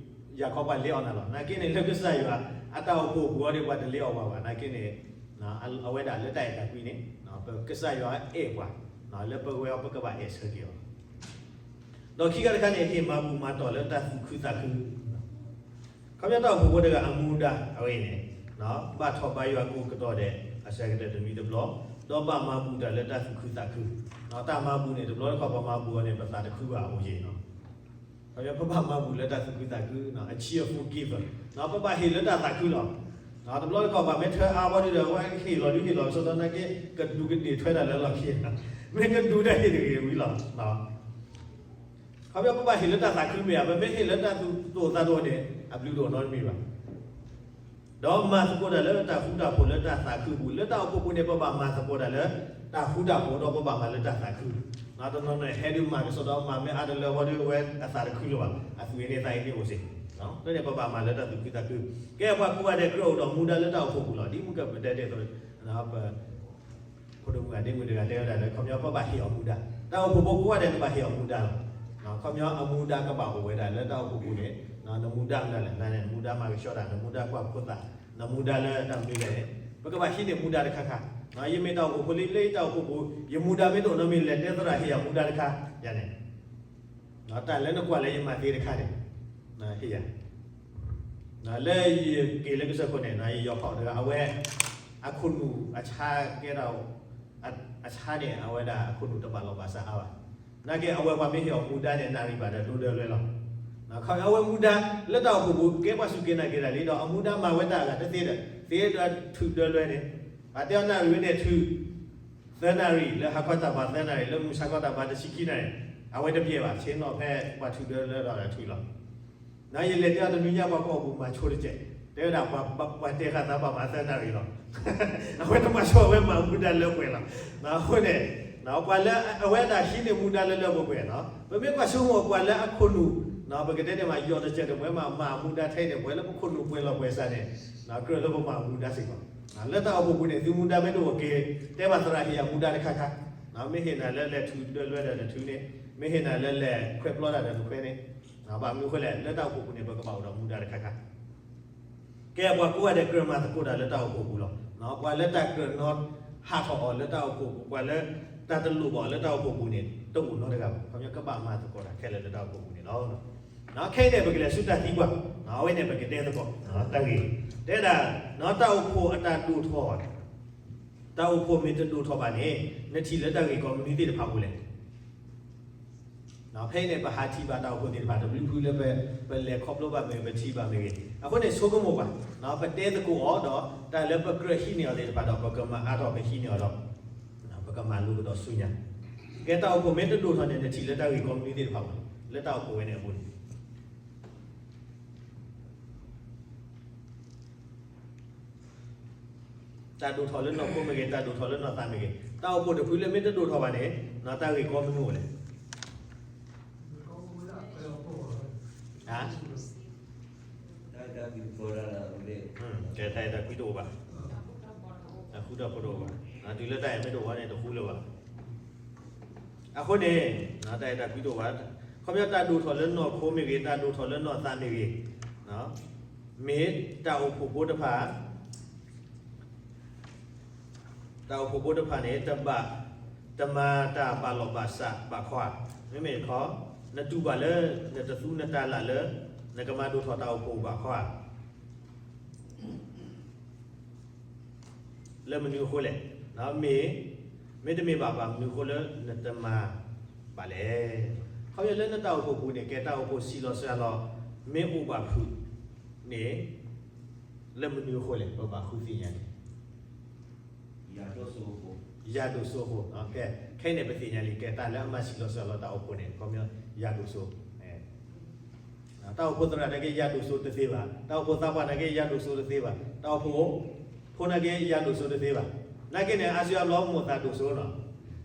ယၤခီပှၤလဲၤအီၣ်နၤလီၤ. နာ်က့န့ၣ် လၢကစၢ်ယွၤအတၢ်အိၣ်ဖှိၣ်အပူၤအံၤန့ၣ် ပှၤတလဲၤအီၣ်ပှၤဘၣ်. နာ်က့န့ၣ် အဝဲဒၣ်လၢတၢ်အဲၣ်တၢ်ကွံန့ၣ် ပကစၢ်ယွၤအဲၣ်ပှၤ, လၢပဝဲအံၤပကဘၣ်အဲၣ်ဆၢက့ၤအီၤ ဒီးခံခါတခါန့ၣ် ဟ့ၣ်မၤဘူၣ်မၤတီၢ်လၢတၢ်သူၣ်ခုသးခု, ခီပညီတၢ်အိၣ်ဖှိၣ်ဖိတဂၤအမူဒါအဝဲအံၤန့ၣ် ဘၣ်ထီၣ်ဘါယွၤကိးကတီၢ်ဒဲး အစှၤကတၢၢ်တနွံတဘျီ, ဒီးဘၣ်မၤဘူၣ်တၢ်လၢတၢ်သူၣ်ခုသးခု, တၢ်မၤဘူၣ်န့ၣ် တဘျီတခီၣ်ပမၤဘူၣ်အီၤန့ၣ် ပသးတခုဘၣ်အအိၣ်ယဲၢ်နီၤ ပဘၣ်မၤဘူၣ်လၢတၢ်သူၣ်ခုသးခု, a cheerful giver, ပဘၣ်ဟ့ၣ်လၢတၢ်သးခုလီၤ. တဘျီတခီၣ်ပှၤမ့ၢ်ထၢအါဘီဒုဒီး အဝဲဟ့ၣ်လီၤဒုဟ့ၣ်လီၤ ဆိဒီးနာ်က့ ကဒူးကဒ့ၣ်ထွဲတၢ်လၢလီၢ်ခံ, မ့ၢ်ကဒူးဒီးဟ့ၣ်တဂ့ၤဝံၤလီၤ. ခီပညီပဘၣ်ဟ့ၣ်လၢတၢ်သးခုမ့ၢ်ဧါ, ပမ့ၢ်ဟ့ၣ်လၢတၢ်သူၣ်သိၣ်သးသိၣ်န့ၣ် အဘျုးတအိၣ်နီတမံၤဘၣ်. ဒီးမၤသကိးတၢ်လၢတၢ်ဃူတၢ်ဖိးလၢတၢ်သးခုအပူၤ, လၢတၢ်အိၣ်ဖှိၣ်ပူၤန့ၣ် ပဘၣ်မၤသကိးတၢ်လၢတၢ်ဃူတၢ်ဖိး ဒီးပဘၣ်မၤလၢတၢ်သးခု, တနီၤနီၤဟဲဒုးမၤကစီဒီးမၤမ့ၢ်အါတလၢဝံၤဒီး အဝဲအသးတခုလၢၤဘၣ်, အသူၣ်အံၤန့ၣ်သးအံၤန့ၣ်အိၣ်စ့ၢ်, လၢန့ၣ်ပဘၣ်မၤလၢတၢ်သူၣ်ခုသးခု, ကဲပှၤကိးဂၤဒဲးကြၢးအိၣ်ဒီးမူဒါလၢတၢ်အိၣ်ဖှိၣ်ပူၤလီၤ. ဒ်မုၢ်ကပတဲတ့ၢ်အသိး ပ ဖိဒိၣ်မုၣ်ဂၤဒ့မုၣ်တဂၤတဲဝဲဒၣ်လၢ ခီပညီပဘၣ်ဟ့ၣ်အီၤမူဒါ, တၢ်အိၣ်ဖှိၣ်ဖိကိးဂၤဒဲးန့ၣ်ဘၣ်ဟ့ၣ်အီၤမူဒါလီၤ. ခီပညီအမူဒါကဘၣ်အိၣ်ဝဲဒၣ်လၢတၢ်အိၣ်ဖှိၣ်ပူၤန့ၣ် နမူဒါမနုၤလဲၣ်, နမူဒါမၤကဆှီတၢ်, နမူဒါကွၢ်ဖိသၣ်, နမူဒါလၢတၢ်မနုၤလဲၣ်န့ၣ် ပကဘၣ်ဟံးန့ၢ်မူဒါတခါခါ, ယမ့ၢ်တၢ်အိၣ်ဖှိၣ်ဖိလံ လၢယတၢ်အိၣ်ဖှိၣ်ပူၤ ယမူဒါမ့ၢ်တအိၣ်နီတမံၤ လဲၤတဲသရၣ်ဟ့ၣ်ယၤမူဒါတခါ, ယၤန့ၣ် တၢ်လၢနကွၢ်လၢယမၤသ့တခါန့ၣ် ဟ့ၣ်ယၤ, လၢယက့ၤလၢကစၢၢ်ခိၣ်န့ၣ် ယယီၤဖီၣ်တဂၤ အဝဲ အခိၣ်နူာ်အဆါကဲ အဆါန့ၣ် အဝဲဒၣ်အခိၣ်နူာ်တဘၣ်လီၢ်ဘၣ်စးအါဘၣ်. နာ်က့ အဝဲပှၤမ့ၢ်ဟ့ၣ်အီၤမူဒါန့ၣ် နၣ်ရံၣ်ဘၣ်ဒီးဒိဒၢလွဲလီၤ. အဝဲမူဒါ လၢတၢ်အိၣ်ဖှိၣ်ပူၤ ကဲပှၤစူၢ်က့ၤနာ်က့ၤတၢ်လံဒီး အမူဒါမၤဝဲတၢ်အဂၤတသ့ဒီး သ့ဒီးထုးဒၢလွဲန့ၣ်, ပှၤတဲအီၤနၣ်ရံၣ်ဝဲန့ၣ်ထုး သၢနၣ်ရံၣ် လၢဟါခီတၢ်ပၤသၢနၣ်ရံၣ် လၢမုၢ်ဆါခီတၢ်ပၤတဆံခံနၣ်ရံၣ်, အဝဲတပျဲဘၣ် ဆ့ၣ်နီၤဖဲပှၤထုးဒၢလွဲဒီးထုးလီၤ. ယလဲၤတဲအီၤတနွံညါ ပှၤကီၢ်ပူၤမၤဆိတကဲး, တဲဝဲဒၣ် ပှၤတဲဃာ်သးပှၤမၤသၢနၣ်ရံၣ်လီၤ. အဝဲတမၤဆိအဝဲမၤမူဒါလၢပှဲၤလီၤ. အဃိန့ၣ် ပှၤလၢအဝဲဒၣ်ဟံးန့ၢ်မူဒါလၢလၢပှဲၤပှဲၤနီၤ ပမ့ၢ်ကွၢ်ဆိကမိၣ်ပှၤလၢအခိၣ်နူာ် ပကတဲန့ၣ်မး ယီၤတစဲးတမှဲမး မၤမူဒါထဲအံၤန့ၣ် ပှၤလၢပခိၣ်နူာ်ပှဲၤလီၤပှဲၤစးန့ၣ် ကြၢးလၢပမၤမူဒါစ့ၢ်ကီး. လၢတၢ်အိၣ်ဖှိၣ်ပူၤန့ၣ် သုမူဒါမ့ၢ်တအိၣ်က့ၤ တဲဘၣ်သရၣ်ဟ့ၣ်ယၤမူဒါတခါခါ, မ့ၢ်ဟ့ၣ်နၤလၢလဲၤထုးဒၢလွဲဒီးနထုးန့ၣ်, မ့ၢ်ဟ့ၣ်နၤလၢလဲၤခွဲးပျီတၢ်ဒီးနခွဲးန့ၣ်, ဘၣ်မနုၤအဃိလဲၣ် လၢတၢ်အိၣ်ဖှိၣ်ပူၤန့ၣ် ပကဘၣ်အိၣ်ဒီးမူဒါတခါခါ ကဲပှၤကိးဂၤဒဲးကြၢးမၤသကိးတၢ်လၢတၢ်အိၣ်ဖှိၣ်ပူၤလီၤ. ပှၤလၢတၢ်ကြၢးနီၣ်ဟးထီၣ်အီၤလၢတၢ်အိၣ်ဖှိၣ်ပူၤ ပှၤလၢတၢ်တလိၣ်ဘၣ်အီၤလၢတၢ်အိၣ်ဖှိၣ်ပူၤန့ၣ် တအိၣ်နီတဂၤဘၣ်. ခီပညီကဘၣ်မၤသကိးတၢ်ခဲလၢာ်လၢတၢ်အိၣ်ဖှိၣ်ပူၤန့ၣ်လီၤ. ခဲအံၤန့ၣ် ပကလဲၤဆူတၢ်သံကွၢ်, အဝဲန့ၣ် ပကတဲသကိး တၢ်ဂ့ၢ်, တဲဒၣ် တၢ်အိၣ်ဖှိၣ်အတၢ်ဒိၣ်ထီၣ်, တၢ်အိၣ်ဖှိၣ်မ့ၢ်တဒိၣ်ထီၣ်ဘၣ်န့ၣ် နထံၣ်လၢတၢ်ဂ့ၢ်ကီမနုၤသ့ၣ်တဖၣ်အပူၤလဲၣ်. ဖဲအံၤန့ၣ် ပဟးထံၣ်ဘၣ်တၢ်အိၣ်ဖှိၣ်သ့ၣ်တဖၣ် တဘျုးဖုလၢပလဲၤခီဖျိဘၣ်မ့ၢ်ဂ့ၤ ပထံၣ်ဘၣ်မ့ၢ်ဂ့ၤ, အဃိန့ၣ် ဆိကမိၣ်ကွၢ်, ပတဲသကိးအီၤဒီး တၢ်လၢပကြၢးဟံးန့ၢ်အီၤသ့ၣ်တဖၣ်ဒီး ပကမၤအါထီၣ်ပဟံးန့ၢ်အီၤဒီး ပကမၤလိကဒီးဆူညါ. ကဲတၢ်အိၣ်ဖှိၣ်မ့ၢ်တဒိၣ်ထီၣ်န့ၣ် နထံၣ်လၢတၢ်ဂ့ၢ်ကီမနုၤသ့ၣ်တဖၣ်အပူၤလဲၣ်, လၢတၢ်အိၣ်ဖှိၣ်ဝဲန့ၣ်အပူၤန့ၣ် တၢ်ဒိၣ်ထီၣ်လၢနီၢ်ခိမ့ၢ်ဂ့ၤ, တၢ်ဒိၣ်ထီၣ်လၢနီၢ်သးမ့ၢ်ဂ့ၤ, တၢ်အိၣ်ဖှိၣ်တဖုလၢမ့ၢ်တဒိၣ်ထီၣ်ဘၣ်န့ၣ် တၢ်ဂ့ၢ်ကီမနုၤအိၣ်လဲၣ်. ကဲတၢ်အဲၣ်တၢ်ကွံတအိၣ်ဘၣ်, တၢ်ဃူတၢ်ဖိးတအိၣ်ဘၣ်, တုၤလၢတၢ်အဲၣ်မ့ၢ်တအိၣ်ဘၣ်န့ၣ် တဃူလၢၤဘၣ်. အဃိန့ၣ် တၢ်အဲၣ်တၢ်ကွံတအိၣ်ဘၣ်, ခီပညီတၢ်ဒိၣ်ထီၣ်လၢနီၢ်ခိမ့ၢ်ဂ့ၤ, တၢ်ဒိၣ်ထီၣ်လၢနီၢ်သးမ့ၢ်ဂ့ၤ, မ့ၢ်တၢ်အိၣ်ဖှိၣ်ဖိတဖၣ် တၢ်အိၣ်ဖှိၣ်ဖိတဖၣ်န့ၣ် တဘၣ် တမၤတၢ်ဘၣ်လီၢ်ဘၣ်စးဘၣ်ခီဧါ. မ့မ့ၢ်တခီ နတူၢ်ဘၣ်လၢ နတသူနတၤလၢ်လၢ နကမၤဒိၣ်ထီၣ်တၢ်အိၣ်ဖှိၣ်ဘၣ်ခီဧါ. လၢမနုၤအဃိလဲၣ်, မ့ၢ် မ့တမ့ၢ်ဘၣ်ဘၣ်မနုၤအဃိလၢနတမၤဘၣ်လဲၣ်. ခီဖျိလၢနတၢ်အိၣ်ဖှိၣ်ပူၤန့ၣ် ကဲတၢ်အိၣ်ဖှိၣ်ဆံးလီၤစှၤလီၤ မ့ၢ်အိၣ်ဘၣ်ဖုးန့ၣ် လၢမနုၤအဃိလဲၣ် ပဘၣ်ဃုသ့ၣ်ညါန့ၣ် ယၤဒိၣ်စိအဃိ, ခဲအံၤန့ၣ် ပသ့ၣ်ညါလံ ကဲတၢ်လၢအမၤဆံးလီၤစှၤလီၤတၢ်အိၣ်ဖှိၣ်န့ၣ် ခီပညီ ယၤဒိၣ်စိ, တၢ်အိၣ်ဖှိၣ်သရၣ်နာ်က့ ယၤဒိၣ်စိတသ့ဘၣ်, တၢ်အိၣ်ဖှိၣ်သးပှၢ်နာ်က့ ယၤဒိၣ်စိတသ့ဘၣ်, တၢ်အိၣ်ဖှိၣ်ဖိနာ်က့ ယၤဒိၣ်စိတသ့ဘၣ်. နာ်က့န့ၣ် အါစုအါဘျီမိၢ်သးဒိၣ်စိနီၤ.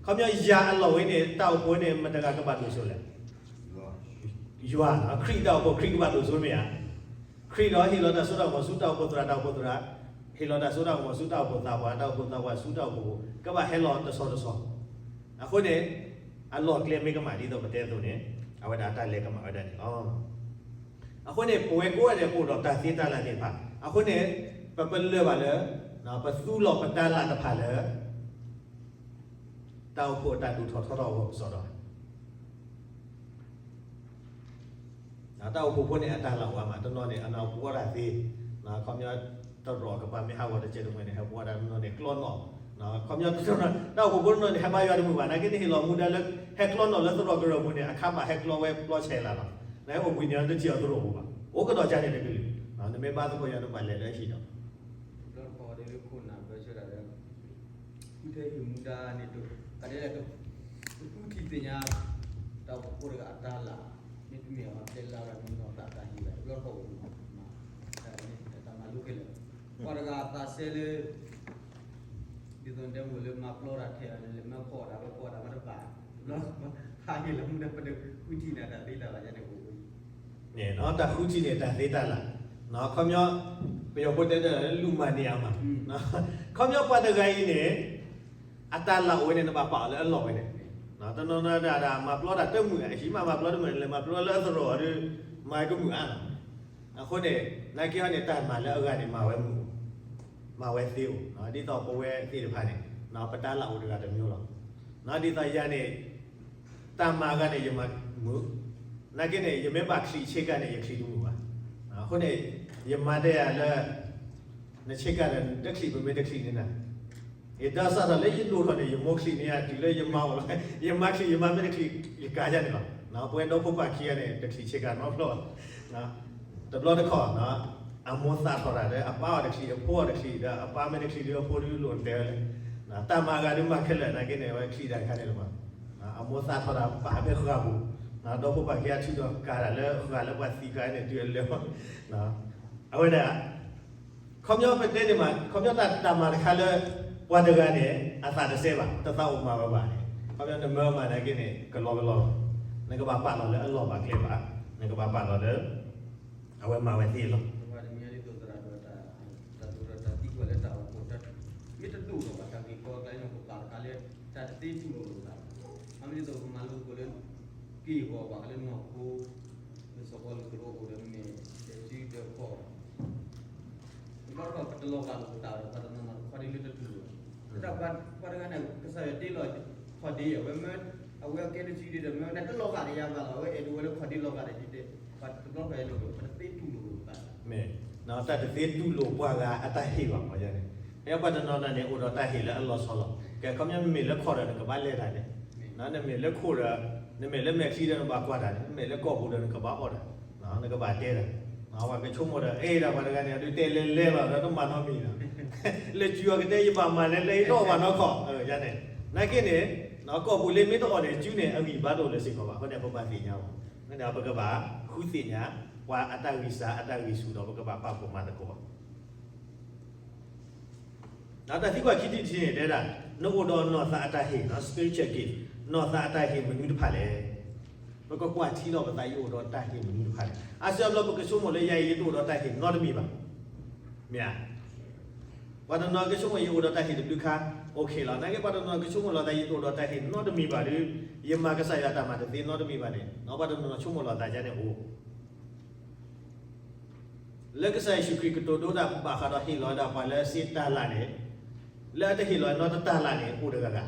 ခီပညီယၤအလီၢ်ဝဲန့ၣ် တၢ်အိၣ်ဖှိၣ်ဝဲန့ၣ် မတၤတဂၤကဘၣ်ဒိၣ်စိလဲၣ်. ယွၤ, ခရံာ်တၢ်အိၣ်ဖှိၣ် ခရံာ်ကဘၣ်ဒိၣ်စိမ့ၢ်ဧါ. ခရံာ်ဒီးဟ့ၣ်လီၤတၢ်စိတၢ်ကမီၤဆူတၢ်အိၣ်ဖှိၣ်သရၣ် တၢ်အိၣ်ဖှိၣ်သရၣ်, ဟ့ၣ်လီၤတၢ်စိတၢ်ကမီၤဆူတၢ်အိၣ်ဖှိၣ်သးပှၢ် တၢ်အိၣ်ဖှိၣ်သးပှၢ်ဆူတၢ်အိၣ်ဖှိၣ်ဖိ ကဘၣ်ဟဲလီၤတဆီတဆီ. အဃိန့ၣ် အလီၢ်အကျဲမ့ၢ်ကမၣ်ဒ်သိးပတဲအသိးန့ၣ် အဝဲဒၣ်တၢ်လဲၤကမၣ်ဝဲဒၣ်န့ၣ်လီၤ. အဃိန့ၣ် ပဝဲကိးဂၤဒဲးပအိၣ်ဒီးတၢ်သ့တၢ်လၢ်သ့ၣ်တဖၣ်, အဃိန့ၣ် ပပလၢၢ်ဘၣ်လၢ ပသူလီၤပတၢ်လၢ်တဖၣ်လၢ တၢ်အိၣ်ဖှိၣ်အတၢ်ဒိၣ်ထီၣ်ထီထီၣ်အဂီၢ်ကစီဒီး တၢ်အိၣ်ဖှိၣ်ဖိန့ၣ် အတၢ်လၢ်အိၣ်အါမး တနီၤန့ၣ် အနီၢ်ပှီၢ်တၢ်သ့, ခီပညီ တရီၣ်ကပၤမ့ၢ်ဟးဂီၤတစဲးတမှဲၤန့ၣ် ဟဲပှီၢ်တၢ်တနီၤန့ၣ် ကျီနီၣ်, ခီပညီ တၢ်အိၣ်ဖှိၣ်ဖိတနီၤန့ၣ် ဟဲဘါယွၤတမုာ်ဘၣ် နာ်က့န့ၣ် ဟ့ၣ်လီၤမူဒါလၢ ဟဲကျီနီၣ်လၢသရိာ်ကရၢၢ်ပူၤန့ၣ် အခါဘၣ်ဟဲကျီဝဲပျီဆဲးလၢ်လီၤ. နဟဲအိၣ်ဘှံးန့ၣ် တထံၣ်အီၤသရိာ်ပူၤဘၣ်, အိၣ်ကဒီးကါန့ၣ်တကလုာ်, နမ့ၢ်ဘါသကိးယွၤနဘၣ်လဲၤလၢဟံၣ်ဒီး ဘျီတခီဒီးလၢခိၣ်နၢ်ဘၢဆၢတၢ်ဒီး ဃုထၢဟံၣ်မူဒါန့ၣ် တၢ်ဒ်လဲၣ် တဃုထံၣ်သ့ၣ်ညါ တၢ်အိၣ်ဖှိၣ်ဖိတဂၤအတၢ်လၢ် မ့တမ့ၢ်အီၤတဲလၢ်ဝဲနီၢ်သးတၢ်ဟ့ၣ်ဝဲ တဘျီတခီအိၣ်မး တၢ်မၤလိခဲလၢာ် ပှၤတဂၤအသးစဲလၢ ဒ်သိးတဲမုၢ်လၢမၤပျီတၢ်ထဲလဲၤမၢဖီၣ်တၢ်ဝဲဖီၣ်တၢ်မၤတဘၣ် တဘျီတခီ ဟးဟ့ၣ်လီၤမူဒါပတဃုထံၣ်န့ၣ်တၢ်သ့တၢ်လၢ်ယဲန့ၣ်အိၣ် န့ၣ် တၢ်ဃုထံၣ်န့ၣ် တၢ်သ့တၢ်လၢ်, ခီပညီ ပယီၤဖိတဲတၢ်လၢလူမၤန့ၢ်အါမး, ခီပညီပှၤတဂၤအံၤန့ၣ် အတၢ်လၢ်အိၣ်ဝဲန့ၣ် နဘၣ်ပာ်အီၤလၢအလီၢ်ဝဲန့ၣ်, တနီၤနီၤဒၣ်ဒၣ်မၤပျီတၢ်တမုာ် အဟံၣ်မးမၤပျီတမုာ် လဲၤမၤပျီလၢအသရိာ်ဒီး မၤကမုာ်အါလီၤ. အဃိန့ၣ် နာ်က့ဟီန့ၣ် တၢ်မၤလၢအဂၤန့ၣ် မၤဝဲမုာ် မၤဝဲသ့အိၣ်, ဒ်သိးပဝဲသ့ၣ်တဖၣ်န့ၣ် ပတၢ်လၢ်အိၣ်တဂၤတမျိုးလီၤ. ဒ်သိးယၤန့ၣ် တၢ်မၤအဂၤန့ၣ် ယမၤမုာ်, နာ်က့န့ၣ် ယမ့ၢ်ဘၣ်ချံးဆ့ကၤန့ၣ် ယချံးတမုာ်ဘၣ်. အဃိန့ၣ် ယမါတဲယၤလၢ နဆ့ကၤဒီး တချံးပမ့ၢ်တချံးန့ၣ်နၤ, ယဒီးစးထီၣ်လၢယဒိၣ်ထီၣ်န့ၣ် ယမိၢ်ချံးန့ၢ်ယၤတုၤလၢယမါအိၣ်လီၤ. ယမါချံး ယမါမ့ၢ်တချံး ယကၤယၤန့ၣ်လီၤ. ပဝဲဒီဖိပၢ်ခံဂၤန့ၣ် တချံးဆ့ကၤနီတဘျီဘၣ်. တဘျီတခီၣ် အမိၢ်သးထီၣ်တၢ်ဒီး အပၢ်အီၣ်တချံး အဖိအီၣ်တချံးဒီး အပၢ်မ့ၢ်တချံးဒီး အဖိဒုးလိၣ်တဲဝဲလဲၣ်. တၢ်မၤအဂၤဒုးမၤခဲလၢာ်နာ်က့န့ၣ် အဝဲချံးတၢ်တခါန့ၣ်လီၤ. အမိၢ်သးထီၣ်တၢ်ပာ်ဖဲဃာ်ပူၤ, ဒီဖိပၢ်ခံဂၤထုးထီၣ်ကၤတၢ်လၢဃာ်လၢပှၤသံဃာ်န့ၣ် တုၤအလဲၤ, အဝဲဒၣ် ခီပညီပတဲန့ၣ်မး ခီပညီတၢ်တၢ်မၤတခါလၢ ပှၤတဂၤန့ၣ် အသးတစဲဘၣ် တသးအိၣ်မၤဝဲဘၣ်န့ၣ် ခီပညီနမၢမၤနာ်က့န့ၣ် ကလီကလီလီၤ. နကဘၣ်ပာ်လီၤလၢအလီၢ်ဘၣ်ကျဲဘၣ်, နကဘၣ်ပာ်လီၤလၢ အဝဲမၤဝဲသ့လီၤ. တၢ်သံကွၢ်လၢတၢ်အိၣ်ဖှိၣ် မ့ၢ်တဒိၣ်ထီၣ်ဘၣ် တၢ်ဂ့ၢ်ကီတခါအံၤန့ၣ် ပပာ်တခါလၢ တၢ်တသ့တူၢ်လိာ်လိာ်သး, အမ့ၢ်ဒ်သိးပမၤလိသကိးလၢ က့ၢ်ဂီၤပှၤကလၢနီၢ်ခိ လၢစီၤပီလူးကရၢအိၣ်ဒီးမ့ၢ် တစုဒီးခီၣ် တဘျီတခီၣ်ပတလီၤဂာ်လိာ်ပသးဒီး ပှၤတနီၤနီၤတခီဒ်လၢတတူၢ်လိာ်, တၢ်ပှၤတဂၤန့ၣ် ကစၢ်ယွၤတ့လီၤခီၣ်ဒ့ အဝဲမ့ၢ် အဝဲကဲတစုဒ်ဒီး မ့ၢ်ဝဲဒၣ်တလီၤဂာ်ဒီးယၤဘၣ်လီၤ, အဝဲအဲၣ်ဒိးဝဲလၢခီၣ်ဒ့လီၤဂာ်ဒီးယတဲ, ပှၤတဘျီတခီၣ်အဲၣ်ဒိး ပတသ့တူၢ်လိာ်လိာ်ပသး, မ့ၢ် တၢ်တသ့တူၢ်လိာ်ပှၤဂၤအတၢ်ဟ့ၣ်ဘၣ်မ့ၢ်န့ၣ်, ဖဲပှၤတနီၤနီၤန့ၣ် အိၣ်ဒီးတၢ်ဟ့ၣ်လၢအလီၤဆီလီၤ. ကဲ ခီပညီနမ့ၢ်လၢခီၣ်ဒီးနကဘၣ်လဲၤတၢ်န့ၣ်, နမ့ၢ်လၢခိၣ်ဒီး နမ့ၢ်လၢမဲာ်ချံဒီးနဘၣ်ကွၢ်တၢ်န့ၣ်, နမ့ၢ်လၢကိာ်ပူၤဒီးနကဘၣ်အီၣ်တၢ်, နကဘၣ်တဲတၢ်, ပှၤကဆိကမိၣ်ဒီး အဲၣ်ဒၣ်ပှၤတဂၤန့ၣ် အဒုးတဲလဲၤလဲၤလီၤဒီးတမၤနီတမံၤလီၤ. လၢစုအီၤကတဲယဘၣ်မၤလဲၤလဲၤယတအီၣ်ဘၣ်နီတခီၣ်, ယၤန့ၣ်, နာ်က့န့ၣ် ကိာ်ပူၤလၢမ့ၢ်တအီၣ်န့ၣ် စုန့ၣ် အဂံၢ်ဘါတအိၣ်လၢၤစ့ၢ်ကီးဘၣ်. အဃိန့ၣ် ပဘၣ်သ့ၣ်ညါအီၤ, ပကဘၣ်ဃုသ့ၣ်ညါ ပှၤအတၢ်ဂံၢ်စၢ်အတၢ်ဂံၢ်ဆူၣ်ဒီး ပကဘၣ်ပာ်ဖှိၣ်မၤသကိး ဒီးတၢ်သံကွၢ်ခံထံၣ်တထံၣ်န့ၣ် တဲဒၣ် နအိၣ်ဒီးနီၢ်သးအတၢ်ဟ့ၣ် spiritual gift, နီၢ်သးအတၢ်ဟ့ၣ်မနုၤတဖၣ်လဲၣ်. ပကကွၢ်ထံလီၤပသး ယအိၣ်ဒီးတၢ်ဟ့ၣ်မနုၤတဖၣ်လဲၣ်. အါစုအါဘျီပကဆိကမိၣ်လၢယၤအံၤ ယတအိၣ်ဒီးတၢ်ဟ့ၣ်နီတမံၤဘၣ်, မ့ၢ်ဧါ. ပှၤတနီၤကဆိကမိၣ် ယအိၣ်ဒီးတၢ်ဟ့ၣ်တဘျုးခါ, OK လီၤ. နာ်က့ ပှၤတနီၤကဆိကမိၣ်လီၤသး ယတအိၣ်ဒီးတၢ်ဟ့ၣ်နီတမံၤဘၣ်ဒီး ယမၤကစၢ်ယွၤတၢ်မၤတသ့နီတမံၤဘၣ်န့ၣ်, ပှၤတနီၤဆိကမိၣ်လီၤသးဒ်န့ၣ်အိၣ် လၢကစၢ်ယ့ၣ်ၡူးခရံာ်ကတိၤဒိတၢ်ဘၣ်ဃးဒီးဟ့ၣ်လီၤဝဲဒၣ်ပှၤလၢစ့တၤလၣ်န့ၣ်, လၢအတဟ့ၣ်လီၤနီတတၤလၣ်န့ၣ် အိၣ်တဂၤဂၤ, တအိၣ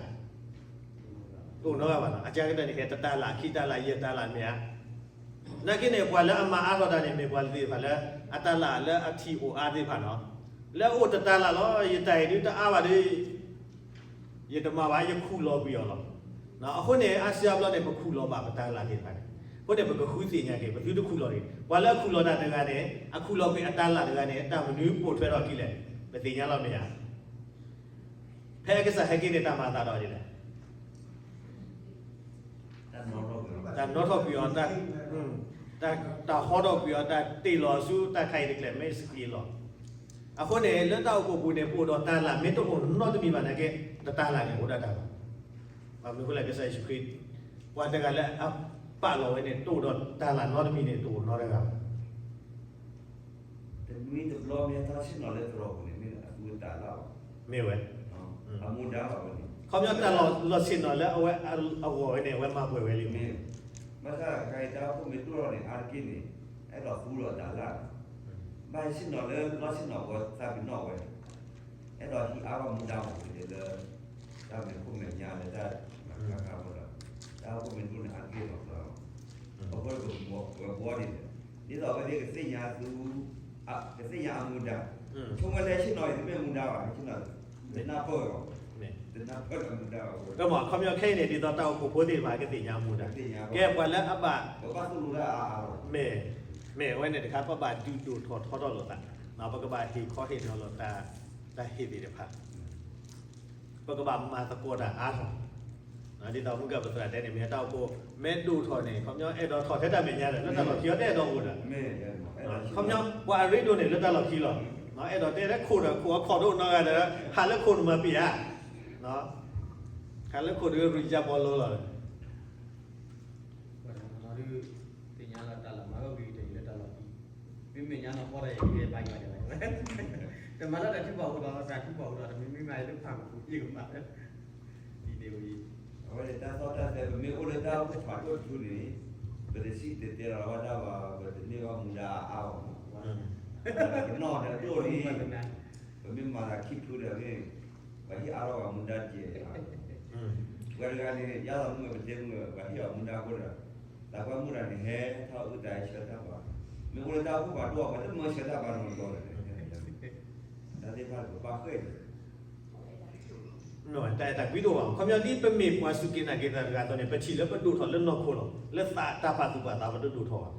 ်နီတဂၤဘၣ်နီၤ. အကါကတၢၢ်န့ၣ် ဟဲတတၤလၣ် ခံတၤလၣ် ယဲၢ်တၤလၣ် မ့ၢ်ဧါ. နာ်က့န့ၣ် ပှၤလၢအမၤအါထီၣ်တၢ်န့ၣ် မ့ၢ်ပှၤသ့ၣ်တဖၣ်လၢ အတၤလၣ်လၢအထံၣ်အိၣ်အါသ့ၣ်တဖၣ်နီၤ. လၢအအိၣ်တတၤလၣ်လီၤ ယတၢ်အံၤဒုးတအါဘၣ်ဒီး ယတမၤဘၣ် ယခူၣ်လီၤကွံာ်အီၤလီၤ. အဃိန့ၣ် အါစုအါဘျီန့ၣ် ပခူၣ်လီၤဘၣ်ပတၤလၣ်သ့ၣ်တဖၣ်န့ၣ်, အဃိန့ၣ် ပကဃုသ့ၣ်ညါက့ၤ ပသုတခူၣ်လီၤန့ၣ် ပှၤလၢအခူၣ်လီၤတၢ်တဂၤန့ၣ် အခူၣ်လီၤကွံာ်အတၤလၣ်တဂၤန့ၣ် တၢ်မနုၤပိာ်ထွဲထီၣ်အခံလဲၣ်, ပသ့ၣ်ညါလီၤမ့ၢ်ဧါ. ဖဲအကစၢ်ဟဲက့ၤန့ၣ် တၢ်မၤအသးဒီးဒ်လဲၣ် တၢ်နီထီၣ်ကွံာ်အီၤ, တၢ်ဟီထီၣ်ကွံာ်အီၤ, တၢ်တ့ၢ်လီၤဆူတၢ်ခါအံၤတကျဲ မ့ၢ်စက့လီၤ. အဃိန့ၣ် လၢတၢ်အိၣ်ဖှိၣ်ပူၤန့ၣ် ပအိၣ်ဒီးတၤလၣ် မ့ၢ်တအိၣ်နီတမံၤဘၣ်နာ်က့ တတၤလၣ်န့ၣ် အိၣ်ဒၣ်တၢ်လီၤ. ဘၣ်မနုၤအဃိလဲၣ် ကစၢ်ယ့ၣ်ၡူးခရံာ် ပှၤတဂၤလၢအပာ်လီၤဝဲန့ၣ် တအိၣ်ဒီးတၤလၣ်နီတမံၤန့ၣ် တအိၣ်နီတဂၤဘၣ်. တမံၤတဘျီမ့ၢ်တၢ်ဆ့ၣ်နီၤလၢသရိာ်ပူၤန့ၣ် မ့ၢ်အသူအတၤလၣ်ဘၣ်, မ့ၢ်ဝဲ, အမူဒါဘၣ်ဝဲန့ၣ်, ခီပညီတၢ်လီၤဆ့ၣ်နီၤလၢအဝဲအဂီၢ်ဝဲန့ၣ် အဝဲမၤပှဲၤဝဲလံမ့ၢ်, ဘၣ်ဆၣ်တၢ်ခါအံၤတၢ်အိၣ်ဖှိၣ်မ့ၢ်ဒိၣ်ထီၣ်န့ၣ် အါတက့ၢ်န့ၣ် အဲၣ်ဒိးသူဒီးတၤလၣ်, ဘၣ်ဆ့ၣ်နီၤလၢလီၢ်ဆ့ၣ်နီၤပှၤသးပ့ၤနီၣ်ဝဲ အဲၣ်ဒိးဟံးအါထီၣ်မူဒါမ့ၢ်ဂ့ၤလၢ တၢ်မဲာ်ခိၣ်မဲာ်ညါလၢတၢ်မၤခါခါဝဲဒီး တၢ်အိၣ်ဖှိၣ်မ့ၢ်ဒိၣ်န့ၣ် အါတက့ၢ်လီၤကျါလီၤ. အဃိန့ၣ် ပဝဲဘှီဒ်လဲၣ်, ဒ်သိးအဝဲသ့ၣ်ကသ့ၣ်ညါသူ, ကသ့ၣ်ညါအမူဒါ, ဆိကမိၣ်လၢဆ့ၣ်နီၤအံၤ တမ့ၢ်မူဒါဘၣ်, ဆ့ၣ်နီၤ တနၢ်ပၢၢ်ဘၣ်, တနၢ်ပၢၢ်လၢမူဒါဘၣ်, ခီပညီခဲအံၤန့ၣ် ဒ်သိးတၢ်အိၣ်ဖှိၣ်ဖိသ့ၣ်တဖၣ်ကသ့ၣ်ညါအမူဒါ, ကဲပှၤလၢအဘၣ်, ပဘၣ်သိၣ်လိတၢ်အါအါလီၤ, မ့ၢ်, မ့ၢ်အဝဲန့ၣ်တခါ ပဘၣ်ဒုးဒိၣ်ထီၣ်ထီထီၣ်လိာ်သး, ပကဘၣ်ဟ့ၣ်ခီဟ့ၣ်နီၤလိာ်သး, တၢ်ဟ့ၣ်သ့ၣ်တဖၣ် ပကဘၣ်မၤသကိးတၢ်အါထီၣ်, ဒ်သိးမုၢ်ကၢ်ပသရၣ်တဲန့ၣ် မ့ၢ်တၢ်အိၣ်ဖှိၣ် မ့ၢ်ဒိၣ်ထီၣ်န့ၣ် ခီပညီအဲၣ်ဒိးထီၣ်ထဲတၢ်မဲာ်ညါဒီး လၢတၢ်လီၢ်ခံအီၤတအဲၣ်ဒိးအိၣ်ဒီး, ခီပညီ ပှၤအရ့ဒိၣ်န့ၣ် လၢတၢ်လီၢ်ခံလီၤ, အဲၣ်ဒိးတဲလၢခိၣ်ဒီး ခိၣ်အခီၣ်ဒိၣ်နီတဂၤဒီး ဟးလၢခိၣ်နမၤပံာ်ဧါ, ဟးလၢခိၣ်ဒီး ရံၣ်ယါဘီလိလီၤ ပှၤတနီၤနီၤဒုး သ့ၣ်ညါလီၤတၢ်လီၤ မၤဝဲဝံၤတယံၤလၢတၢ်လီၢ်ခံ, မ့မ့ၢ်ညါနီၢ်ကီၢ်ဒီး ယကတဲဘၣ်ယွၤဒဲးဘၣ်, တမၤလၢတၢ်ထုကဖၣ်အိၣ်ဒီး တၢ်ထုကဖၣ်အိၣ်ဒီး တမ့ၢ်မ့ၢ်မၤလၢဖးကပူၤယကမၤလၢ ဒ်န့ၣ်ဝံၤ အဝဲန့ၣ်တၢ်သီၣ်တၢ်သဲ ပမ့ၢ်အိၣ်လၢတၢ်အိၣ်ဖှိၣ်ဖးဒိၣ်တဖုန့ၣ် ပတစံၣ်တဲၤတဲလီၤဝဲဒၣ်ဘၣ် ပတန့ၢ်ဘၣ်မူဒါအါအါဘၣ်မး, ပနီၢ်ဒီးဒိၣ်လံ, ပမ့ၢ်မၤသးခံဖုဒီးန့ၣ် ပှၤဟ့ၣ်အါထီၣ်ပှၤမူဒါတက့ၢ်, ပှၤတဂၤန့ၣ် ယါလီၤမုၢ်ပတဲမုၢ် ပှၤဟ့ၣ်အီၤမူဒါအဃိဒီး သးပှၢ်မုၢ်တၢ်န့ၣ် ဟဲထီၣ်အုၣ်သးဆၢတၢ်ပှၤ, မ့ၢ်အိၣ်လၢတၢ်အိၣ်ဖှိၣ်ပှၤဒိၣ်အီၤ ပှၤတမၢဆၢတၢ်ပှၤနီတဘျီလၢၤ, တၢ်သ့ၣ်တဖၣ်ပဘၣ်ဃဲၣ်န့ၣ် တၢ်အဲၣ်တၢ်ကွံတအိၣ်ဘၣ်. ခီပညီဒ်ပမ့ၢ်ပှၤစူၢ်က့ၤနာ်က့ၤသးတဂၤအသိးန့ၣ် ပထံၣ်လၢပဒိၣ်ထီၣ်လၢနီၢ်ခိလီၤ. လၢသးတၢ်ပာ်သူၣ်ပာ်သးပတဒိၣ်ထီၣ်ဘၣ်.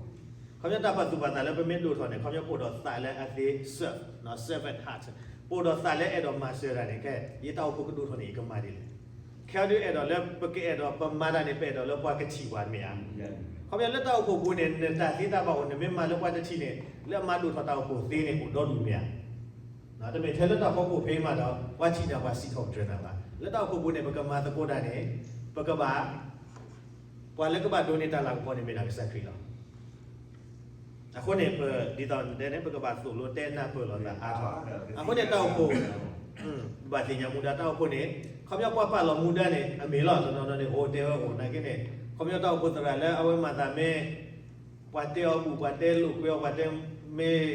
ခီပညီတၢ်ပာ်သူၣ်ပာ်သးလၢပမ့ၢ်ဒိၣ်ထီၣ်န့ၣ် ခီပညီပအိၣ်ဒီးသးလၢအသ့ serve, servant heart, ပအိၣ်ဒီးသးလၢအဲၣ်ဒိးမၤစၢၤတၢ်န့ၣ် ခဲ ယတၢ်အိၣ်ဖှိၣ်ကဒိၣ်ထီၣ်န့ၣ် ယကမၤဒ်လဲၣ်. ခဲအံၤဒုးအဲၣ်ဒိးလၢပကအဲၣ်ဒိးပမၤတၢ်န့ၣ် ပအဲၣ်ဒိးလၢပှၤကထံၣ်ပှၤမ့ၢ်ဧါ. ခီပညီလၢတၢ်အိၣ်ဖှိၣ်ပူၤန့ၣ် နတၢ်သ့တၢ်ဘၣ်အိၣ် နမ့ၢ်မၤလၢပှၤတထံၣ်န့ၣ် လၢအမၤဒိၣ်ထီၣ်တၢ်အိၣ်ဖှိၣ်သ့န့ၣ် အိၣ်ဒီဒူၣ်မ့ၢ်ဧါ. တမ့ၢ်ထဲလၢတၢ်ဖီခိၣ်ဖဲမးဒီး ပှၤထံၣ်န့ၢ်ပှၤစံးထီၣ်ပတြၢၤနၤဘၣ်. လၢတၢ်အိၣ်ဖှိၣ်ပူၤန့ၣ် ပကမၤသကိးတၢ်န့ၣ် ပကဘၣ် ပှၤလၢကဘၣ်ဒိးန့ၢ်တၢ်လၤကပီၤန့ၣ်မ့ၢ်ဒၣ်ကစၢ်ခရံာ်လီၤ. အဃိန့ၣ် ပ ဒ်သိးတဲန့ၣ် ပကဘၣ်သိၣ်လိတဲနၢ်ပၢၢ်လိာ်သးအါထီၣ်. အဃိန့ၣ်တၢ်အိၣ်ဖှိၣ် ဘၣ်သ့ၣ်ညါမူဒါတၢ်အိၣ်ဖှိၣ်န့ၣ် ခီပညီပှၤပာ်လီၤမူဒါန့ၣ် အမ့ၢ်လီၤ တနီၤနီၤန့ၣ် အိၣ်တဲဝဲအိၣ်နာ်က့န့ၣ် ခီပညီတၢ်အိၣ်ဖှိၣ်သရၣ်လၢအဝဲမၤသးမ့ၢ် ပှၤတဲအီၤဘူး ပှၤတဲလိာ်ကွဲအီၤ ပှၤတဲမ့ၢ်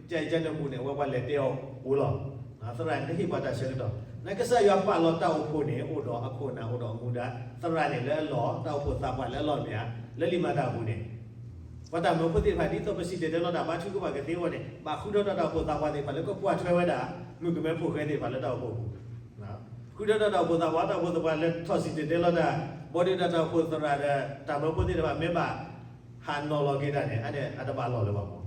ကၢ်အံၤကၢ်နၢပူၤန့ၣ် အဝဲပှၤလဲၤတဲအီၤအိၣ်လီၤ. သရၣ်န့ၣ်တဟ့ၣ်ပှၤတၢ်ဆၢကတီၢ် နကစၢ်ယွၤပာ်လီၤတၢ်အိၣ်ဖှိၣ်န့ၣ် အိၣ်ဒီးအခိၣ်အနၢ် အိၣ်ဒီးအမူဒါ သရၣ်န့ၣ်လၢအလီၢ် တၢ်အိၣ်ဖှိၣ်သးပှၢ်လၢအလီၢ်မ့ၢ်ဧါ. လၢလံာ်မၤတၢ်အပူၤန့ၣ် ပှၤတၢ်မၢဖိသ့ၣ်တဖၣ် ဒ်သိးပစံၣ်တဲၤတဲလီၤတၢ် ဘါထုကဖၣ်ကသ့အဂီၢ်န့ၣ် ဘၣ်ဃုထၢထီၣ်တၢ်အိၣ်ဖှိၣ်သးပှၢ်သ့ၣ်တဖၣ်လၢကကွၢ်ထွဲဝဲဒၣ် မုၣ်ကမဲဖိဃဲသ့ၣ်တဖၣ်လၢတၢ်အိၣ်ဖှိၣ်အပူၤ ဃုထၢထီၣ်တၢ်အိၣ်ဖှိၣ်သးပှၢ် တၢ်အိၣ်ဖှိၣ်သးပှၢ်လၢထီၣ်စံၣ်တဲၤတဲလီၤတၢ် ဘီဒုးတၢ် တၢ်အိၣ်ဖှိၣ်သရၣ်ဒီး တၢ်မၢဖိသ့ၣ်တဖၣ် မ့ၢ်ဘၣ်ဟးနီၤလီၤက့ၤတၢ်န့ၣ် အန့ၣ်အတဘၣ်လီၢ်လၢၤဘၣ်မး.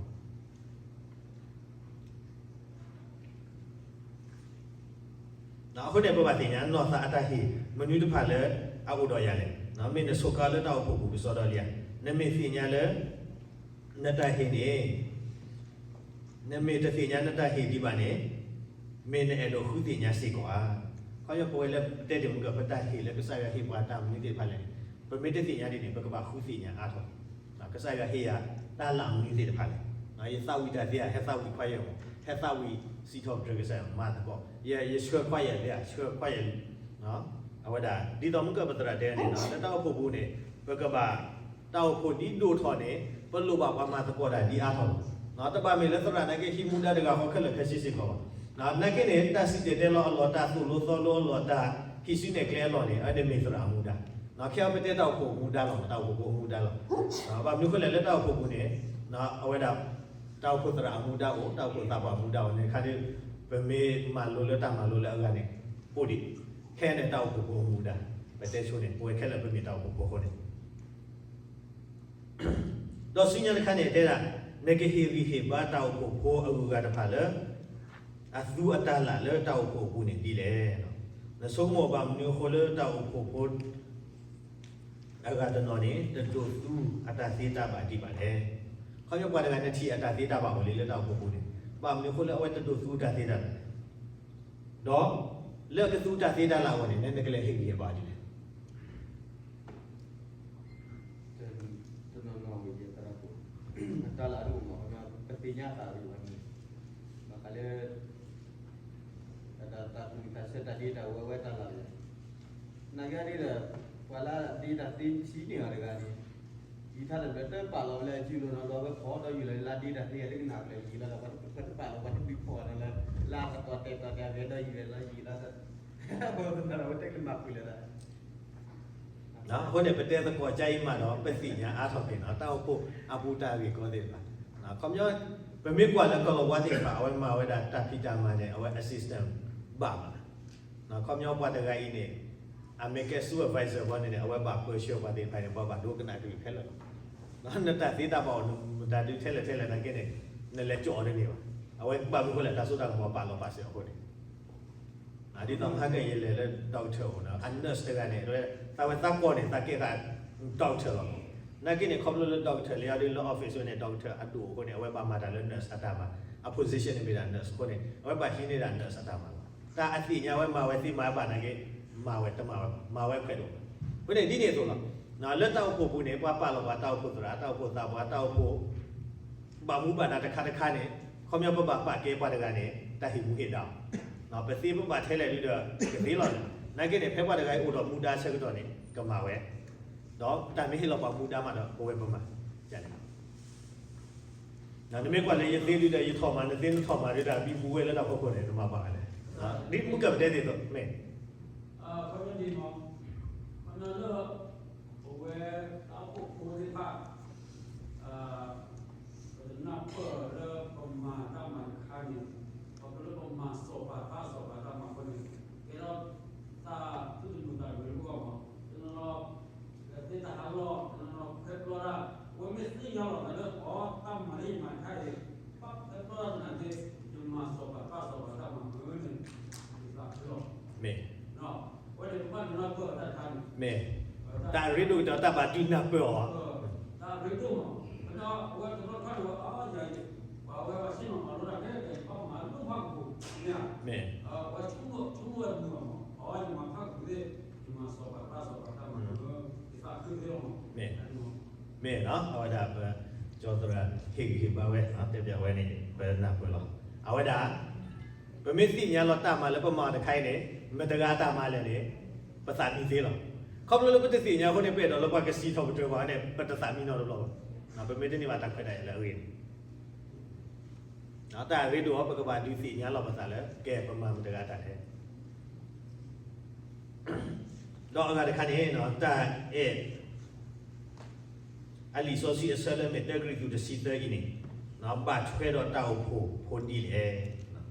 အဃိန့ၣ် ပဘၣ်သ့ၣ်ညါ နီၢ်သးအတၢ်ဟ့ၣ် မနုၤတဖၣ်လၢအအိၣ်ဒီးယၤလဲၣ်. မ့ၢ်နဆိးကါလၢတၢ်အိၣ်ဖှိၣ်ပူၤကစီဒီလံဧါ. နမ့ၢ်သ့ၣ်ညါလၢ နတၢ်ဟ့ၣ်န့ၣ် နမ့ၢ်တသ့ၣ်ညါနတၢ်ဟ့ၣ်ဒံးဘၣ်န့ၣ် မ့ၢ်နအဲၣ်ဒိးဃုသ့ၣ်ညါစ့ၢ်ကီးဧါ. ခီဖျိပဝဲလၢပတဲတ့ၢ်မုၢ်ကၢၢ် ပတၢ်ဟ့ၣ်လၢကစၢ်ယွၤဟ့ၣ်ပှၤတၢ်မနုၤသ့ၣ်တဖၣ်လဲၣ်န့ၣ် ပမ့ၢ်တသ့ၣ်ညါဒ်န့ၣ် ပကဘၣ်ဃုသ့ၣ်ညါအါထီၣ် ကစၢ်ယွၤဟ့ၣ်ယၤတၢ်လၢမနုၤသ့ၣ်တဖၣ်လဲၣ်. ယသးဝံၣ်တၢ်သ့ဧါ, ဟဲသးဝံၣ်ခွါယဲၢ်မး, ဟဲသးဝံၣ်စံးထီၣ်ပတြၢၤကစၢ်ယွၤမၤသကိး, ယဆှၢခွါယဲၢ်သ့ဧါ, ဆှၢခွါယဲၢ်, အဝဲဒၣ် ဒ်သိးမုၢ်ကၢၢ်ပသရၣ်တဲန့ၣ် လၢတၢ်အိၣ်ဖှိၣ်ပူၤန့ၣ် ပကဘၣ် တၢ်အိၣ်ဖှိၣ်ဒ်ဒိၣ်ထီၣ်န့ၣ် ပလိၣ်ဘၣ်ပှၤမၤသကိးတၢ်ဒ်အါထီၣ်လီၤ. တဘၣ်မ့ၢ်လၢသရၣ်နာ်က့ ဟံးမူဒါတဂၤဃီခဲလၢာ်ခဲဆ့စ့ၢ်ကီးဘၣ်. နာ်က့န့ၣ် တၢ်စံၣ်တဲၤတဲလီၤအလီၢ်, တၢ်သိၣ်လိသီလိအလီၢ်, တၢ်ဟံးစုနဲၣ်ကျဲအလီၢ်န့ၣ် အဝဲန့ၣ်မ့ၢ်သရၣ်အမူဒါ. ခဲအံၤပတဲတၢ်အိၣ်ဖှိၣ်အမူဒါလီၤ, တၢ်အိၣ်ဖှိၣ်ဖိအမူဒါလီၤ. ဘၣ်မနုၤဃိလဲၣ် လၢတၢ်အိၣ်ဖှိၣ်ပူၤန့ၣ် အဝဲဒၣ် တၢ်အိၣ်ဖှိၣ်သရၣ်အမူဒါအိၣ်, တၢ်အိၣ်ဖှိၣ်သးပှၢ်အမူဒါအိၣ်န့ၣ်ခါဒီး ပမ့ၢ်မၤလိလၢတၢ်မၤလိလၢအဂၤန့ၣ် အိၣ်ဒံး, ခဲအံၤန့ၣ် တၢ်အိၣ်ဖှိၣ်ဖိအမူဒါ ပတဲဆိန့ၣ် ပဝဲခဲလၢာ်ပမ့ၢ်တၢ်အိၣ်ဖှိၣ်ဖိအဃိန့ၣ် ဒီးဆူညါတခါန့ၣ် တဲဒၣ် နကဟ့ၣ်ဂံၢ်ဟ့ၣ်ဘါတၢ်အိၣ်ဖှိၣ်ဖိအဂုၤအဂၤတဖၣ်လၢ အသူအတၢ်လၢ်လၢတၢ်အိၣ်ဖှိၣ်အပူၤန့ၣ်ဒ်လဲၣ်. နဆိကမိၣ်ဘၣ်မနုၤအဃိလၢတၢ်အိၣ်ဖှိၣ်ဖိ အဂၤတနီၤန့ၣ် တဒိးသူအတၢ်သ့တၢ်ဘၣ်ဒံးဘၣ်လဲၣ်. ခီဖျိပှၤတဂၤနထံၣ်အတၢ်သ့တၢ်ဘၣ်အိၣ်လံလၢတၢ်အိၣ်ဖှိၣ်ပူၤန့ၣ် ဘၣ်မနုၤအဃိလၢအဝဲတဒိးသူတၢ်သ့တၢ်ဘၣ်လဲၣ်. ဒီးလၢအကသူတၢ်သ့တၢ်လၢ်အဂီၢ်န့ၣ် နကလဲၤဟ့ၣ်ဂံၢ်ဟ့ၣ်ဘါဒ်လဲၣ်. တနီၤနီၤဝဲယဲၢ်သရၣ်ဖိ အတၢ်လၢအဒိၣ်မး ပသ့ၣ်ညါသးဝံၤဝဲန့ၣ် ဘၣ်ဃးလၢ တၢ်သူၣ်ဝံၣ်သးဆၢတၢ်ဒ့တၢ်ဝဲဝဲတၢ်လၢ်လၢ် နာ်က့ဒ်ဒီး ပှၤလၢအဒ့တၢ်သ့ဆံးန့ၢ်အီၤတဂၤန့ၣ် ယံာ်ထါတဘျီတပာ်လီၤဝဲလၢအစုလိၤနီၤ ဒီးဝဲဖီဒီးယုၢ်လီၤလၢအဒ့တၢ်သ့အလၢကနၣ်ပျဲၤယံာ်လီၤဒီး ပှၤတပာ်လီၤပှၤတဒုးဖီၣ်အီၤဒီးလၢ လၢအကတီၢ်တဲာ်တီၤတဲာ်အဂဲၤဒီးယံာ်ဝဲလီၤယံာ်လီၤ ပှၤတနီၤဝဲတဲကမၣ်ပှဲၤလၢၤဒီး အဃိန့ၣ် ပတဲသကိးကါအံၤမးဒီး ပသ့ၣ်ညါအါထီၣ်က့ၤနီၤ တၢ်အိၣ်ဖှိၣ်အပူၤတၢ်ဂ့ၢ်ကီသ့ၣ်တဖၣ်. ခီပညီ ပမ့ၢ်ကွၢ်လၢကီၢ်လီၤဝါသ့ၣ်တဖၣ် အဝဲမၤဝဲဒၣ်တၢ်ဖံးတၢ်မၤန့ၣ် အဝဲအ system ဘၣ်မး. ခီပညီပှၤတဂၤအံၤန့ၣ် အမ့ၢ်ကဲ supervisor ဘီန့ၣ်န့ၣ် အဝဲဘၣ်ပၢဆှၢပှၤသ့ၣ်တဖၣ်န့ၣ် ပှၤဘၣ်ဒိကနၣ်ကလုၢ်ခဲလၢာ်လီၤ. နတၢ်သ့တၢ်ဘၣ်အိၣ် နတၢ်ဒုးထဲလဲၣ်ထဲလဲၣ်နာ်က့န့ၣ် နလဲၤကၠီအီၤတန့ၢ်ဘၣ်. အဝဲဘၣ်မနုၤအဃိလဲၣ် တၢ်စိတၢ်ကမီၤပာ်လီၤပာ်စၢၤအဃိန့ၣ် ဒ်သိးမဟါကယလဲၤလၢ doctor အိၣ်နီၤ အ nurse တဂၤန့ၣ် သးဝဲသးကီၢ်န့ၣ် သးကဲဃာ် doctor လီၤ. နာ်က့န့ၣ် ခီဖျိလၢ doctor လၢအဒုးလၢ office ဝဲန့ၣ် doctor အဒိၣ်အဃိန့ၣ် အဝဲဘၣ်မၤတၢ်လၢ nurse အတၢ်မၤ, အ position န့ၣ်မ့ၢ်ဒၣ် nurse အဃိန့ၣ် အဝဲဘၣ်ဟံးန့ၢ်ဒၣ် nurse အတၢ်မၤလီၤ. တၢ်အသ့ၣ်ညါဝဲမၤဝဲသ့မၤဝဲဘၣ်နာ်က့ မၤဝဲတမၤဝဲဘၣ် မၤဝဲခွဲးဒိၣ်. အဃိန့ၣ် ဒ်န့ၣ်အသိးလီၤ. လၢတၢ်အိၣ်ဖှိၣ်ပူၤန့ၣ် ပှၤပာ်လီၤပှၤတၢ်အိၣ်ဖှိၣ်သရၣ် တၢ်အိၣ်ဖှိၣ်သးပှၢ် တၢ်အိၣ်ဖှိၣ် ဘၣ်မူဘၣ်ဒါတခါတခါန့ၣ် ခီပညီပဘၣ်ပာ်ကဲပှၤတဂၤန့ၣ် တၢ်ဟ့ၣ်မူဟ့ၣ်ဒါအီၤ, ပသ့ပဘၣ်ထဲလဲၣ်ဒုဒီး ကသ့လီၤ. နာ်က့န့ၣ် ဖဲပှၤတဂၤအံၤအိၣ်ဒီးမူဒါဆၢကတီၢ်န့ၣ် ကမၤဝဲ, ဒီးတၢ်မ့ၢ်ဟ့ၣ်လီၤပှၤမူဒါမးဒီး ပဝဲပမၤန့ၣ်လီၤ. နမ့ၢ်ကွၢ်လၢယသ့ဒုဒီး ယထီၣ်မၤ နသ့နထီၣ်မၤဒုဒီး ဘံဘူဝဲလၢတၢ်ဖီခိၣ်န့ၣ် နမၤဘၣ်ဝဲလဲၣ်. ဒ်မုၢ်ကၢၢ်ပတဲသ့ၣ်သိး မ့ၢ် ခီပညီဒ်န့ၣ် ခီပညီလၢ ပဝဲတၢ်အိၣ်ဖှိၣ်ဖိသ့ၣ်တဖၣ် မ့ၢ်, တၢ်ရ့ဒိၣ်ကတၢၢ်တၢ်ဘၣ်ဒုးနၢ်ပၢၢ်အီၤ, မ့ၢ်, မ့ၢ်, မ့ၢ်နီၤ အဝဲဒၣ်ပ, ကၠီသရၣ်ဟ့ၣ်ဂံၢ်ဟ့ၣ်ဘါဝဲ တဲပျးဝဲန့ၣ် ပနၢ်ပၢၢ်လီၤ. အဝဲဒၣ် ပမ့ၢ်သ့ၣ်ညါလီၤတၢ်မၤလၢပမၤအီၤတခါအံၤန့ၣ် မတၤတဂၤအတၢ်မၤလဲၣ်န့ၣ် ပသးမံသ့လီၤ. ခီဖျိလၢပတသ့ၣ်ညါအဃိန့ၣ် ပအဲၣ်ဒိးလၢပှၤကစံးထီၣ်ပတြၢၤပှၤန့ၣ် ပတသးမံနီတဘျီဘၣ်. ပမ့ၢ်တန့ၢ်ဘၣ်တၢ်ခွဲးတၢ်ယာ်လၢအဂ့ၢ်န့ၣ် တၢ်ရ့ဒိၣ်အီၤ ပကဘၣ်ဒုးသ့ၣ်ညါလီၤပသးလၢ ကဲပမၤမတၤတဂၤတၢ်လဲၣ်. ဒီးအဂၤတခါန့ၣ် တၢ်အဲၣ် အလံာ်စီဆှံအဆၢလၢမ့ၢ်တၢကရံၣ်သူးတဆံသၢအံၤန့ၣ် ဘၣ်ထွဲဒီးတၢ်အိၣ်ဖှိၣ်ဖိဒ်လဲၣ်.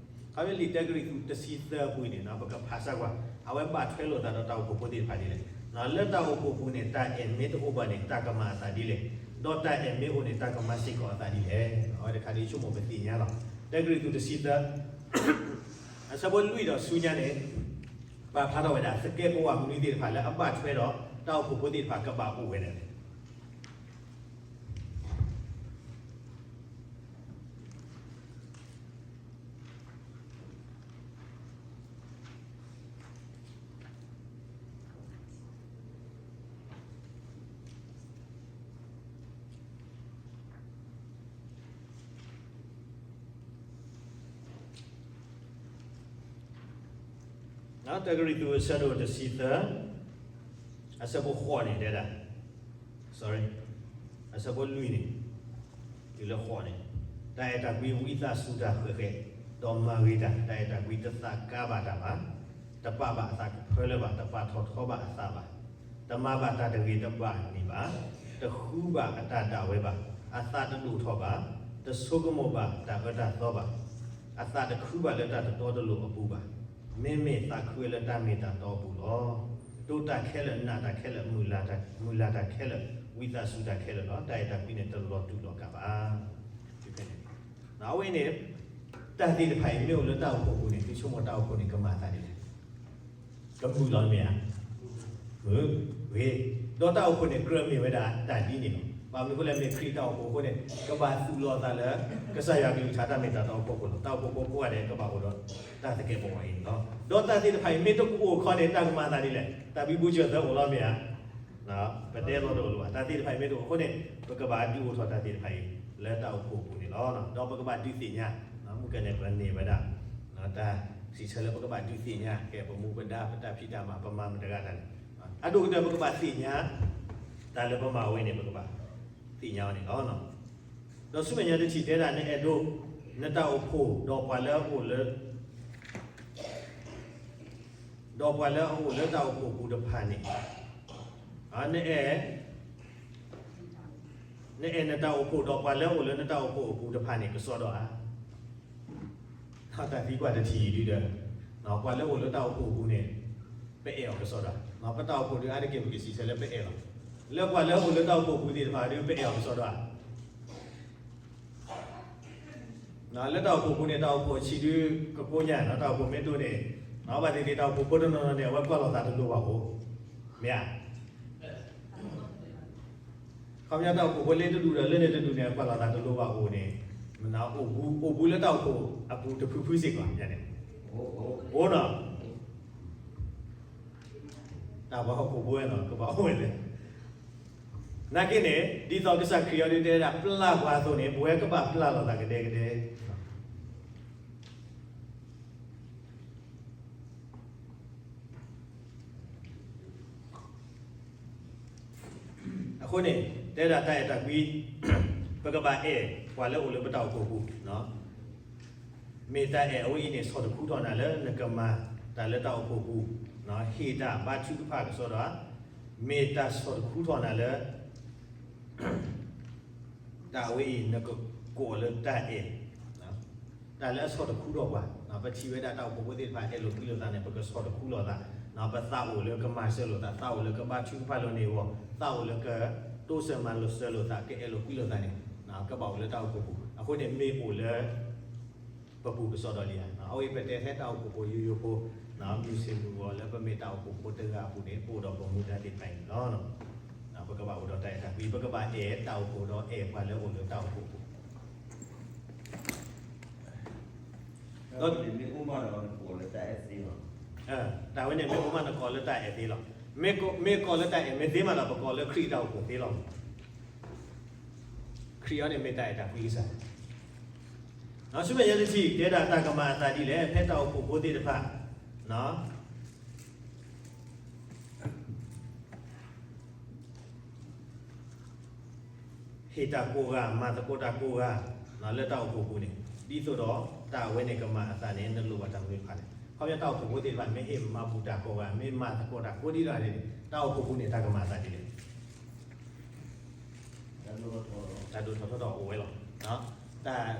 ခီဖျိလံာ်တၢကရံၣ်သူးတဆံသၢအပူၤအံၤန့ၣ် ပကဖးစၢ်ကွၢ် အဝဲဘၣ်ထွဲလိာ်သးဒီးတၢ်အိၣ်ဖှိၣ်ဖိသ့ၣ်တဖၣ်ဒ်လဲၣ်. လၢတၢ်အိၣ်ဖှိၣ်ပူၤန့ၣ် တၢ်အဲၣ်မ့ၢ်တအိၣ်ဘၣ်န့ၣ် တၢ်ကမၤအသးဒ်လဲၣ်, ဒီးတၢ်အဲၣ်မ့ၢ်အိၣ်န့ၣ် တၢ်ကမၤစ့ၢ်ကီးအသးဒ်လဲၣ်. အဝဲတခါဒ်ဆိကမိၣ်ပသ့ၣ်ညါလီၤ. တၢကရံၣ်သူးတဆံသၢ အဆၢဖိလွံၢ်ဒီးဆူညါန့ၣ် ပာ်ဖျါထီၣ်ဝဲဒၣ် သကဲးပဝးမနုၤသ့ၣ်တဖၣ်လၢအဘၣ်ထွဲဒီး တၢ်အိၣ်ဖှိၣ်ဖိသ့ၣ်တဖၣ်ကဘၣ်အိၣ်ဝဲဒၣ်န့ၣ် တၢကရံၣ်သူးအဆၢဒိၣ်တဆံသၢ အဆၢဖိဃိးန့ၣ်တဲဒၣ်, sorry, အဆၢဖိလွံၢ်န့ၣ် တုၤလၢဃိးန့ၣ်, တၢ်အဲၣ်တၢ်ကွံဝံသးစူၤတၢ်ဃဲးဃဲး, ဒီးမၤဂ့ၤတၢ်, တၢ်အဲၣ်တၢ်ကွံတသးကါဘၣ်တၢ်ဘၣ်, တပာ်ဘၣ်အသးကဖၢလၢဘၣ်, တပာ်ထီၣ်ထီဘၣ်အသးဘၣ်, တမၤဘၣ်တၢ်တဂ့ၤတဘၣ်န့ၣ်ဘၣ်, တဃုဘၣ်အတၢ်ဒၣ်ဝဲဘၣ်, အသးတဒိၣ်ထီၣ်ဘၣ်, တဆိကမိၣ်ဘၣ်တၢ်အၢတၢ်သီဘၣ်, အသးတခုဘၣ်လၢတၢ်တတီတလိၤအပူၤဘၣ်, မ့မ့ၢ်သးခုဝဲလၢတၢ်မ့ၢ်တၢ်တီအပူၤလီၤ. တိၢ်တၢ်ခဲလၢာ်, နာ်တၢ်ခဲလၢာ်, မုၢ်လၢ်တၢ်ခဲလၢာ်, ဝံသးစူၤတၢ်ခဲလၢာ်လီၤ. တၢ်အဲၣ်တၢ်ကွံန့ၣ် တလီၤတူာ်လီၤကာ်ဘၣ်. အဝဲန့ၣ် တၢ်သ့ၣ်တဖၣ်အံၤမ့ၢ်အိၣ်လၢတၢ်အိၣ်ဖှိၣ်ပူၤန့ၣ် သုဆိကမိၣ်တၢ်အိၣ်ဖှိၣ်န့ၣ် ကမၤအသးဒ်လဲၣ်. ကမုာ်လီၤမ့ၢ်ဧါ. မုာ်ဂ့ၤ, ဒီးတၢ်အိၣ်ဖှိၣ်န့ၣ် ကြၢးမ့ၢ်ဝဲဒၣ်တၢ်ဒ်န့ၣ်လီၤ. ဘၣ်မနုၤအဃိလဲၣ်, မ့ၢ်ခရံာ်တၢ်အိၣ်ဖှိၣ်အဃိန့ၣ် ကဘၣ်သူၣ်လီၤအသးလၢ ကစၢ်ယွၤအကလုၢ်ကထါတၢ်မ့ၢ်တၢ်တီအဖီခိၣ်လီၤ. တၢ်အိၣ်ဖှိၣ်ဖိကိးဂၤဒဲး ကဘၣ်အိၣ်ဒီးတၢ်သကဲးပဝးအံၤန့ၣ်လီၤ. ဒီးတၢ်သ့ၣ်တဖၣ်အံၤ မ့ၢ်တကအိၣ်ခီန့ၣ် တၢ်ကမၤအသးဒ်လဲၣ်. တၢ်ဘံဘူဆၢၣ်သၢအိၣ်လီၤမ့ၢ်ဧါ. ပတဲလီၤတအိၣ်လၢၤဘၣ်. တၢ်သ့ၣ်တဖၣ်အံၤမ့ၢ်တအိၣ်အဃိန့ၣ် ပကဘၣ်ဒုးအိၣ်ထီၣ်တၢ်သ့ၣ်တဖၣ်အံၤ လၢတၢ်အိၣ်ဖှိၣ်အပူၤန့ၣ်လီၤ. ဒီးပကဘၣ်ဒုးသ့ၣ်ညါ, မုၢ်ကဲန့ၣ် ပန့ၢ်ဝဲဒၣ် တၢ်စံးဆၢလၢပကဘၣ်ဒုးသ့ၣ်ညါ ကဲပမူပဒါ ပတၢ်ဖံးတၢ်မၤ ပမၤမတၤတဂၤတၢ်န့ၣ်, အဒိၣ်ကတၢၢ်ပကဘၣ်သ့ၣ်ညါ တၢ်လၢပမၤဝဲန့ၣ် ပကဘၣ်သ့ၣ်ညါအီၤန့ၣ်လီၤ. ဒီးဆူမဲာ်ညါတထံၣ်တဲဒၣ် နအဲၣ်ဒိး နတၢ်အိၣ်ဖှိၣ် ဒီးပှၤလၢအအိၣ်လၢ ဒီးပှၤလၢအအိၣ်လၢတၢ်အိၣ်ဖှိၣ်အပူၤတဖၣ်န့ၣ်, နအဲၣ်, နအဲၣ်နတၢ်အိၣ်ဖှိၣ် ဒီးပှၤလၢအအိၣ်လၢနတၢ်အိၣ်ဖှိၣ်အပူၤတဖၣ်န့ၣ် ကစီဒီဧါ. တၢ်သံကွၢ်တထံၣ်အံၤဒုဒီး ပှၤလၢအအိၣ်လၢတၢ်အိၣ်ဖှိၣ်အပူၤန့ၣ် ပအဲၣ်အီၤကစီဒီဧါ. ပတၢ်အိၣ်ဖှိၣ်ဒုအါတက့ၢ် ပကစံးဆၢလၢပအဲၣ်လီၤ. လၢပှၤလၢအအိၣ်လၢတၢ်အိၣ်ဖှိၣ်အပူၤသ့ၣ်တဖၣ်ဒု ပအဲၣ်အီၤကစီဒီဧါ. လၢတၢ်အိၣ်ဖှိၣ်ပူၤန့ၣ် တၢ်အိၣ်ဖှိၣ်အဆံးဒု ကကိညါနီၤ, တၢ်အိၣ်ဖှိၣ်မ့ၢ်ဒိၣ်န့ၣ်, ဘၣ်သ့ၣ်သ့ၣ် တၢ်အိၣ်ဖှိၣ်ဖိတနီၤနီၤန့ၣ် အဝဲကွၢ်လိာ်သးတလိၤဘၣ်အိၣ်, မ့ၢ်ဧါ. ခီပညီတၢ်အိၣ်ဖှိၣ်ဖိလၢတဒူၣ်ဒီးလၢန့ၣ်တဒူၣ်န့ၣ် အကွၢ်လိာ်သးတလိၤဘၣ်အိၣ်န့ၣ်, အိၣ်ဘူး အိၣ်ဘူးလၢတၢ်အိၣ်ဖှိၣ်အပူၤတဖုဖုစ့ၢ်ကီးန့ၣ်, အိၣ်နီၤ. တၢ်ပှၤဟီၣ်ခိၣ်ဖိဝဲနီၤ ကဘၣ်အိၣ်ဝဲလဲၣ်. နာ်က့န့ၣ် ဒ်သိးကစၢ်ခရံာ်အံၤဒုတဲဒၣ် ပျၢ်ပှၤအသိးန့ၣ် ပဝဲကဘၣ်ပျၢ်လိာ်သးကဒဲကဒဲ. အဃိန့ၣ် တဲဒၣ်တၢ်အဲၣ်တၢ်ကွံ, ပကဘၣ်အဲၣ်ပှၤလၢအိၣ်လၢပတၢ်အိၣ်ဖှိၣ်ပူၤ, မ့ၢ်တၢ်အဲၣ်အဝဲအံၤန့ၣ် ဆီၣ်တခူထီၣ်နၤလၢနကမၤတၢ်လၢတၢ်အိၣ်ဖှိၣ်ပူၤ, ဟ့ၣ်တၢ်ဘါထုကဖၣ်ကစီဒီဧါ, မ့ၢ်တၢ်ဆီၣ်တခူထီၣ်နၤလၢ တၢ်အဝဲအံၤ နကကိးလၢတၢ်အဲၣ်, တၢ်လၢအဆီၣ်တခူထီၣ်ပှၤ, ပထံၣ်ဝဲဒၣ်တၢ်အိၣ်ဖှိၣ်ဖိသ့ၣ်တဖၣ်အဲၣ်လိာ်ကွံလိာ်သးန့ၣ် ပကဆီၣ်တခူလိာ်သး, ပသးအိၣ်လၢကမၤစၢၤလိာ်သး, သးအိၣ်လၢကဘါထုကဖၣ်လိာ်န့ၢ်အဂီၢ်, သးအိၣ်လၢကတိစၢၤမၤစၢၤလိာ်သး ကအဲၣ်လိာ်ကွံလိာ်သးန့ၣ် ကဘၣ်အိၣ်လၢတၢ်အိၣ်ဖှိၣ်ပူၤ, အဃိန့ၣ်မ့ၢ်အိၣ်လၢ ပပူၤကစီဒီလံဧါ. အဝဲအံၤပတဲထဲတၢ်အိၣ်ဖှိၣ်ဖိယိယိဖိ မုၢ်ဆ့ၣ်မုၢ်ဂီၤလၢပမ့ၢ်တၢ်အိၣ်ဖှိၣ်ဖိတဂၤအပူၤန့ၣ် ပအိၣ်ဒီးပမူဒါသ့ၣ်တဖၣ်အံၤန့ၣ်လီၤ. ပကဘၣ်အိၣ်ဒီးတၢ်အဲၣ်တၢ်ကွံ, ပကဘၣ်အဲၣ်တၢ်အိၣ်ဖှိၣ်ဒီးအဲၣ်ပှၤလၢအအိၣ်လၢတၢ်အိၣ်ဖှိၣ်ပူၤ တၢ်ဝဲန့ၣ်မ့ၢ်အိၣ်မးနကိးလၢတၢ်အဲၣ်သ့လီၤ. မ့ၢ်ကိးလၢတၢ်အဲၣ်သ့လီၤ. မ့ၢ်ကိးလၢတၢ်အဲၣ်မ့ၢ်သ့မးဒီး ပကိးလၢခရံာ်တၢ်အိၣ်ဖှိၣ်သ့လီၤ. ခရံာ်အံၤန့ၣ်မ့ၢ်တၢ်အဲၣ်တၢ်ကွံကစၢ်. ဆူမဲာ်ညါတထံၣ် တဲဒၣ်တၢ်ကမၤအသးဒ်လဲၣ် ဖဲတၢ်အိၣ်ဖှိၣ်ဖိသ့ၣ်တဖၣ် ဟ့ၣ်တၢ်ကိးဂၤ မၤသကိးတၢ်ကိးဂၤ လၢတၢ်အိၣ်ဖှိၣ်ပူၤန့ၣ် ဒ်သိးဒီးတၢ်အဝဲန့ၣ်ကမၤအသးန့ၣ် နလိၣ်ဘၣ်တၢ်မနုၤတဖၣ်လဲၣ်. ခီဖျိတၢ်အိၣ်ဖှိၣ်ဖိသ့ၣ်တဖၣ် မ့ၢ်ဟ့ၣ်မၤဘူၣ်တၢ်ကိးဂၤ မ့ၢ်မၤသကိးတၢ်ကိးဒ်လဲၣ်န့ၣ် တၢ်အိၣ်ဖှိၣ်ပူၤန့ၣ် တၢ်ကမၤအသးဒ်လဲၣ်. တၢ်ဒိၣ်ထီၣ်ထီထီၣ်အိၣ်ဝဲလီၤ. တၢ်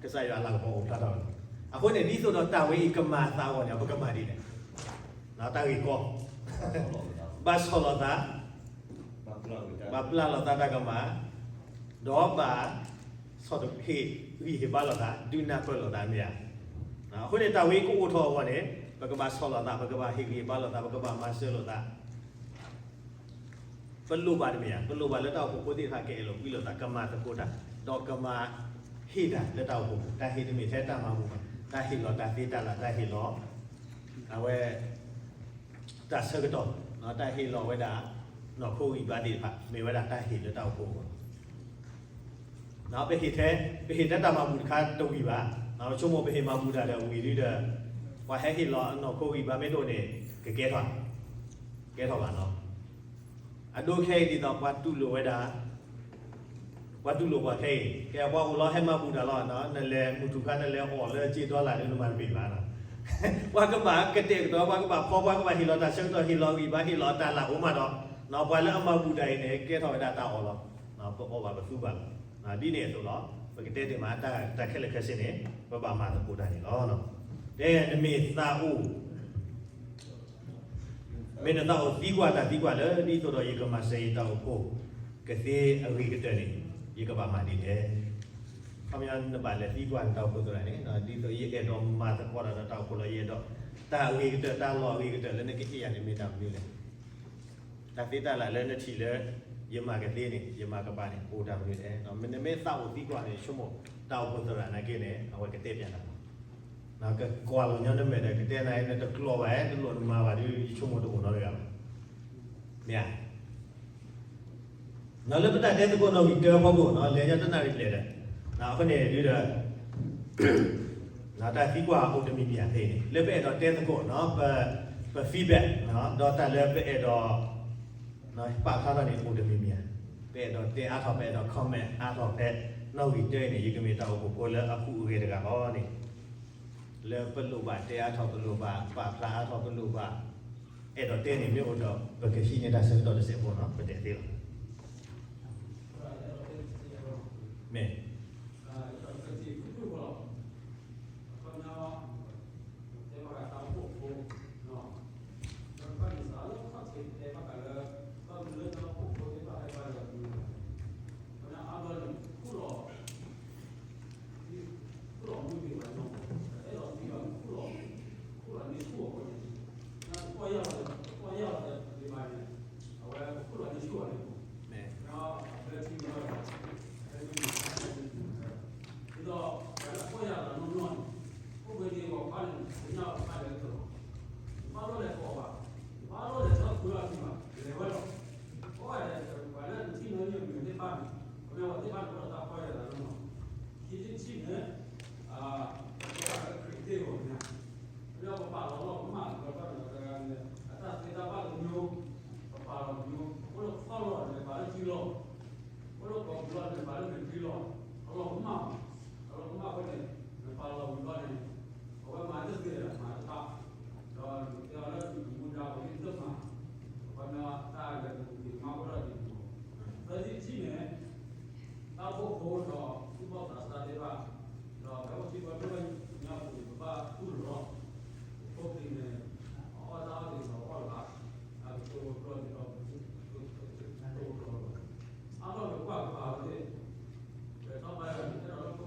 ကစၢ်ယွၤအလၤကပီၤအိၣ်ဖျါထီၣ်ဝဲလီၤ. အဃိန့ၣ် ဒ်သိးဒီးတၢ်ဝဲအံၤကမၤအသးအဂီၢ်န့ၣ် ပကမၤဒ်လဲၣ်. တၢ်ဂ့ၢ်ကီ ဘၣ်ဆီၣ်လီၤသး, ဘၣ်ပျၢ်လီၤသးတၢ်ကမၣ်, ဒီးဘၣ် ဆီၣ်ဟ့ၣ်ဂံၢ်ဟ့ၣ်ဘါလိာ်သး ဒုးနၢ်ပၢၢ်လိာ်သးမ့ၢ်ဧါ. အဃိန့ၣ် တၢ်ဝဲအံၤကအိၣ်ထီၣ်အဂီၢ်န့ၣ် ပကဘၣ်ဆီၣ်လီၤသး, ပကဘၣ်ဟ့ၣ်ဂံၢ်ဟ့ၣ်ဘါလိာ်သး, ပကဘၣ်မၤစၢၤလိာ်သး ပလိၣ်ဘၣ်တမ့ၢ်ဧါ, ပလိၣ်ဘၣ်လၢတၢ်အိၣ်ဖှိၣ်ဖိသ့ၣ်တဖၣ်ကအဲၣ်လိာ်ကွံလိာ်သး, ကမၤသကိးတၢ်, ဒီးကမၤဟ့ၣ်တၢ်လၢတၢ်အိၣ်ဖှိၣ်, တၢ်ဟ့ၣ်တမ့ၢ်ထဲတၢ်မၤဘူၣ်ဘၣ်, တၢ်ဟ့ၣ်လီၤတၢ်သ့တၢ်လၢ်, တၢ်ဟ့ၣ်လီၤ အဝဲ တၢ်ဆၢကတီၢ်, တၢ်ဟ့ၣ်လီၤဝဲဒၣ် နီၢ်ခိဂံၢ်ဘါသ့ၣ်တဖၣ် မ့ၢ်ဝဲဒၣ်တၢ်ဟ့ၣ်လၢတၢ်အိၣ်ဖှိၣ်အဂီၢ် ပဟ့ၣ်ထဲ, ပဟ့ၣ်ထဲတၢ်မၤဘူၣ်တခါတဝံၤဘၣ်, ပဆိကမိၣ်ပဟ့ၣ်မၤဘူၣ်တၢ်ဒီးဝံၤဒုဒီး ပှၤဟဲဟ့ၣ်လီၤနီၢ်ခိဂံၢ်ဘါမ့ၢ်တအိၣ်န့ၣ် ကကဲထီၣ်, ကဲထီၣ်ဘၣ်နီၤ. အဒိခဲအံၤဒ်သိးပှၤတူၢ်လိာ်ဝဲဒၣ် ပှၤတူၢ်လိာ်ပှၤခဲအံၤ ကဲပှၤအိၣ်လီၤဟဲမၤဘူၣ်တၢ်လီၤ, နလဲၤမုၢ်ထူၣ်ခါနလဲၤအီၣ်လၢစ့ဒီလၣ်ဒုနမၤတမ့ၢ်ဘၣ်နီၤ. ပှၤကဘၣ်ကတဲာ်ကတီၤ, ပှၤကဘၣ်ဖီ, ပှၤကဘၣ်ဟ့ၣ်လီၤတၢ်ဆၢကတီၢ်, ဟ့ၣ်လီၤဂံၢ်ဘါ, ဟ့ၣ်လီၤတၢ်လၢ်အိၣ်မးဒီး ပှၤလၢအမၤဘူၣ်တၢ်အံၤန့ၣ် ကဲထီၣ်ဝဲဒၣ်တၢ်အီၣ်လီၤ, ပအီၣ်ဘၣ်ပသူဘၣ်လီၤ. ဒ်န့ၣ်အသိးလီၤ. ပကတဲတ့ၢ်မး တၢ်ခဲလၢာ်ခဲဆ့န့ၣ် ပဘၣ်မၤသကိးတၢ်န့ၣ်လီၤ. တဲနမ့ၢ်သးအိၣ် မ့ၢ်နသးအိၣ်သံကွၢ်တၢ်သံကွၢ်လၢ ဒ်သိးဒီးယကမၤစၢၤယတၢ်အိၣ်ဖှိၣ်ကသ့အဂ့ၤကတၢၢ်န့ၣ် ယကဘၣ်မၤဒ်လဲၣ်. ခီပညီနဘၣ်လဲၤသံကွၢ်နတၢ်အိၣ်ဖှိၣ်သရၣ်န့ၣ် ဒ်သိးယအဲၣ်ဒိးမၤသကိးတၢ်ဒီးတၢ်အိၣ်ဖှိၣ်လီၤ, ယအဲၣ်ဒိး တၢ်အဂ့ၤကတၢၢ် တၢ်လီၢ်အဂ့ၤကတၢၢ်လၢနကဟ့ၣ်ယၤန့ၣ်မ့ၢ်တၢ်မနုၤလဲၣ်. တၢ်သ့တၢ်လၢ်လၢနထံၣ်လၢ ယမၤကသ့န့ၣ် ယမၤကဘၣ်န့ၣ် အိၣ်တၢ်မနုၤလဲၣ်. နမ့ၢ်သးအိၣ်သံကွၢ်န့ၣ် ဆိကမိၣ် တၢ်အိၣ်ဖှိၣ်သရၣ်နာ်က့န့ၣ် အဝဲကတဲပျးနၤ ကကွၢ်လီၤညီနမဲာ်ဒီး ကတဲနၤ နတကျိးဘၣ် နတလိၣ်နမၤဘၣ်ဒီး ယဆိကမိၣ်တအိၣ်နီတဂၤဘၣ်. မ့ၢ်ဧါ. လၢပတၢ်တဲသကိးနီၣ်ဂံၢ်တၢအဖီခိၣ် လဲၤညီတနၣ်ရံၣ်ဘျဲၣ်ဒီး အဃိန့ၣ်ဒုဒီး တၢ်သံကွၢ်အိၣ်တမံၤမံၤဧါဖဲအံၤန့ၣ် လၢပအဲၣ်ဒိးတဲသကိး ပ feedback ဒီးတၢ်လၢပအဲၣ်ဒိး ပာ်ဖျါထီၣ်န့ၣ်အိၣ်တမံၤမံၤဧါ. ပအဲၣ်ဒိးတဲအါထီၣ် ပအဲၣ်ဒိး comment အါထီၣ်ဖဲနီၣ်ဂံၢ်တၢအံၤန့ၣ် ယကမ့ၢ်တၢ်အိၣ်ဖှိၣ်ဖိလၢအဃုာ်အဂဲၤတဂၤဃီန့ၣ် လၢပလိၣ်ဘၣ်တဲအါထီၣ် ပလိၣ်ဘၣ်ပာ်ဖျါအါထီၣ် ပလိၣ်ဘၣ်အဲၣ်ဒိးတဲန့ၣ် မ့ၢ်အိၣ်ဒီး ပကဟံးန့ၢ်တၢ်ဆၢကတီၢ်တစဲးဖိနီၤ ပတဲသ့လီၤ. မ့ၢ် မ့ၢ် ပပာ်လီၤလီၤမၢ်လီၤတဂၤန့ၣ် အတၢ်သ့တၢ်ဘၣ်တမံၤ ပပာ်လီၤမံၤ အိၣ်လၢခီလီၤန့ၣ် ပာ်လၢထံလီၤ အိၣ်လၢကီၢ်ပူၤလီၤန့ၣ် ပာ်လၢမဲာ်ချံလီၤ အလီၤကမၣ်မး အလီၤကမၣ်အဃိန့ၣ် နပာ်လီၤဝံၤလီၤန့ၣ် အဝဲမၤတသ့ဒီးမၤတဘၣ် ဒီးနကတဲအီၤလၢနမူဒါအိၣ်လၢနတမၤ အခီပညီတၢ်လဲၤပူၤက့ၤမၤအိၣ်ဒီးန့ၣ် သၢဆံတဆံန့ၣ် တၢ်အိၣ်ဖှိၣ်ဖိဒီး သူၣ်ဘီၣ်သးစၢ်သ့ၣ်တဖၣ် ဒီးဖဲအိၣ်ထံကီၢ်တဖၣ်ညါပူၤန့ၣ် ပဘၣ်တူၢ်လိာ်လီၤ ဖိသ့ၣ်န့ၣ် အအီၣ်တၢ်အီၣ်သ့ၣ်ဒီးအီၣ်လၢၤဘၣ် အကတိၤကျီၢ်န့ၣ်ဒီး ကတိၤကျီၢ်လီၤ အါထီၣ်ကကွၢ်ကပၤဝဲသ့ၣ် ပထီၣ်ဘၣ်ယၤန့ၣ် အဲၣ်ဒိးလၢပ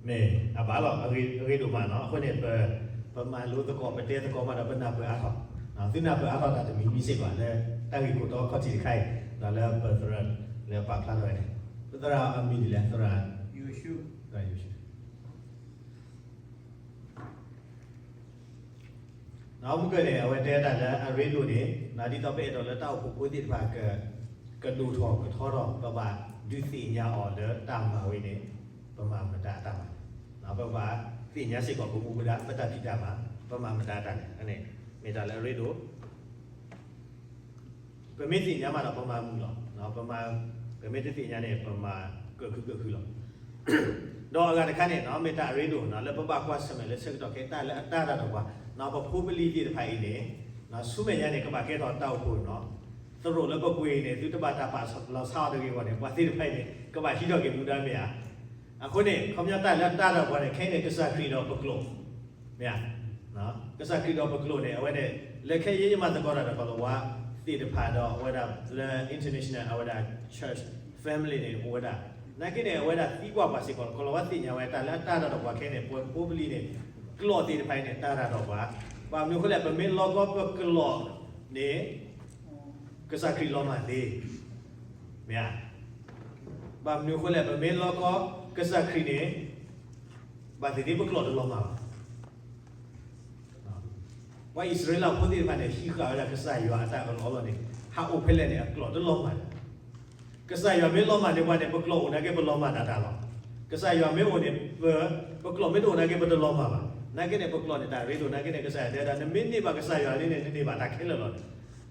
မ့ၢ်အဘၣ်လီၤ, အဂ့ၤဒိၣ်မးနီၤ. အဃိန့ၣ် ပမၤလိသကိး ပတဲသကိးမးဒီး ပနၢ်ပၢၢ်အါထီၣ်, သုနၢ်ပၢၢ်အါထီၣ်တၢ်တမံၤမံၤစ့ၢ်ကီး လၢတၢ်ဂ့ၢ်ခိၣ်တီခီၣ်ထံးတခါအံၤ, ဒီးလၢပသရၣ်လၢပာ်ဖျါထီၣ်ဝဲန့ၣ်, ပသရၣ်အမံၤဒ်လဲၣ်, သရၣ်ယိၤၡူ, မုၢ်ကၢၢ်န့ၣ် အဝဲတဲတၢ်လၢအရ့ဒိၣ်န့ၣ်, ဒ်သိးပအဲၣ်ဒိးလၢတၢ်အိၣ်ဖှိၣ်ဖိသ့ၣ်တဖၣ် ကဒိၣ်ထီၣ်ကထီထီၣ် ပဘၣ်ဒုးသ့ၣ်ညါအီၤလၢတၢ်မၤဝဲန့ၣ်, ပမၤမတၤအတၢ်မၤ, ပဘၣ်သ့ၣ်ညါစ့ၢ်ကီး ပမူပဒါ ပတၢ်ဖံးတၢ်မၤ, ပမၤမတၤအတၢ်လဲၣ်, မ့ၢ်တၢ်လၢအရ့ဒိၣ် ပမ့ၢ်သ့ၣ်ညါမးဒီး ပမၤမုာ်လီၤ. ပမ့ၢ်တသ့ၣ်ညါန့ၣ် ပမၤကၢၣ်ခုကၢၣ်ခုလီၤ. ဒီးအဂၤတခါန့ၣ် မ့ၢ်တၢ်အရ့ဒိၣ် လၢပဘၣ်ကွၢ်ဆၢၣ်မဲာ်လၢဆၢကတီၢ်ခဲအံၤ တၢ်လၢအတၢ်တၢ်ဒီးပှၤ, ပဖိပလံၤသ့ၣ်တဖၣ်အံၤန့ၣ်, ဆူမဲာ်ညါန့ၣ် ကဘၣ်ကဲထီၣ်တၢ်အိၣ်ဖှိၣ်နီၤ, သရိာ်လၢပပှ့ၤအံၤန့ၣ် သုတဘၣ်တၢ်ပာ်လီၤဆါအီၤတဂ့ၤအဂီၢ်န့ၣ် ပှၤသ့ၣ်တဖၣ်အံၤန့ၣ် ကဘၣ်ဟံးထီၣ်က့ၤမူဒါမ့ၢ်ဧါ. အဃိန့ၣ် ခီပညီတၢ်လၢအတၢ်ဒီးပှၤန့ၣ် ခဲအံၤန့ၣ် ကစၢ်ခရံာ်ဒီးပကျိာ် မ့ၢ်ဧါ. ကစၢ်ခရံာ်ဒီးပကျိာ်န့ၣ် အဝဲန့ၣ် လၢခဲအံၤယမၤသကိးတၢ်ဒီး ကီၤလၤဝါသ့ၣ်တဖၣ်ဒီး အဝဲဒၣ်လၢ international အဝဲဒၣ် church family န့ၣ် အိၣ်ဝဲဒၣ်, နာ်က့န့ၣ် အဝဲဒၣ်သံကွၢ်ပှၤစ့ၢ်ကီး, ကီၤလၤဝါသ့ၣ်ညါဝဲ တၢ်လၢအတၢ်တၢ်ဒီးပှၤခဲအံၤန့ၣ် ပဝဲပဖိပလံၤန့ၣ် ကျိာ်သ့ၣ်တဖၣ်အံၤန့ၣ် တၢ်တၢ်ဒီးပှၤ, ဘၣ်မနုၤအဃိလဲၣ် ပမ့ၢ်လီၤကီပကျိာ်န့ၣ် ကစၢ်ခရံာ်လီၤမၢ်သ့, မ့ၢ်ဧါ. ဘၣ်မနုၤအဃိလဲၣ် ပမ့ၢ်လီၤကီကစၢ်ခရံာ်န့ၣ် ဘၣ်သ့ၣ်သ့ၣ်ပကျိာ်တလီၤမၢ်ဘၣ်. ပှၤအံၣ်စရ့လးဖိသ့ၣ်တဖၣ်န့ၣ် ဟံးဃာ်ဝဲဒၣ်ကစၢ်ယွၤအတၢ်အၢၣ်လီၤအီလီၤန့ၣ် ဟးအိၣ်ဖဲလဲၣ်န့ၣ် အကျိာ်တလီၤမၢ်လၢၤ. ကစၢ်ယွၤမ့ၢ်လီၤမၢ်န့ၢ်ပှၤန့ၣ် ပကျိာ်အိၣ်နာ်က့ ပလီၤမၢ်တၢ်တၢ်လီၤ. ကစၢ်ယွၤမ့ၢ်အိၣ်န့ၣ် ပကျိာ်မ့ၢ်တအိၣ်နာ်က့ ပတလီၤမၢ်ဘၣ်. နာ်က့န့ၣ် ပကျိာ်န့ၣ် တၢ်ရ့ဒိၣ်နာ်က့န့ၣ် ကစၢ်ယွၤတဲဝဲဒၣ် နမ့ၢ်န့ၢ်ဘၣ်ကစၢ်ယွၤန့ၣ်န့ၣ် နန့ၢ်ဘၣ်တၢ်ခဲလၢာ်လီၤန့ၣ်.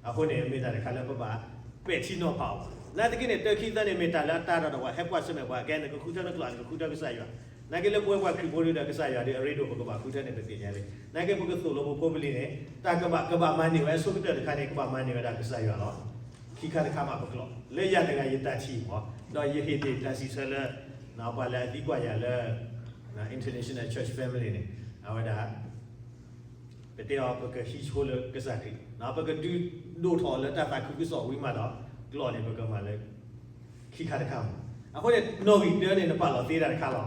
အဃိန့ၣ် မ့ၢ်တၢ်တခါလၢပဘၣ်ပဲာ်ထံနီၤဖးအီၤ. နာ်သက့န့ၣ် တၢခံသၢန့ၣ် မ့ၢ်တၢ်လၢအတၢ်ဒီးပှၤ ဟဲကွၢ်ဆၢၣ်မဲာ်ပှၤ ကဲ နကဃုထၢနကျိာ် နကဃုထၢကစၢ်ယွၤ. နာ်က့လၢပဝဲပှၤခရံာ်ဖိဒုဒီး ကစၢ်ယွၤဒုအရ့ဒိၣ် ပကဘၣ်ဃုထၢန့ၣ် ပသ့ၣ်ညါလံ. နာ်က့ပကသိၣ်လိပဖိပလံၤန့ၣ် တၢ်ကဘၣ် ကဘၣ်မၤန့ၢ်ဝဲအဆိကတၢၢ်တခါန့ၣ် ကဘၣ်မၤန့ၢ်ဝဲဒၣ်ကစၢ်ယွၤလီၤ. ခံခါတခါမးပကျိာ် လၢယၤတဂၤယတၢ်ထံၣ်မး ဒီးယဟ့ၣ်တ့ၢ်တၢ်စံးဆၢလၢ ပှၤလၢအသံကွၢ်ယၤလၢ international church family န့ၣ် အဝဲဒၣ် ပတဲအီၤ ပကဟံးဆိလၢကစၢ်ခရံာ် ပကဒုးဒိၣ်ထီၣ်လၢတၢ်သးခုကစီၣ်ဝံၤမးဒီး ကျိာ်န့ၣ် ပကမၤလၢခံခါတခါမး. အဃိန့ၣ် နီၣ်ဂံၢ်တၢန့ၣ် နပာ်လီၤသ့တၢ်တခါလီၤ.